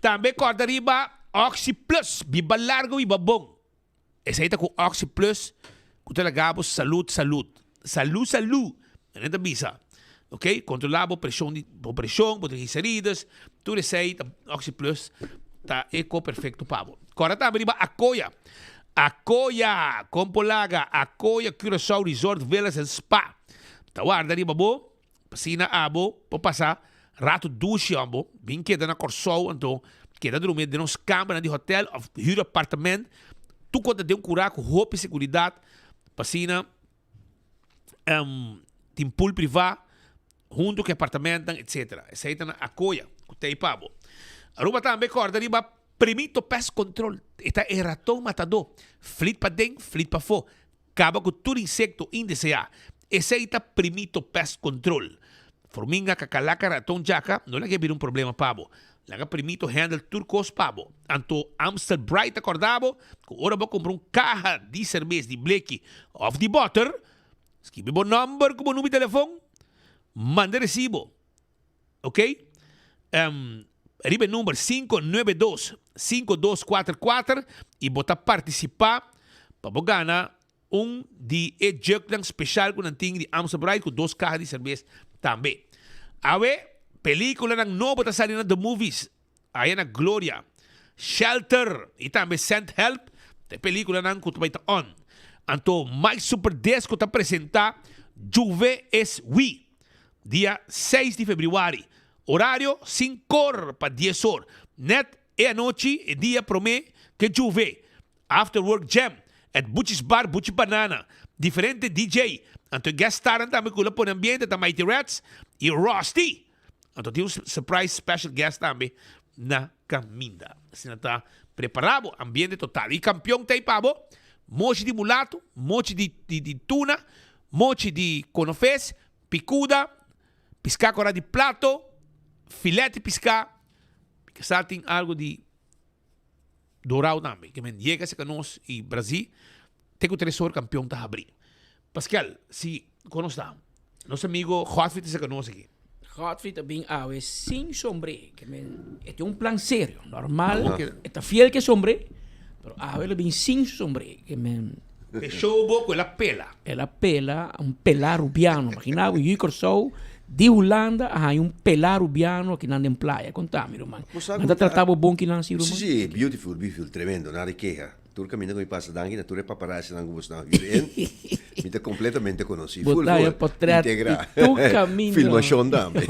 Tambe corda riba Oxi Plus, biba largo biba bon. Esei ta ku Oxi Plus ku ta laga bo salud salud. Salu salu nan ta bisa. Ok, kontrola bo preshon di bo preshon, bo triglicerides, tur esei ta Oxi Plus ta e ko perfekto pa bo. Kòrda tambe riba Akoya. Akoya, kon por laga Akoya Curaçao Resort Villas and Spa ta warda riba bo. Asina abo por pasa rato dushi abo bin keda na Kòrsou anto keda drumi den nos kambernan di hotel òf hür apartament tur kos ta den un kurá ku hopi seguridat pa asina tin pool privá huntu ku e apartamentnan etsetera esei ta na Akoya ku ta ei pa bo. Aruba tambe kòrda riba Primito Pest Control e ta e raton matadó flit paden flit pafó Kaba ku tur insekto indeseá. Esei ta Primito Pest Control. Forminga, kakalaka, raton, djaka, no laga e bira un problema pa bo. Laga Primito handle tur kos pa bo. Anto Amstel Bright ta kòrda bo ku ora bo kumpra un kaha di serbes di bleki òf di bòter, skibi bo nòmber ku bo number di telefon, manda resibo. Ok? Riba e number 592 5244 y bo ta participa pa bo gana un di e jugnan special cu nan tin di Amstel Bright cu dos caha di cerbes tambe. Awe, peliculanan nobo ta sali na The Movies. Aya na Gloria, Shelter y tambe Send Help ta e peliculanan cu ta bay ta on. Anto Mike Super Disco ta presenta Juve es Wi dia seis di februari. Horario sincor pa dies or. Net e anochi e dia prome ke Juve. After Work Jam at Buchi's Bar Buchi Banana. Diferente DJ. Anto e guest starnan tambe cu lo pone ambiente ta Mighty Rats y Rusty. Anto tin un surprise special guest tambe na caminda. Asina ta prepara bo ambiente total. Y campeon ta ey pa bo, mochi di mulato, mochi di di tuna, mochi di conofes, picuda, pisca cora di plato, filet di pisca, mi sa tin algo di dorao tambe. Ke men yega cerca nos y Brasil te cu tres or campeon ta habri. Pascal, si con nos ta? Nos amigo Godfrey ta cerca nos aki. Godfrey ta bin awe sin sombré. Ke men e tin un plan serio. Normal e ta fiel ke sombré, pero awe lo bin sin su sombré. Ke men. E show bo cu el a pela. El a pela un pela rubiano. Imagina bo yu Corsou di Hulanda a haña un pela rubiano akinan den playa. Conta mi ruman. Nan ta trata bo bon kinan si ruman? Si si, beautiful, beautiful, tremendo, nada di keha. Tur caminda cu mi pasa danki na tur e paparazzinan cu bo snan huur in. Mi ta completamente conoci. Bo Full, ta full. e potret di Integra. tur caminda. Filmacion tambe.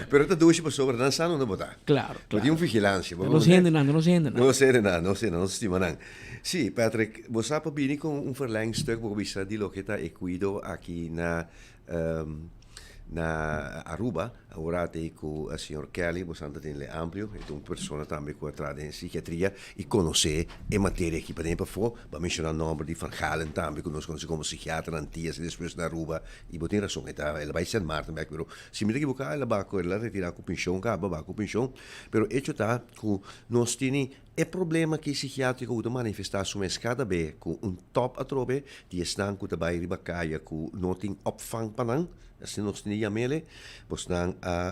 Pero ta dushi pasobra nan sa unda bo ta. Claro, Bo tin un vigilancia. Bo nos hendenan, bo nos hendenan. Nos hendenan, nos hendenan, nos stima nan. Sí, Patrick, bo sa por bini con un verlengstuk bo bisa di loke ta e cuido aki na na Aruba. Awor te cu señor Kelly, bo sa ta tene amplio, e ta un persona tambe cu a traha den psikiatria y conoce e materia aki paden pafó. Bo a menciona nomber di Van Galen tambe cu nos conoce como psikiatra na Antillas y despues na Aruba. Y bo tin razon, e ta, el a bay Sint Maarten bek, pero si mi ta ekiboca el a ba cu, el a retira cu pension caba, ba cu pension. Pero hecho ta cu nos tene E problema ki psikiatriko ku ta manifestá su mes kada be ku un tòp atrobe di esnan ku ta bai riba kaya ku no tin opvang pa nan, asina nos tin di yam'ele, bosnan a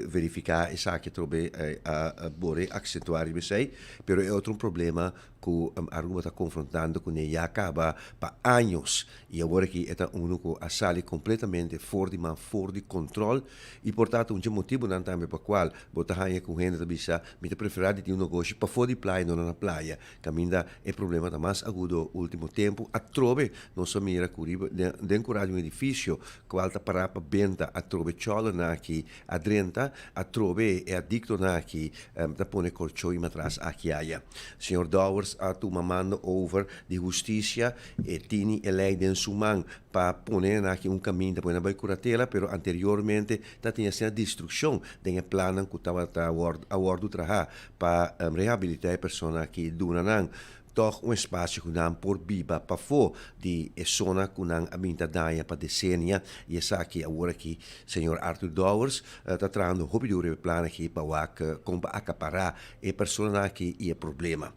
verifiká esaki atrobe a bore aksentuá riba esei, pero e otro un problema ku Aruba ta konfrontando kuné ya kaba pa años i awor aki e ta unu ku a sali kompletamente for di man, for di kontròl i por ta ta un dje motibunan tambe pa kual bo ta haña ku hende ta bisa Mi ta preferá di tin un negoshi pafó di playa no na na playa, kaminda e problema ta mas agudo. Último tempu atrobe nos a mira ku riba den kura di un edifisio kual ta pará pa benta atrobe chòlernan aki a drenta, atrobe e adiktonan aki ta pone korchó i matras aki aya. Señor Dowers a tuma mando over di hustisia, e tini e lei den su man pa pone nan aki un kaminda pa nan bai kuratela, pero anteriormente Ta tin asina destrukshon den e plannan ku tabata a wòrdu trahá pa rehabilitá e persona aki duna nan tòg un espasio ku nan por biba pafó di e zona ku nan a bin ta daña pa desenia i esaki awor aki señor Arthur Dowers ta trahando hopi duru riba e plan aki pa wak kon pa akapará e personanan aki i e problema.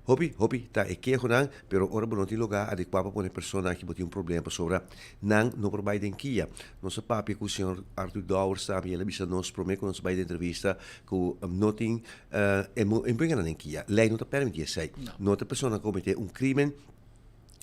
Hopi, hopi ta e kehonan, pero ora bo no tin lugá adekuá pa pone persona aki bo tin un problema pasobra nan no por bai den kia. Nos a papia ku señor Arthur Dowers tambe i el a bisa nos promé ku nos a bai den entrevista ku no tin e no por gana den kia. Lei no ta permití esei. No ta persona kometé un krimen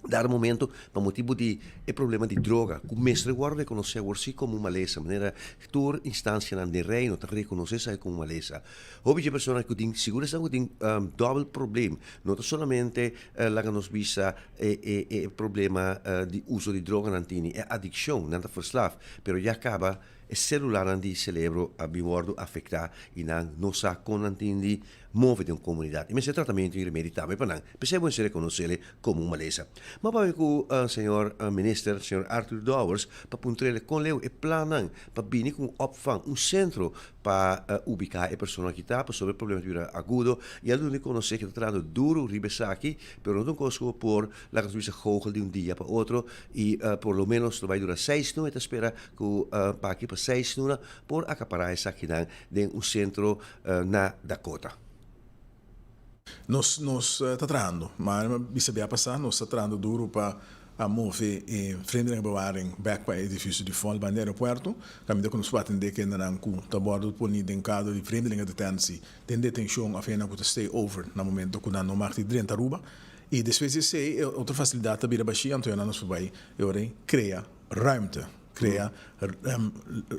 Dado momento, pa motibu di e problema di droga, ku mester wòrdu rekonosé awor sí komo un malesa, manera tur instansianan den Reino ta rekonosé esaki komo un malesa. Hopi dje persona ku tin, sigur esnan ku tin dòbel problem, no ta solamente laga nos bisa e e e problema di uso di droga nan tini, e adikshon, nan ta verslaaf, pero ya kaba e selularnan di selebro a bin wòrdu afektá i nan no sa kon nan tin di move den un komunidat. I mester tratamentu i remedi tambe pa nan. P'esei bo mester rekonos'el komo un malesa. Ma papia ku señor minister, señor Arthur Dowers, pa puntr'el kon leu e plannan pa bini ku un opvang, un sentro pa ubiká e persona ki ta pasobra e problema ta bira agudo i a duna di konosé ku ta trahando duru riba esaki, pero no ta un kos ku bo por laga nos bisa gogel di un dia pa otro i por lo ménos lo bai dura seis luna. E ta spera ku pa aki pa seis luna por akapará esakinan den un sentro na Dakota. Nos nos ta trahando, ma bisa bia pasá nos ta trahando duru pa a move e vreemdelingenbewaring bek pa e edifisio di Fòl banda di aeropuerto, kaminda ku nos por atendé kendenan ku ta wòrdu poni den kado di vreemdelingendetentie, den detenshon òf hendenan ku ta stay over na momento ku nan no mag di drenta Aruba. I despues di esei e otro fasilidat ta bira bashí, anto nan nos por bai e ora ei krea ruimte. Krea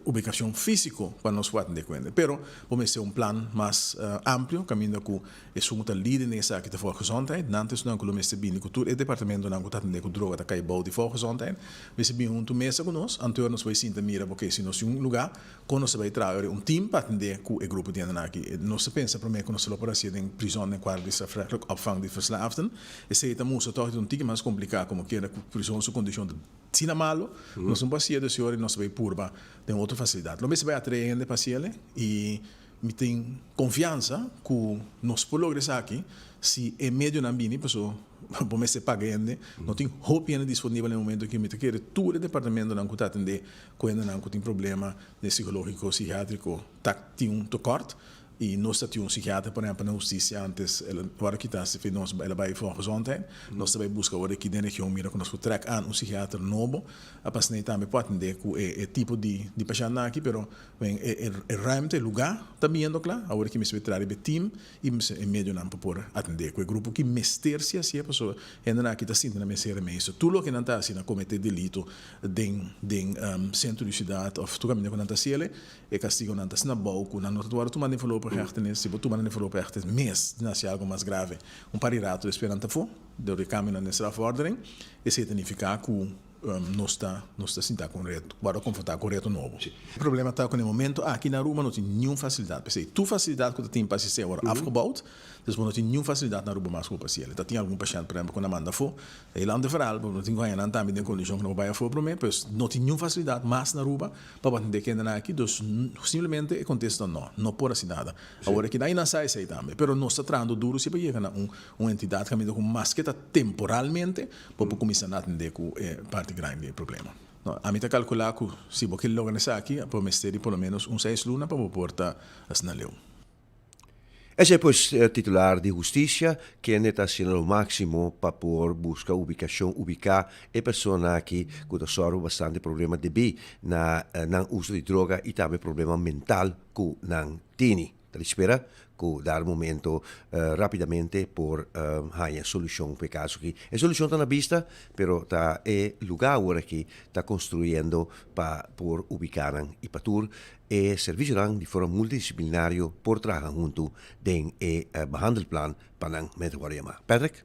ubikashon físiko pa nos por atendé ku hende. Pero bo mester un plan mas amplio kaminda ku esun ku ta lider den esaki ta Volksgezondheid. Nan ta esunnan ku lo mester bini ku tur e departamentonan ku ta atendé ku droga ta kai bou di Volksgezondheid. Mester bini huntu mesa ku nos. Anto nos por sinta mira oke si nos tin un lugá kon nos ta bai traha ora un team pa atendé ku e grupo di hendenan aki. Nos ta pensa promé ku nos lo por hasié den prizòn den kuadro di strafrechtelijk opvang di verslaafden. Esei ta mustra tòg di ta un tiki mas kompliká komo keda ku prizòn su kondishon ta Asina malo, nos no por hacié dus ora nos ta bay purba den otro facilidad. Lo mester bay atrae hende pa haciele y mi tin confiansa cu nos por logra esaki si e medionan bini paso bo mester paga hende. No tin hopi hende disponibel na e momento aki. Mi ta kere tur e departamentonan cu ta atende cu hendenan cu tin problema den psicologico, psiquiatrico ta tin un tekort. Y nos ta tin un psikiater, por ehempel, na husticia antes el a worde kita si fi nos el a bay volksgezondheid. Nos ta bay busca awor aki den region mira cu nos por trek aan un psikiater nobo pa asina tambe por atende cu e e tipo di di pashentnan aki. Pero wen e e e ruimte, e lugar ta biniendo cla. Awor aki mester bay traha riba e team y mester e medionan pa por atende cu e grupo ki mester si hacié pasobra hendenan aki ta sinti nan mester remeso. Tur loke nan ta haci nan comete delito den den centro di ciudad of tur caminda cu nan ta haciele. E kastigonan ta asina bou ku nan no ta wòrdu tuma den voorlopige hechtenis. Si bo tuma nan den voorlopige hechtenis mes di nan hasi algu mas grave, un par di ratu despues nan ta afó dor di kambionan den strafvordering. Esei ta nifiká ku nos ta nos ta sinta ku un reto, wòrdu konfrontá ku un reto nobo. E problema ta ku na e momento aki na Aruba no tin niun fasilidat. P'esei tur fasilidat ku ta tin pa asistí a wòrdu afgebouwd. Dus bo no tin niun fasilidat na Aruba mas ku bo pa hasiel. Ta tin algun pashènt por ehèmpel ku nan manda afó. Ta e lante verhaal, bo no tin ku haña nan tambe den kondishon ku nan por bai afó promé. Pues no tin niun fasilidat mas na Aruba Pa bo atendé kendenan aki, dus simplemente e kontesta no, no por hasi nada. Awor aki nan i nan sa esei tambe, pero nos ta trahando duru si pa yega na un un entidat kaminda ku maske ta temporalmente bo por kuminsá na atendé ku e parti grandi di e problema. No, ami ta kalkulá ku si bo ke logra esaki bo mester di por lo menos un seis luna pa bo por ta asina leu. Esei pues titular di husticia kende ta haciendo lo maximo pa por busca ubicacion ubica e persona aki cu ta sòru bastante problema debi na nan uso di droga y tambe problema mental cu nan tini. Ta di spera cu dar momento rapidamente por haya solucion pa e caso aki. E solucion ta na bista pero ta e lugar awor aki ta construyendo pa por ubica nan y pa tur E servisionan di forma multidisciplinario por traha huntu den e behandelplan pa nan mester wòrdu yamá. Patrick?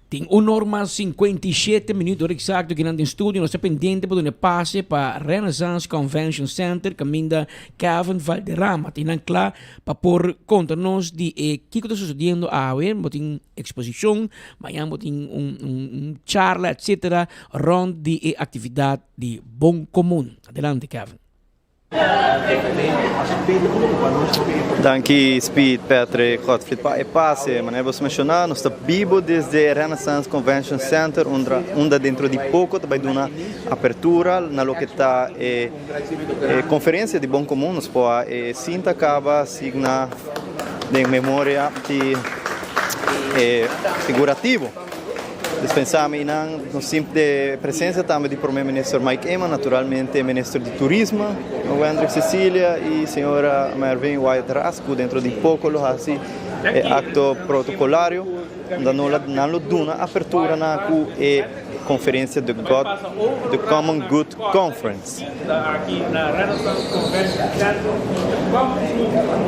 Tin un or mas 57 minuut ora exacto kinan den studio. Nos ta pendiente pa duna e pase pa Renaissance Convention Center kaminda Kevin Valderrama tin nan kla pa por konta nos di e kiko ta sucediendo awe. Bo tin exposicion, mañan bo tin un un charla etcetera rond di e actividad di Bon Comun. Adelante Kevin. Danki Speed, Patrick, Godfried pa e pase. Manera bo menshoná, nos ta bibo desde e Renaissance Convention Center unda dentro di poko ta bai duna apertura na loke ta e konferensia di Bon Komun. Nos por a e sinta kaba signa den memoria di e figurativo. Dispensá mi nan nos tin de presencia tambe di Prome Minister Mike Eman, naturalmente Minister di Turismo Wendrick Cecilia y señora Mervin Wyatt Ras cu dentro di poco lo haci e acto protocolario unda nan lo duna apertura na cu e conferencia The God The Common Good Conference.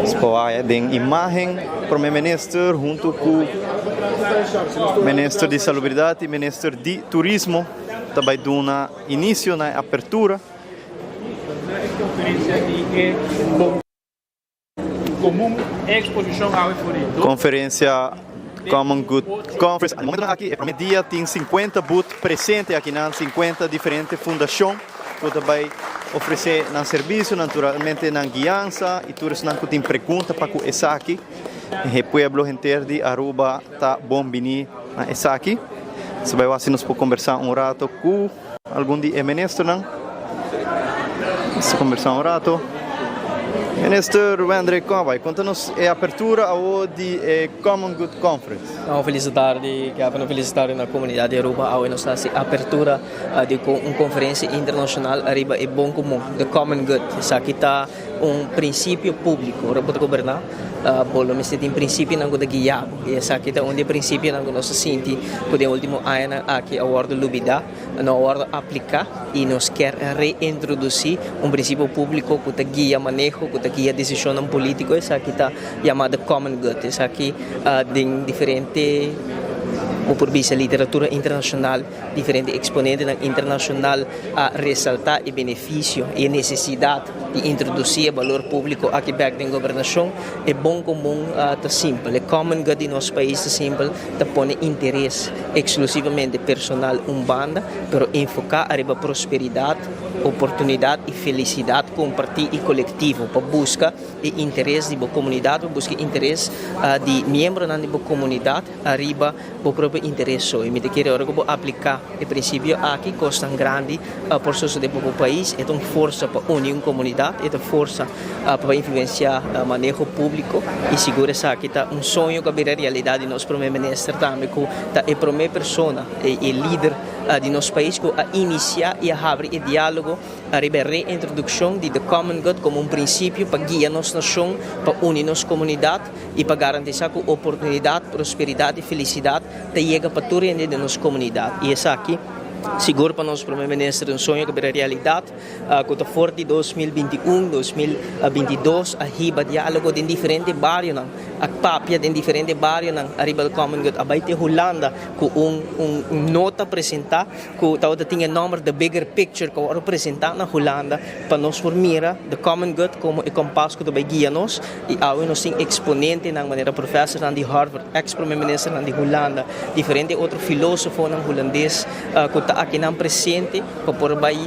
Spoaya den imagen Prome Minister hunto cu Minister di Salubridad y Minister di Turismo ta bay duna inicio na e apertura. Conferencia Common Good Conference. Na momentonan aki e prome dia tin 50 booth presente akinan, 50 diferente fundacion cu ta bay ofrece nan servicio, naturalmente nan guiansa y tur esnan cu tin pregunta pa cu esaki. E pueblo henter di Aruba ta bon bini na esaki. Nos ta bay wak si nos por conversa un rato cu. Algun di e ministernan. Nos ta conversa un rato. Minister Wendrick Conway, conta nos e apertura awo di e Common Good Conference. Un felis tardi, Kevin, un felis tardi na comunidad di Aruba. Awe nos ta haci apertura di un conferencia internacional ariba e bon comun, the common good. Esaki ta. Un prinsipio públiko, ora bo ta goberná, bo lo mester tin prinsipionan ku ta guia bo. I esaki ta un di e prinsipionan ku nos a sinti ku den último añanan aki a wòrdu lubidá, no a wòrdu apliká i nos kier reintrodusí un prinsipio públiko ku ta guia maneho, ku ta guia desishonnan polítiko. Esaki ta yamá the common good. Esaki den diferente, bo por bisa, literatura internashonal. Diferente eksponentenan internashonal a resaltá e benefisio i e nesesidat di introdusí e balor públiko aki bèk den gobernashon. E bon komun ta simpel, e common good di nos pais ta simpel, ta pone interes eksklusivamente personal un banda, pero enfoká ariba prosperidat, oportunidat i felisidat kompartí i kolektivo pa buska e interes di bo komunidat, pa buska e interes di miembronan di bo komunidat ariba bo propio interes so. I mi ta kere ora ku bo apliká e prinsipio aki, kosnan grandi por sosodé pa bo pais. E ta un forsa pa uni un komunidat, e ta forsa pa influensiá maneho públiko i sigur esaki ta un soño ku a bira realidat di nos promé minister tambe ku ta e promé persona, e lider di nos pais ku a inisiá i a habri e diálogo Ariba e reintrodukshon di The Common Good komo un prinsipio pa guia nos nashon, pa uni nos komunidat i pa garantisá ku oportunidat, prosperidat i felisidat ta yega pa tur hende den nos komunidat. I esaki, sigur pa nos Prome Minister, ta un soño ku a bira realidat, ku ta for di 2021, 2022 a hiba diálogo den diferente barionan, a papia den diferente barionan ariba The Common Good, a bai te Hulanda ku un un nota presentá. Ku tabata tin e nòmber The Bigger Picture ku a wòrdu presentá na Hulanda pa nos por mira the common good komo e kompas ku ta bai guia nos. I awe nos tin eksponentenan manera profèsernan di Harvard, eks prome ministernan di Hulanda, diferente otro filósofonan hulandes ku ta akinan presente pa por bai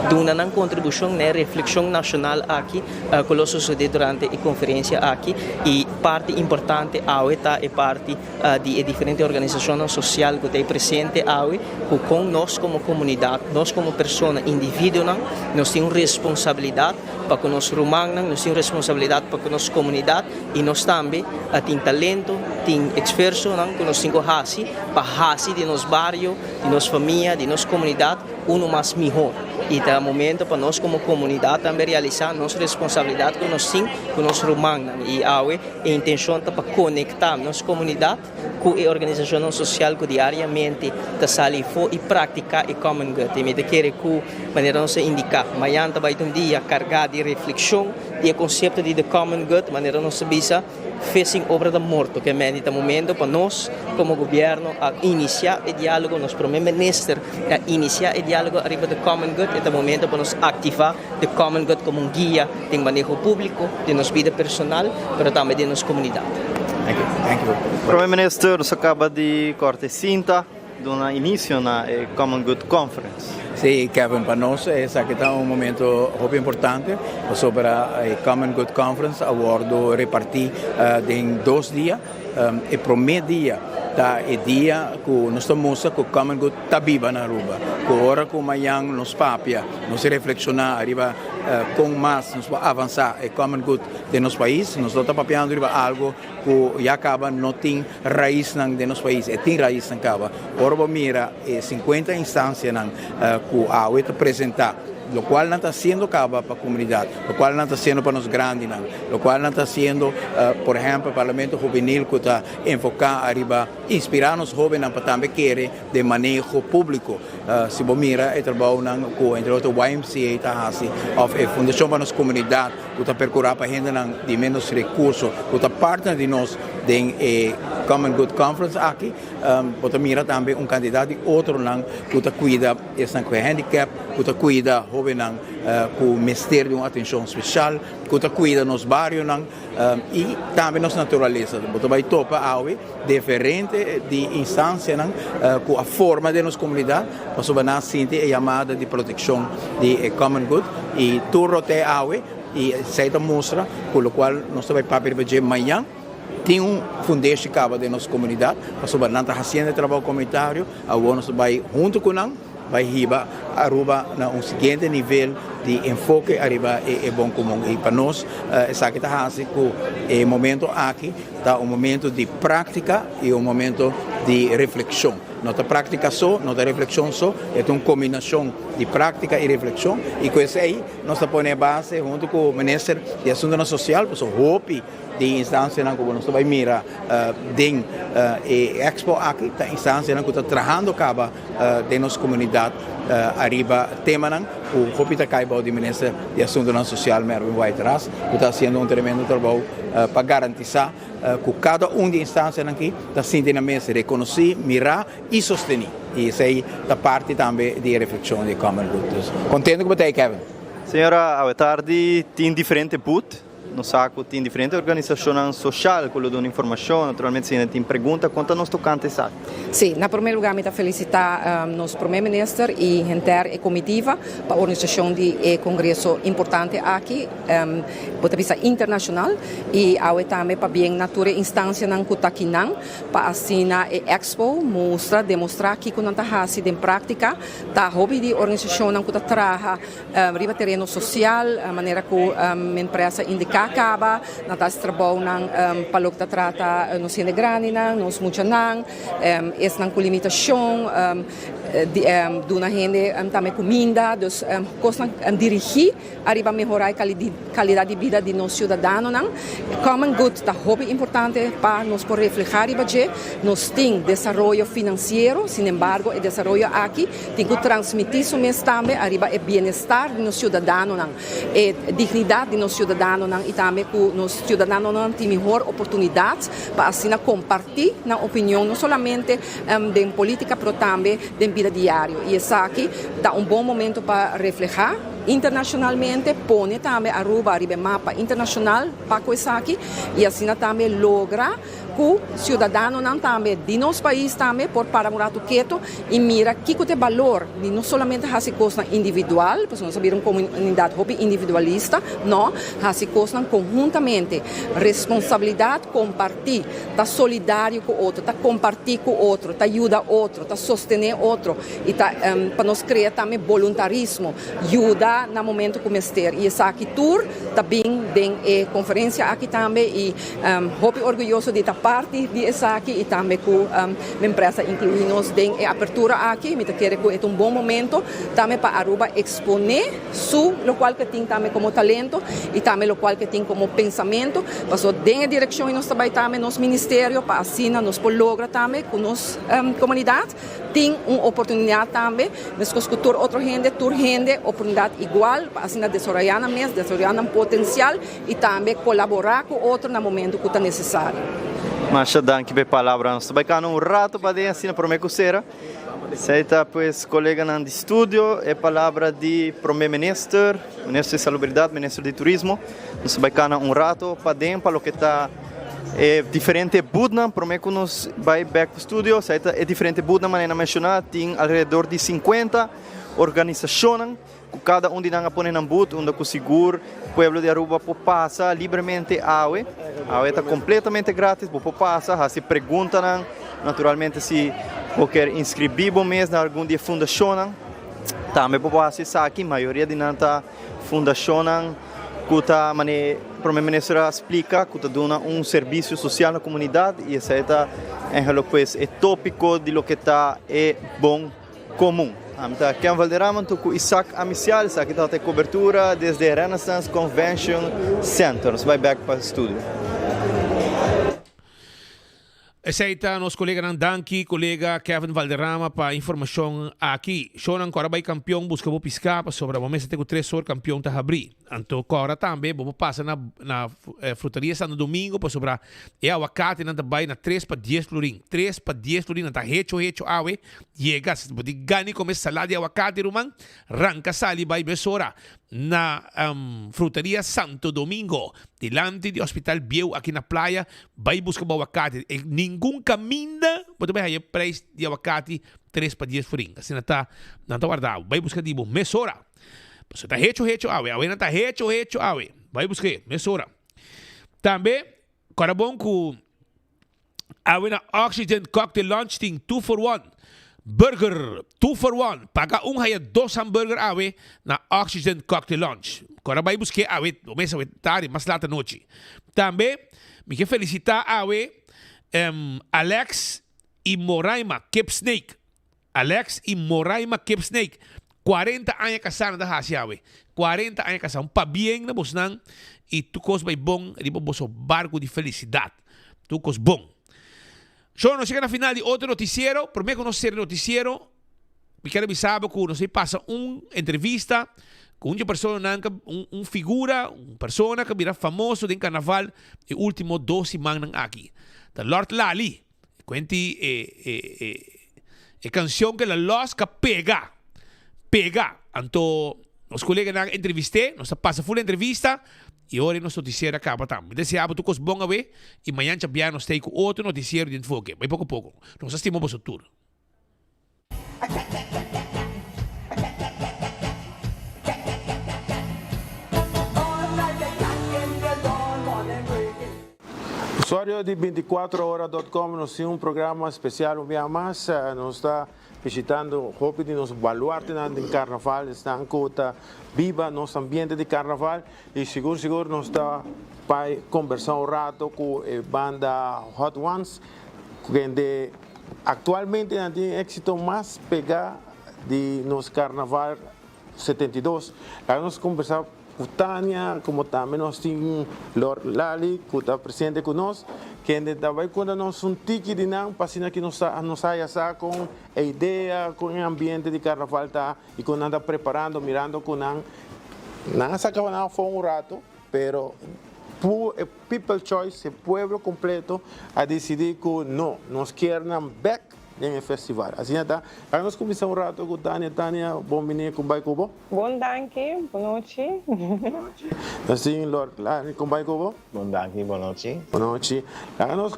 duna nan kontribushon na e reflekshon nashonal aki ku lo sosodé durante e konferensia aki. I parti importante awe ta e parti. di e diferente organisashonnan sosial ku ta ei presente awe, ku kon nos komo komunidat, nos komo persona, individuonan, nos tin un responsabilidat pa ku nos rumannan, nos tin un responsabilidat pa ku nos komunidat i nos tambe tin talento, tin esfuersonan ku nos tin ku hasi pa hasi di nos bario, di nos famia, di nos komunidat uno mas mihó. I ta momento pa nos komo komunidat tambe realisá nos responsabilidat ku nos tin ku nos rumannan i awe E intenshon ta pa konektá nos komunidat ku e organisashonnan sosial ku diariamente ta sali afó i praktiká e common good. I mi ta kere ku, manera nos a indiká, mañan ta bai ta un dia kargá di reflekshon di e konsepto di the common good, manera nos a bisa, fe sin obra ta morto. Ke mende ta momento pa nos komo gobièrnu a inisiá e diálogo, nos prome minister a inisiá e diálogo ariba the common good, e ta momento pa nos aktivá The Common Good komo un guia den maneho públiko, den nos bida personal, pero tambe den nos komunidat. Thank you. Thank you. Prome Minister, nos a kaba di kòrta e sinta duna inisio na e Common Good Conference. Sí, Kevin, pa nos esaki ta un momento hopi importante pasobra e Common Good Conference a wòrdu repartí den dos dia. E promé dia ta e dia ku nos ta mustra ku Common Good ta biba na Aruba. Ku ora ku mañan nos papia, nos reflekshoná ariba kon mas nos por avansá e Common Good den nos pais, nos no ta papiando riba algu ku ya kaba no tin raisnan den nos pais. E tin raisnan kaba. Ora bo mira e sinkuenta instansianan ku awe ta presentá, lokual nan ta hasiendo kaba pa komunidat, lokual nan ta hasiendo pa nos grandinan, lokual nan ta hasiendo, por ehèmpel, Parlamento Hubenil ku ta enfoká ariba inspirá nos hóbennan pa tambe kere den maneho públiko. Si bo mira e trabounan ku entre otro YMCA ta hasi òf e Fundashon pa nos Komunidat ku ta perkurá pa hendenan di ménos rekurso ku ta partner di nos den e Common Good Conference aki, bo ta mira tambe un kantidat di otronan ku ta kuida esnan ku e handicap, ku ta kuida hóbennan ku mester di un atenshon speshal, ku ta kuida nos barionan i tambe nos naturalesa. Bo ta bai topa awe diferente di instansianan ku a forma den nos komunidat pasobra nan a sinti e yamada di protekshon di e common good i tur rote awe i esei ta mustra ku lokual nos ta bai papia riba dje mañan. Tin un fundeshi kaba den nos komunidat pasobra nan ta hasiendo e trabou komunitario, awor nos ta bai huntu ku nan bai hiba Aruba na un siguiente nivel di enfoke ariba e bon komun. I pa nos esaki ta hasi ku e momento aki ta un momento di práktika i un momento di reflekshon. No ta práktika so, no ta reflekshon so, e ta un kombinashon di práktika i reflekshon i ku esei nos ta pone e base huntu ku Minister di Asuntunan Sosial pasobra hopi di instansianan ku nos ta bai mira den e expo aki ta instansianan ku ta trahando kaba den nos komunidat ariba temanan ku hopi ta kai bou di Minister di Asuntunan Sosial Mervin Wyatt-Ras ku ta hasiendo un tremendo trabou pa garantisá ku kada un di e instansianan aki ta sinti nan mes rekonosí, mirá i sostení. I esei ta parti tambe di e reflekshon di Common Good. Dus kontento ku bo ta ei Kevin. Señora, awe tardi tin diferente booth. Nos sa ku tin diferente organisashonnan soshal ku lo duna informashon. Naturalmente si hende tin pregunta, konta nos tokante esaki. Sí, na promé lugá mi ta felisitá nos Promé Minister i henter e komitiva pa organisashon di e kongreso importante aki. Bo ta bisa internashonal i awe tambe pabien na tur e instansianan ku ta kinan pa asina e expo mustra, demostrá kiko nan ta hasi den práktika. Ta hopi di organisashonnan ku ta traha riba tereno sosial manera ku Minpres a indiká kaba, nan ta hasi trabounan pa loke ta trata nos hende grandinan, nos muchanan, esnan ku limitashon. Duna hende tambe kuminda, dus kosnan dirigí ariba mehorá e kalidat di bida di nos siudadanonan. Common good ta hopi importante pa nos por reflehá riba dje. Nos tin desaroyo finansiero, sinembargo e desaroyo aki tin ku transmití su mes tambe ariba e bienestar di nos siudadanonan, e dignidat di nos siudadanonan i tambe ku nos siudadanonan tin mihor oportunidat pa asina kompartí nan opinion no solamente den polítika pero tambe den bida diario. I esaki ta un bon momento pa reflehá internashonalmente, pone tambe Aruba riba e mapa internashonal pa ku esaki i asina tambe logra ku siudadanonan tambe di nos pais tambe por para un ratu keto i mira kiko ta e balor di no solamente hasi kosnan individual, pasobra nos a bira un komunidat hopi individualista, no, hasi kosnan konhuntamente, responsabilidat kompartí. Ta solidario ku otro, ta kompartí ku otro, ta yuda otro, ta sostené otro i ta pa nos krea tambe boluntarismo, yuda na momento ku mester. I esaki tur ta bin den e konferensia aki tambe i hopi orguyoso di ta parti di esaki i tambe ku mi empresa inkluí nos den e apertura aki. Mi ta kere ku e ta un bon momento tambe pa Aruba eksponé. Su locual ke tin tambe como talento y tambe locual ke tin como pensamento, paso den e direccion y nos ta bay tambe nos ministerio pa asina nos por logra tambe cu nos comunidad tin un oportunidad tambe mescos cu tur otro hende, tur hende oportunidad igual pa asina desaroya nan mes, desaroya nan potencial y tambe colabora cu otro na momento cu ta necesario. Masha danki pa e palabra. Nos ta bay cana un rato paden asina prome cu cera. Esei ta pues coleganan di studio e palabra di Prome Minister, Minister di Salubridad, Minister di Turismo. Nos ta bai cana un rato paden pa loke ta e diferente boothnan prome cu nos bai bek pa studio. Esei ta e diferente boothnan manera nan menciona tin alrededor di 50 organisacionnan. Cu cada un di nan a pone nan boot unda cu sigur pueblo di Aruba por pasa libremente awe. Awe ta completamente gratis, bo por pasa, haci preguntanan. Naturalmente si bo kier inscribi bo mes na algun di e fundacionnan, tambe bo por haci esaki. Mayoria di nan ta fundacionnan cu ta, mane Prome Minister a splica, cu ta duna un servicio social na comunidad y esey ta eigenlijk pues e topico di loke ta e bon Komun. Ami ta Ken Valderrama anto ku Isaac Amisial. Esaki tabata e kobertura desde Renaissance Convention Center. Nos bai bek pa studio. Esei ta nos koleganan. Danki kolega Kevin Valderrama pa informashon aki. Shownan ku ora bai kampion buska bo piská pasobra bo mester te ku tres or kampion ta habrí. Anto kòrda tambe bo por pasa na na frutaria Santo Domingo pasobra e awakatenan ta bai na tres pa dies florin. Tres pa dies florin nan ta hecho hecho awe. Yega si bo tin gana di kome salad di awakate ruman ranka sali bai mesora na frutaria Santo Domingo dilanti di hospital bieu aki na playa bai buska bo awakate. E ningun kaminda bo ta bai haya prijs di awakate tres pa dies florin. Asina ta nan ta warda bo bai buska di bo mesora. Pasobra ta hecho hecho awe. Awe nan ta hecho hecho awe. Bai busk'é mesora. Tambe kòrda bon ku awe na Oxygen Cocktail Lounge tin two for one burger. Two for one. Paga un haya dos hamburger awe na Oxygen Cocktail Lounge. Kòrda bai busk'é awe bo mes awe tardi mas lat anochi. Tambe mi ke felisitá awe Alex. i Moraima Kip Snake. Alex i Moraima Kip Snake, 40 aña kasá nan ta hasi awe. 40 aña kasá. Un pabien na bosnan i tur kos bai bon riba boso barku di felisidat. Tur kos bon. So, nos yega na final di otro notisiero. Promé ku nos sera e notisiero, mi kier a bisa bo ku nos a pasa un entrevista ku un di e personanan ku un un figura, un persona ku a bira famoso den karnaval e último dos simannan aki. Ta Lord Lali. Kuenti e e e e kanshon ku el a lòs ku a pega, pega. Anto nos koleganan a entrevist'é, nos a pasa ful entrevista i ora e nos notisiero a kaba tambe. Mi desea bo tur kos bon awe i mañan djabièrnè nos ta ei ku otro notisiero di Enfoke. Bai poko poko. Nos a stima boso tur. Usuario di binticuatrohora dot com nos tin un programa special un bia mas. Nos ta bishitando hopi di nos baluartenan den carnaval, esnan cu ta biba nos ambiente di carnaval y sigur sigur nos ta bay combersa un rato cu e banda Hot Ones kende Actualmente nan tin e exito mas pega di nos Carnaval 72. Laga nos conversa cu Tania, como tambe nos tin Lord Lali cu ta presente cu nos, kende ta bay conta nos un tiki di nan pa asina ki nos nos haya sa con e idea, con e ambiente di Carnaval ta y con nan ta preparando mirando cu nan nan a saca nan afo un rato pero e people choice, e pueblo completo a dicidi cu no, nos kier nan bek den e festival. Asina ta. Laga nos cuminsa un rato cu Tania. Tania, bon bini con bay cu bo? Bon danki, bon nochi. Nos tin Lord Larry con bay cu bo? Bon danki, bon nochi. Bon nochi. Laga nos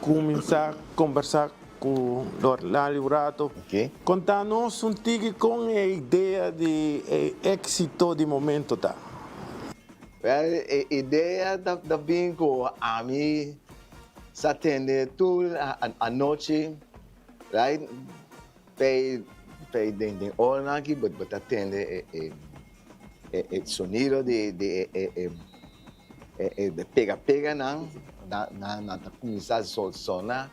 cuminsa combersa cu Lord Larry un rato. Conta nos un tiki con e idea di e exito di momento ta. Wel, e idea ta bin ku ami sa tende tur anochi, right? P'e p'e den den oranan aki bo ta tende e e e sonido di di e e e pega peganan nan nan ta kuminsá sona,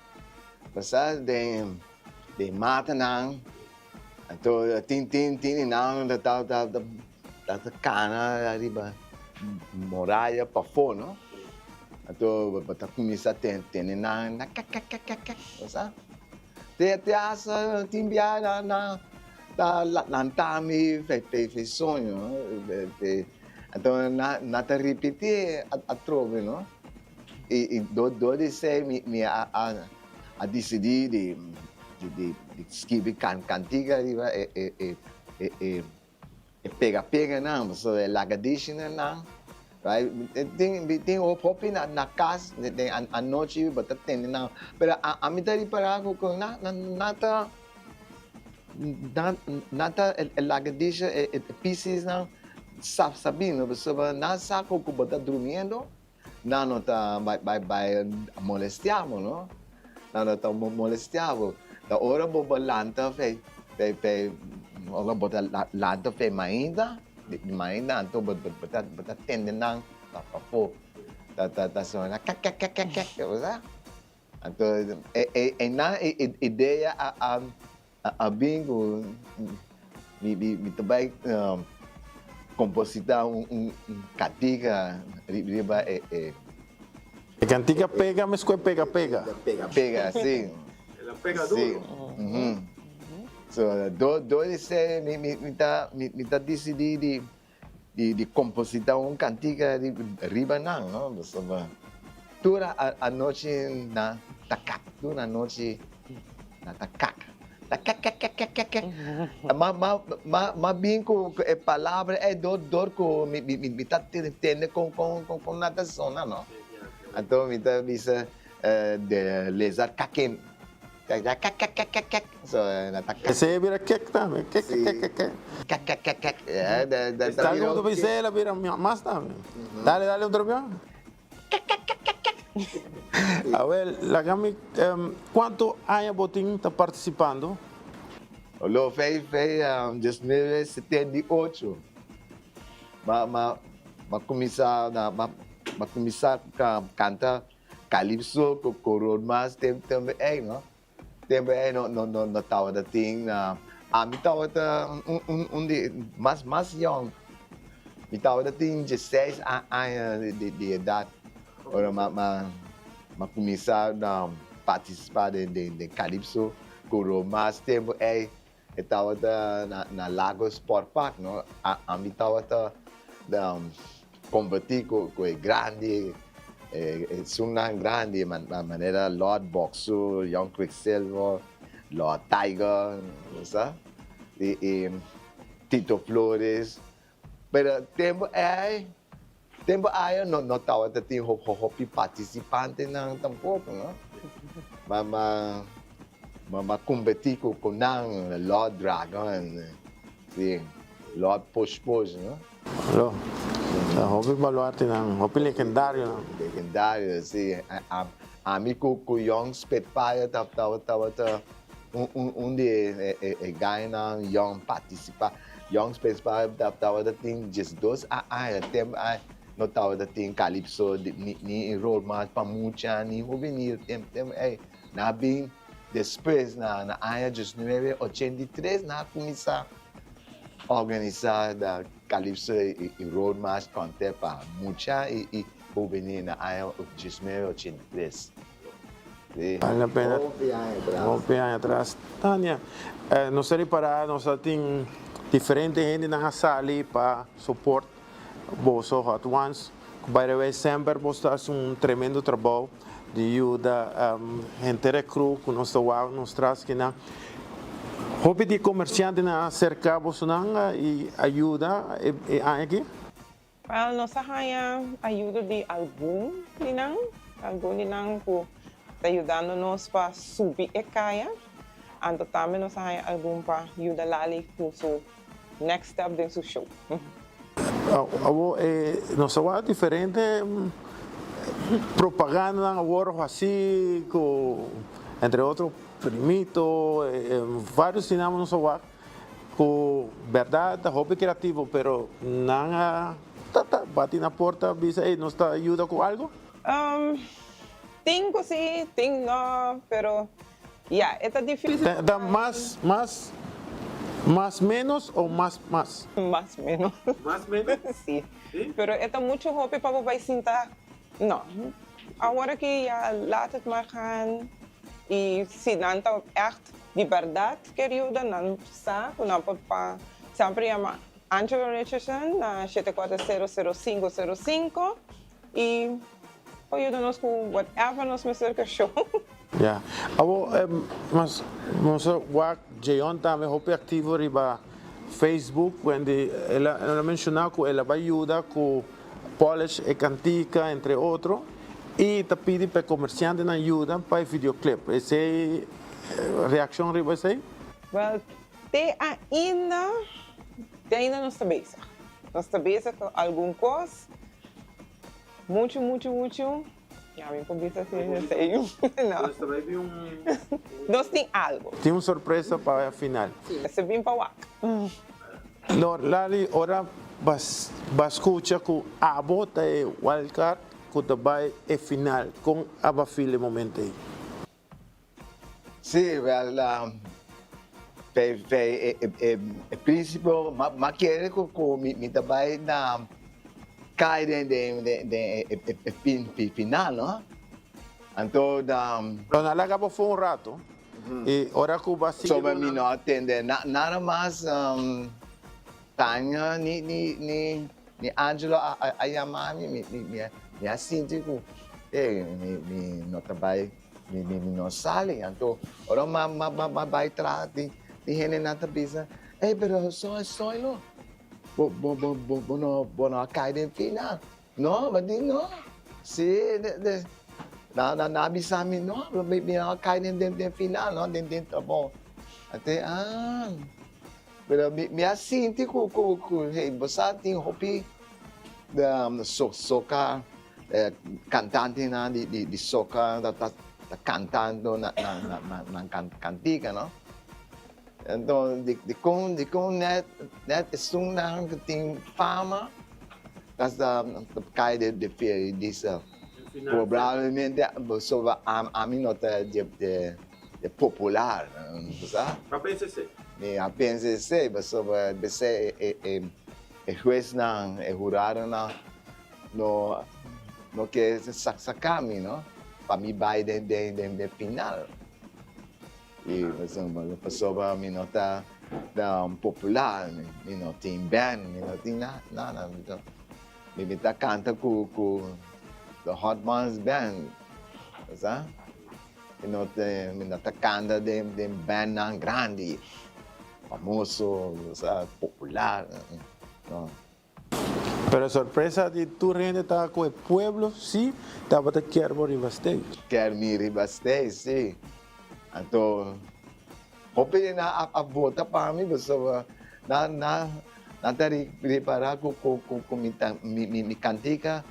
bo sa den den matanan. Anto tin tin tin di nan ta ta ta ta ta kana riba muraya pafó no. Anto bo ta kuminsá tene nan na kek kek kek kek kek bo sa. Te te hasta tin bia nan nan ta lanta mi fe fe fe soño no. Anto nan nan ta ripití atrobe no. I i dor di esei mi mi a a. A disidí di di skibi kantika riba e e e e e e pega peganan, pasobra e lagadishinan, right? Tin tin hopi na na kas den anochi bo ta tende nan, pero ami ta ripará ku ku nan nan ta nan nan ta e lagadishi e e pisisnan sa sabí no pasobra nan sa ku bo ta durmiendo. Nan no ta bai bai bai molestia bo no. Nan no ta molestia bo. Ta ora bo bo lanta fei fei fei ora bo ta lanta fei mainta di mainta anto bo bo ta bo ta tende nan pa pafó ta ta ta sona kek kek kek kek kek bo sa. Anto e e einan e idea a a a bin ku mi mi ta bai kompositá un un kantika riba e e. E kantika pega meskos e pega pega. Pega pega si. El a pega duro. Si. So dor dor di esei mi mi mi ta mi ta disidí di di di kompositá un kantika riba nan no pasobra tur anochi nan ta kak tur anochi nan ta kak ta kek kek kek kek kek kek ma ma ma ma bin ku e palabra ei dor dor ku mi mi mi ta tende kon kon kon nan ta sona no anto mi ta bisa de lezard kaken. Kek kek kek kek kek. So na ta kek. Esei a bira kek tambe. Kek kek kek kek kek. Kek kek kek kek. Tal como tu bisa el a bira mas tambe. Dale dale otro bia. Kek kek kek kek kek. Awel laga mi cuanto aña bo tin ta participando? Lo fei fei 1978 ma ma ma cuminsa na ma ma cuminsa canta. Calypso cu Corona mas tem tambe ey no. Tempo ei no no no no tabata tin ami tabata un un un di mas mas yong mi tabata tin dieseis aña di di edat ora ma ma ma kuminsá na partisipá den den den kalipso ku ro mas tempo ei e tabata na na Lago Sport Park no ami tabata Kompartí ku e grandi, esunnan grandi manera Lord Boxu, Young Quicksilver, Lord Tiger, sa, i Tito Flores. Pero tempu ei, tempu ayo no no tabata tin hopi partisipantenan tampoko, no. Ma ma ma kompartí ku nan, Lord Dragon, si, Lord Push Push, no. Lo. Ta hopi baluartenan, hopi legendarionan. Legendario, si. Ami ku ku Young Spitfire tabata un di e gainan young partisipa. Young Spitfire tabata tin diesdos aña, tempu ai no tabata tin calypso ni road march pa mucha ni hubenil tempu ei. Nan a bin despues na aña diesnuebe ochenta i tres nan a kuminsá. Organisá da Calypso i Road March Contest pa mucha i hubenil na aña 1983. Sí. Vale la pena. Hopi aña atras. Hopi aña atras. Tania, nos ta ripará nos a tin diferente hendenan a sali pa support boso Hot Ones. Ku by the way semper boso ta hasi un tremendo trabou di yuda henter e crew ku nos ta wak nos tras kinan. Hopi di komersiantenan a aserká bosonan i a yuda e aña aki? Wel, nos a haña ayudo di algun di nan, algun di nan ku ta yudando nos pa subi e kaya, anto tambe nos a haña algun pa yuda Lali ku su next step den su show. Awor e nos a wak diferente propagandanan awor hasi ku entre otro Primito, varios di nan nos a wak ku bèrdat ta hopi kreativo pero nan a ta bati na porta bisa ey nos ta yuda ku algo? Tin ku si, tin no, pero Ya, e ta difícil. Ta mas, mas, mas menos o mas mas? Mas menos. Mas menos? Sí. Pero e ta mucho hopi pa bo bai sinta, no. Awor aki ya laat het maar gaan y si nan ta echt di berdad kier yuda nan sa cu nan por pa semper yama Angelo Richardson na shete kuater sero sero sinku sero sinku y por yuda nos cu whatever nos mester ke show. Ya. Awor, mas nos a wak Jeon tambe hopi aktivo riba Facebook, wende el a el a menshoná ku el a bai yuda ku polish e kantika, entre otro, i ta pidi pa e komersiantenan yuda pa e videoclip. Esei, reakshon riba esei? Wel, te ainda, te ainda nos ta bezig. Nos ta bezig ku algun kos, muchu, muchu, muchu. Ya mi por bisa si esei. No. Nos ta bai bin un. Nos tin algo. Tin un sorpresa pa e final. Si, mester bin pa wak. Lor, Lali, ora ba scucha cu abo ta e wild card cu ta bai e final, con aba feel e momento ei? Sí, wel, p'e e principio m'a kere cu mi ta bay na cay den den e final, no? Anto da. Lo nan laga bo for un rato y ora cu bo a sigui. Soba mi no a tende nada mas Tania ni ni ni Angelo a yama mi, mi a sinti cu ey mi no ta bay. Mi mi no sali. Anto ora ma ma ma bai traha di di hendenan ta bisa, Ey, pero soy soy lo. Bo bo bo bo bo no bo no a kai den final. No, mi a di no. Si, de de nan nan a bisa mi no, mi mi no a kai den den den final no, den den trabou. Ante ah, pero mi mi a sinti ku ku ku hey bo sa tin hopi so soka. E kantantenan di soka ta kantando nan kantika no. Enton dikon dikon nèt nèt esunnan ku tin fama ta kai den feria di bisa probablemente pasobra ami no ta dje. E popular, bo sa? Bo a pensa esei? Mi a pensa esei, pasobra besei e huesnan, e huradonan no no ke saka mi, no, pa mi bai den den den final. I pasobra mi no ta popular, mi no tin band, mi no tin nada. Mi ta kanta ku ku The Hot Ones Band, bo sa? Mi no ta mi no ta kanta den den bandnan grandi, famoso, bo sa, popular, no. Pero sorpresa di tur hende ta ku e pueblo si tabata kier bo riba stage. Kier mi riba stage, si. Anto hopi di nan a vota pa mi pasobra nan nan nan ta ripara ku ku ku mi ta mi mi kantika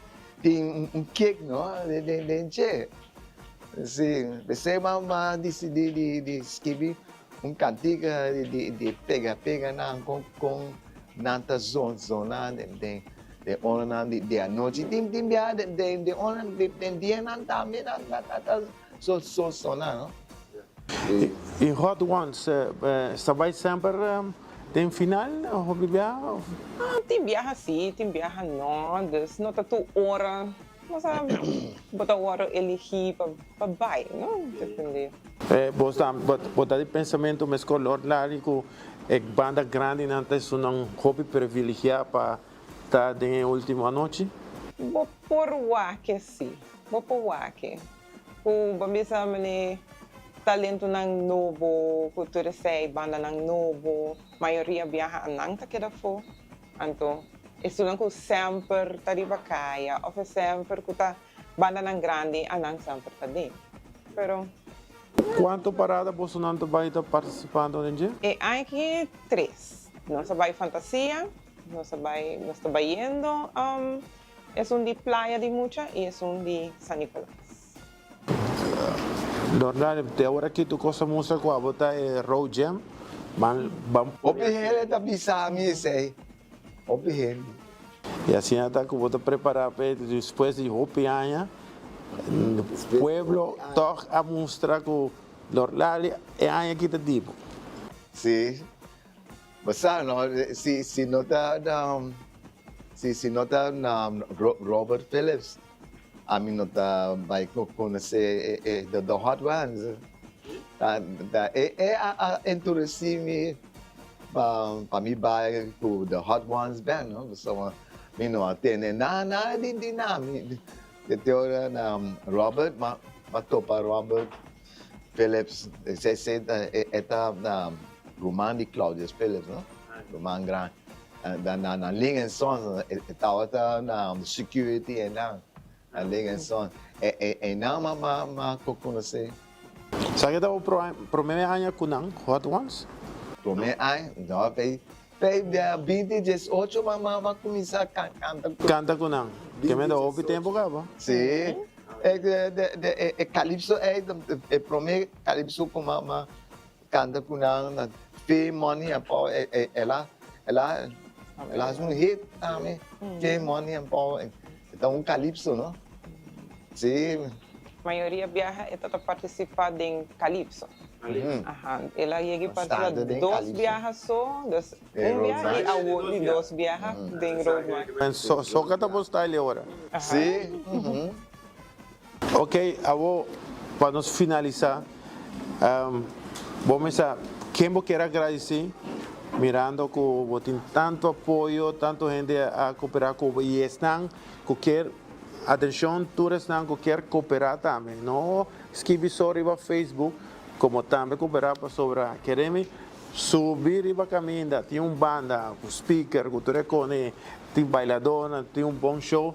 tin un kick no den den dje. Si, p'esei mi a disidí di di skibi un kantika di di pega pega nan kon kon nan ta zon zona den den den oranan di di anochi tin tin biaha den den den ora den dianan tambe nan nan ta so so sona no. E Hot Ones sa bai semper den final hopi biaha of? Tin biaha si, tin biaha no, dus no ta tur ora nos a bo ta wòrdu eligí pa pa bai no, depende. Bo ta bo ta di pensamentu meskor Lord Larry ku e banda grandinan ta esunnan hopi privilegiá pa ta den e ultimo anochi? Bo por wak si, bo por wak. Ku bo bisa mane talentonan nobo, ku tur esei bandanan nobo, mayoria biaha anan ta keda afó. Anto esunnan ku semper ta riba kaya òf e semper ku ta bandanan grandi anan semper ta den. Pero. Kuantu parada bosonan ta bai ta partisipando den dje? E aña aki tres. Nos a bai Fantasia, nos a bai, nos ta bayendo. Esun di Playa di Mucha y esun di San Nicolas. Normal, te ora aki tur cos ta mustra cu abo ta e road jam, ban ban. Hopi hende ta bisa mi esey, hopi hende. Y asina ta cu bo ta prepara p'e despues di hopi aña, pueblo tog a mustra cu Lord Lali e aña aki ta di bo. Si, Bo sa no, si si no ta si si no ta Robert Phillips ami no ta bai conoce e e the Hot Ones. Ta ta e e a a introduci mi pa pa mi bai cu the Hot Ones band no pasobra mi no a tene nada nada di di nan mi te ora Robert m'a topa Robert Phillips, esei e ta ruman di Claudius Phillips, no? Ruman gran. Na na Ling and Sons e tabata na security einan, na Ling and Sons. Einan m'a m'a konosé. Sa ke ta bo prome aña ku nan, Hot Ones? Prome aña? No, p'ei p'ei binti diesocho m'a m'a kuminsá kanta ku. Kanta ku nan. Ke mester hopi tempu kaba. Si. E calypso ei, e prome calypso ku mama kanta ku nan na Fame Money and Power, el a el a el a hasi un hit tambe, Fame Money and Power, e ta un calypso no, si. Mayoria biaha e ta ta participa den calypso. Aha, el a yega participa dos biaha so, dus un biaha y awor di dos biaha den Road March. Soca ta bo style ora. Si. Ok, awor pa nos finalisa, bo mester ken bo kier a gradisi mirando cu bo tin tanto apoyo, tanto hende a coopera cu bo y esnan cu kier, atencion tur esnan cu kier coopera tambe, no skibi so riba Facebook, como tambe coopera pasobra keremi subi riba caminda, tin un banda cu speaker cu tur e cone, tin bailadornan, tin un bon show.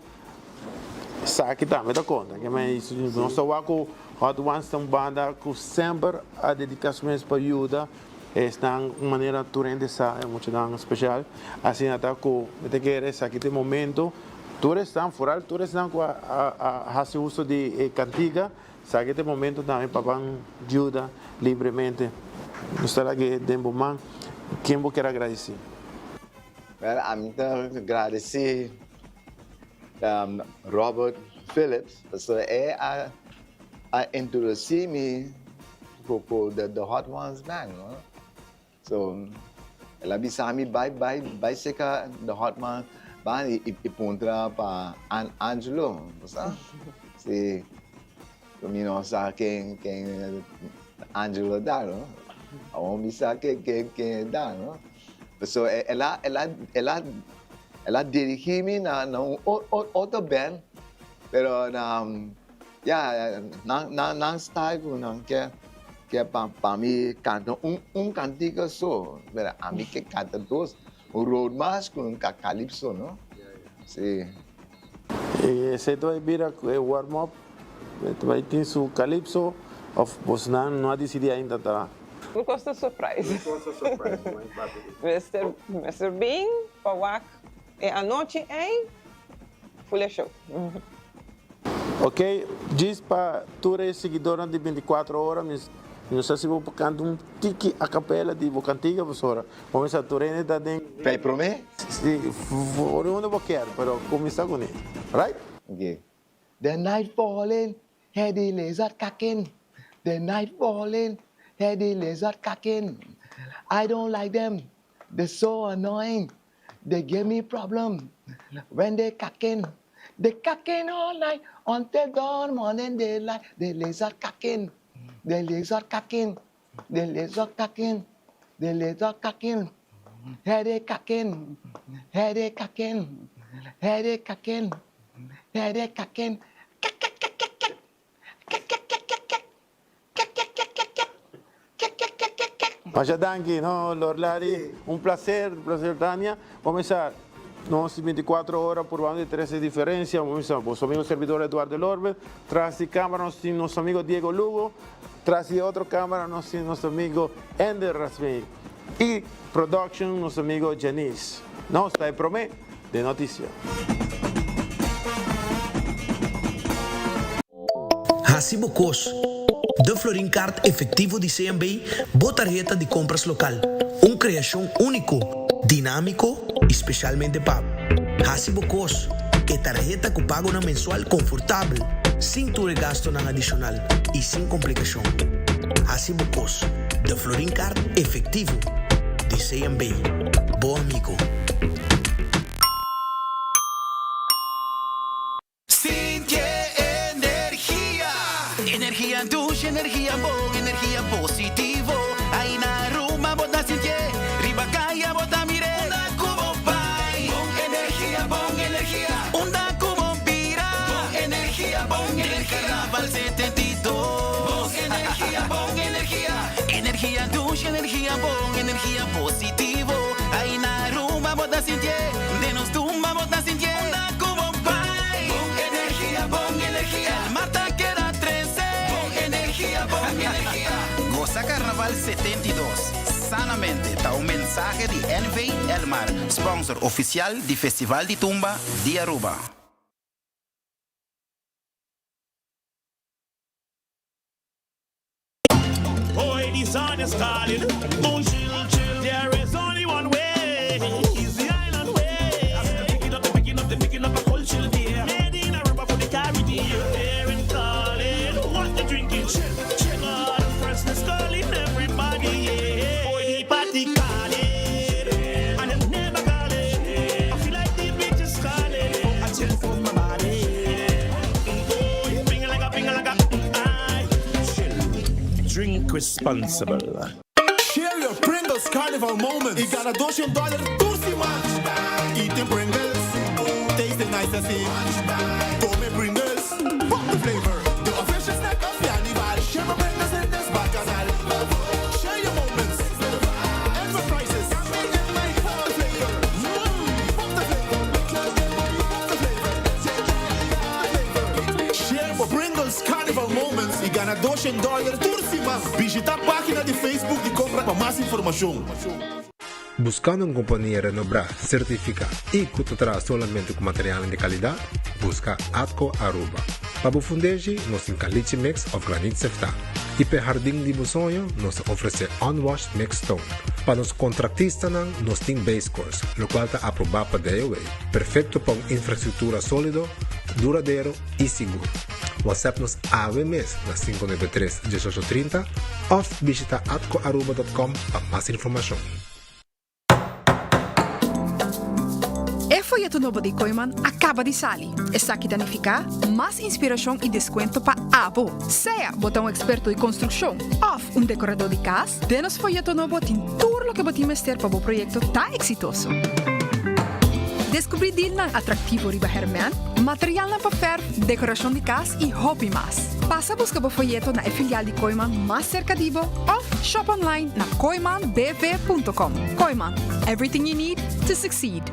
Esaki tambe ta konta. Ke men nos ta wak ku Hot Ones ta un banda ku semper a dediká su mes pa yuda esnan un manera tur hende sa e muchanan speshal. Asina ta ku mi ta kere esaki ta e momento tur esnan foral tur esnan ku a hasi uso di e kantika esaki ta e momento tambe pa ban yuda libremente. Nos ta lag'é den bo man. Ken bo kier a gradisí? Well, ami ta gradisí Robert Phillips pasobra e a a introduci mi. ku ku the the Hot Ones band, no? So el a bisa mi bai bai bai seka the Hot Ones band i i puntra pa An Angelo, bo sa? Si, mi no sa ken ken Angelo ta, no? Awor mi sa ken ken ken e ta, no? So el a el a el a el a dirigi mi na na un otro band, pero na ya nan nan nan style ku nan ke ke pa pa mi kanta un un kantika so, pero ami ke kanta dos, un road march ku un calypso no, si. E esei ta bai bira ku e warm up e ta bai tin su calypso of bosnan no a dicidi ainda ta. Tur kos ta surprise. Tur kos ta surprise no hay papia di. Mester mester bin pa wak e anochi ei full e show. Ok djis pa tur e siguidornan di binticuatro ora mi no sa si bo por canta un tiki a capella di bo cantiga pasobra bo mester tur hende ta den. P'e prome? Si, ora unda bo kier pero cuminsa cune right? Ok. The night falling, hear the lizard cacking The night falling, hear the lizard cacking I don't like them, they so annoying They give me problem when they cacking They cacking all night until dawn morning daylight The lizard cacking, the lizard cacking The lizard cacking, the lizard cacking Hear they cacking, hear they cacking Hear they cacking, hear they cacking Masha danki no Lord Larry, un placer, un placer Tania. Bo mesa nos 24 ora por banda di trece diferencia, bo mesa boso amigo servidor Eduardo Lorbe, tras di camara nos tin nos amigo Diego Lugo, tras di otro camara nos tin nos amigo Ender Rasmey y production nos amigo Janice. Nos ta e prome den noticia. Hasi bo kos. De Florin Card Efectivo di CMB, bo tarheta di compras local. Un creacion unico, dinamico y specialmente pa bo. Hasi bo kos. E tarheta cu pagonan mensual confortabel, sin tur e gastonan adicional y sin complicacion. Hasi bo kos. De Florin Card Efectivo di CMB. Bo amigo. Sinti e energia! Energia dushi, energia bon, energia positivo. Ai na Ruma bo ta sintié, riba kaya bo ta mir'é. Unda ku bo bai, bon energia, bon energia. Unda ku bo bira, bon energia, bon energia. Den Carnaval 72, bon energia, bon energia. Energia dushi, energia bon, energia positivo. Ai na Ruma bo ta sintié, den nos tumba bo ta sintié. Unda ku bo bai, bon energia, bon energia. El mar ta keda trese, bon energia, bon energia. Gosa Carnaval 72, sanamente ta un mensahe di NV Elmar, sponsor oficial di Festival di Tumba di Aruba. Drink responsible. Share your Pringles Carnival moments y gana doshen dollar tur siman. Eating Pringles, tasting nice así. Come Pringles, pop the flavor. The official snack of Carnival. Share your Pringles in this bacchanal. Share your moments. Enterprises. Pop the flavor. Pop the flavor. Pop the flavor. Share bo Pringles Carnival Moments y gana doshen dollar tur siman. Bishita pagina di Facebook di Compra pa mas informacion. Buscando un compania renombra, certifica y cu ta traha solamente cu materialnan di calidad? Busca Atco Aruba. Pa bo fundeshi, nos tin caliche mix of granit seftá. Y p'e hardin di bo soño, nos ta ofrece unwashed mixed stone. Pa nos contractistanan, nos tin base course, locual ta aproba pa DOW, perfecto pa un infrastructura solido, duradero y sigur. WhatsApp nos awe mes na 593 1830 of bishita atcoaruba.com pa mas informacion. E foyeto nobo di Kooyman a kaba di sali. Esaki ta nifiká mas inspirashon i deskuento pa abo. Sea bo ta un eksperto di konstrukshon òf un dekoradó di kas, den nos foyeto nobo tin tur loke bo tin mester pa bo proyekto ta eksitoso. Deskubrí dilnan atraktivo riba hèrmènt, materialnan pa fèrf, dekorashon di kas i hopi mas. Pasa buska bo foyeto na e filial di Kooyman mas serka di bo òf shop online na kooymanbv.com. Kooyman, everything you need to succeed.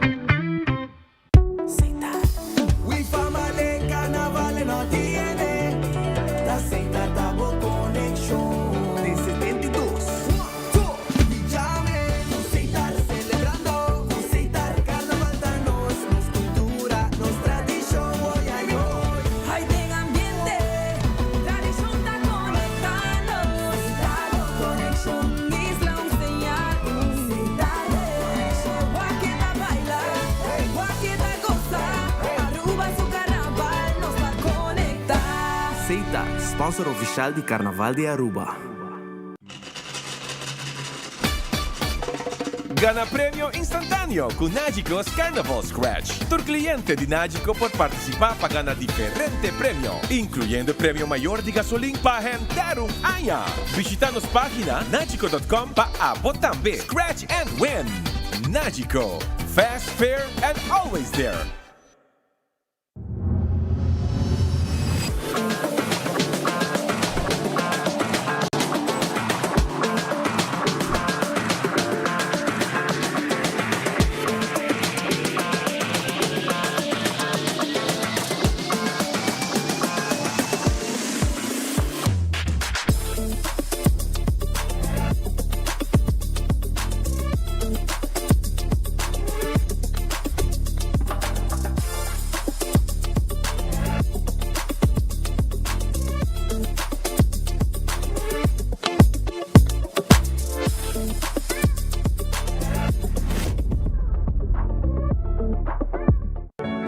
Seita, sponsor oficial di Carnaval di Aruba. Gana premio instantaneo cu Nagico's Carnival Scratch. Tur cliente di Nagico por participa pa gana diferente premio, incluyendo e premio mayor di gasolin pa henter un aña. Bishita nos pagina nagico dot com pa abo tambe scratch and win! Nagico, fast, fair and always there!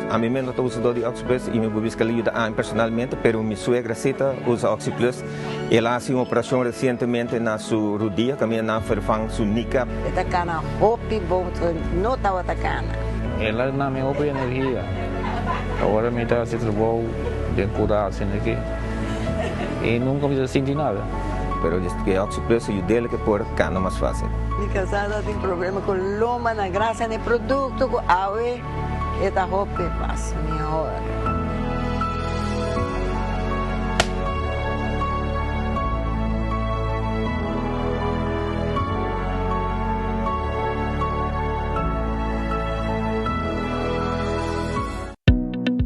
Ami mes no ta usador di OxyPlus y mi por bisa cu el a yuda ami personalmente, pero mi suegra si ta usa OxyPlus. El a haci un operacion recientemente na su rudia, caminda nan vervang su kneecap. E ta cana hopi bon, no tabata cana. El a duna mi hopi energia. Ora mi ta haci trabou den cura asina aki y nunca mi ta sinti nada. Pero e OxyPlus a yud'el ke por cana mas facil. Mi casada tin problema cu lomba na gracia na e producto cu awe e ta hopi mas mihor.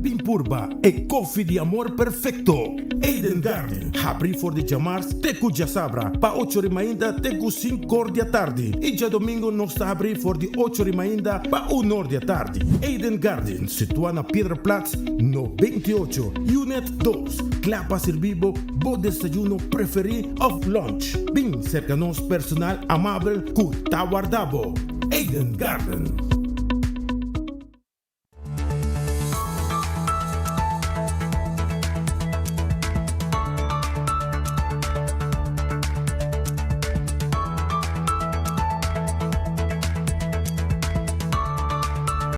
Bin purba e koffie di amor perfecto! Eden Garden, habri for di djamars te ku djasabra pa ocho ri mainta te ku sinkor di atardi i djadomingo nos ta habri for di ocho ri mainta pa unor di atardi. Eden Garden, situa na Piedraplaats no 28, Unit dos, kla pa sirbi bo bo desayuno preferi of lunch. Bin serka nos personal amabel ku ta warda bo. Eden Garden.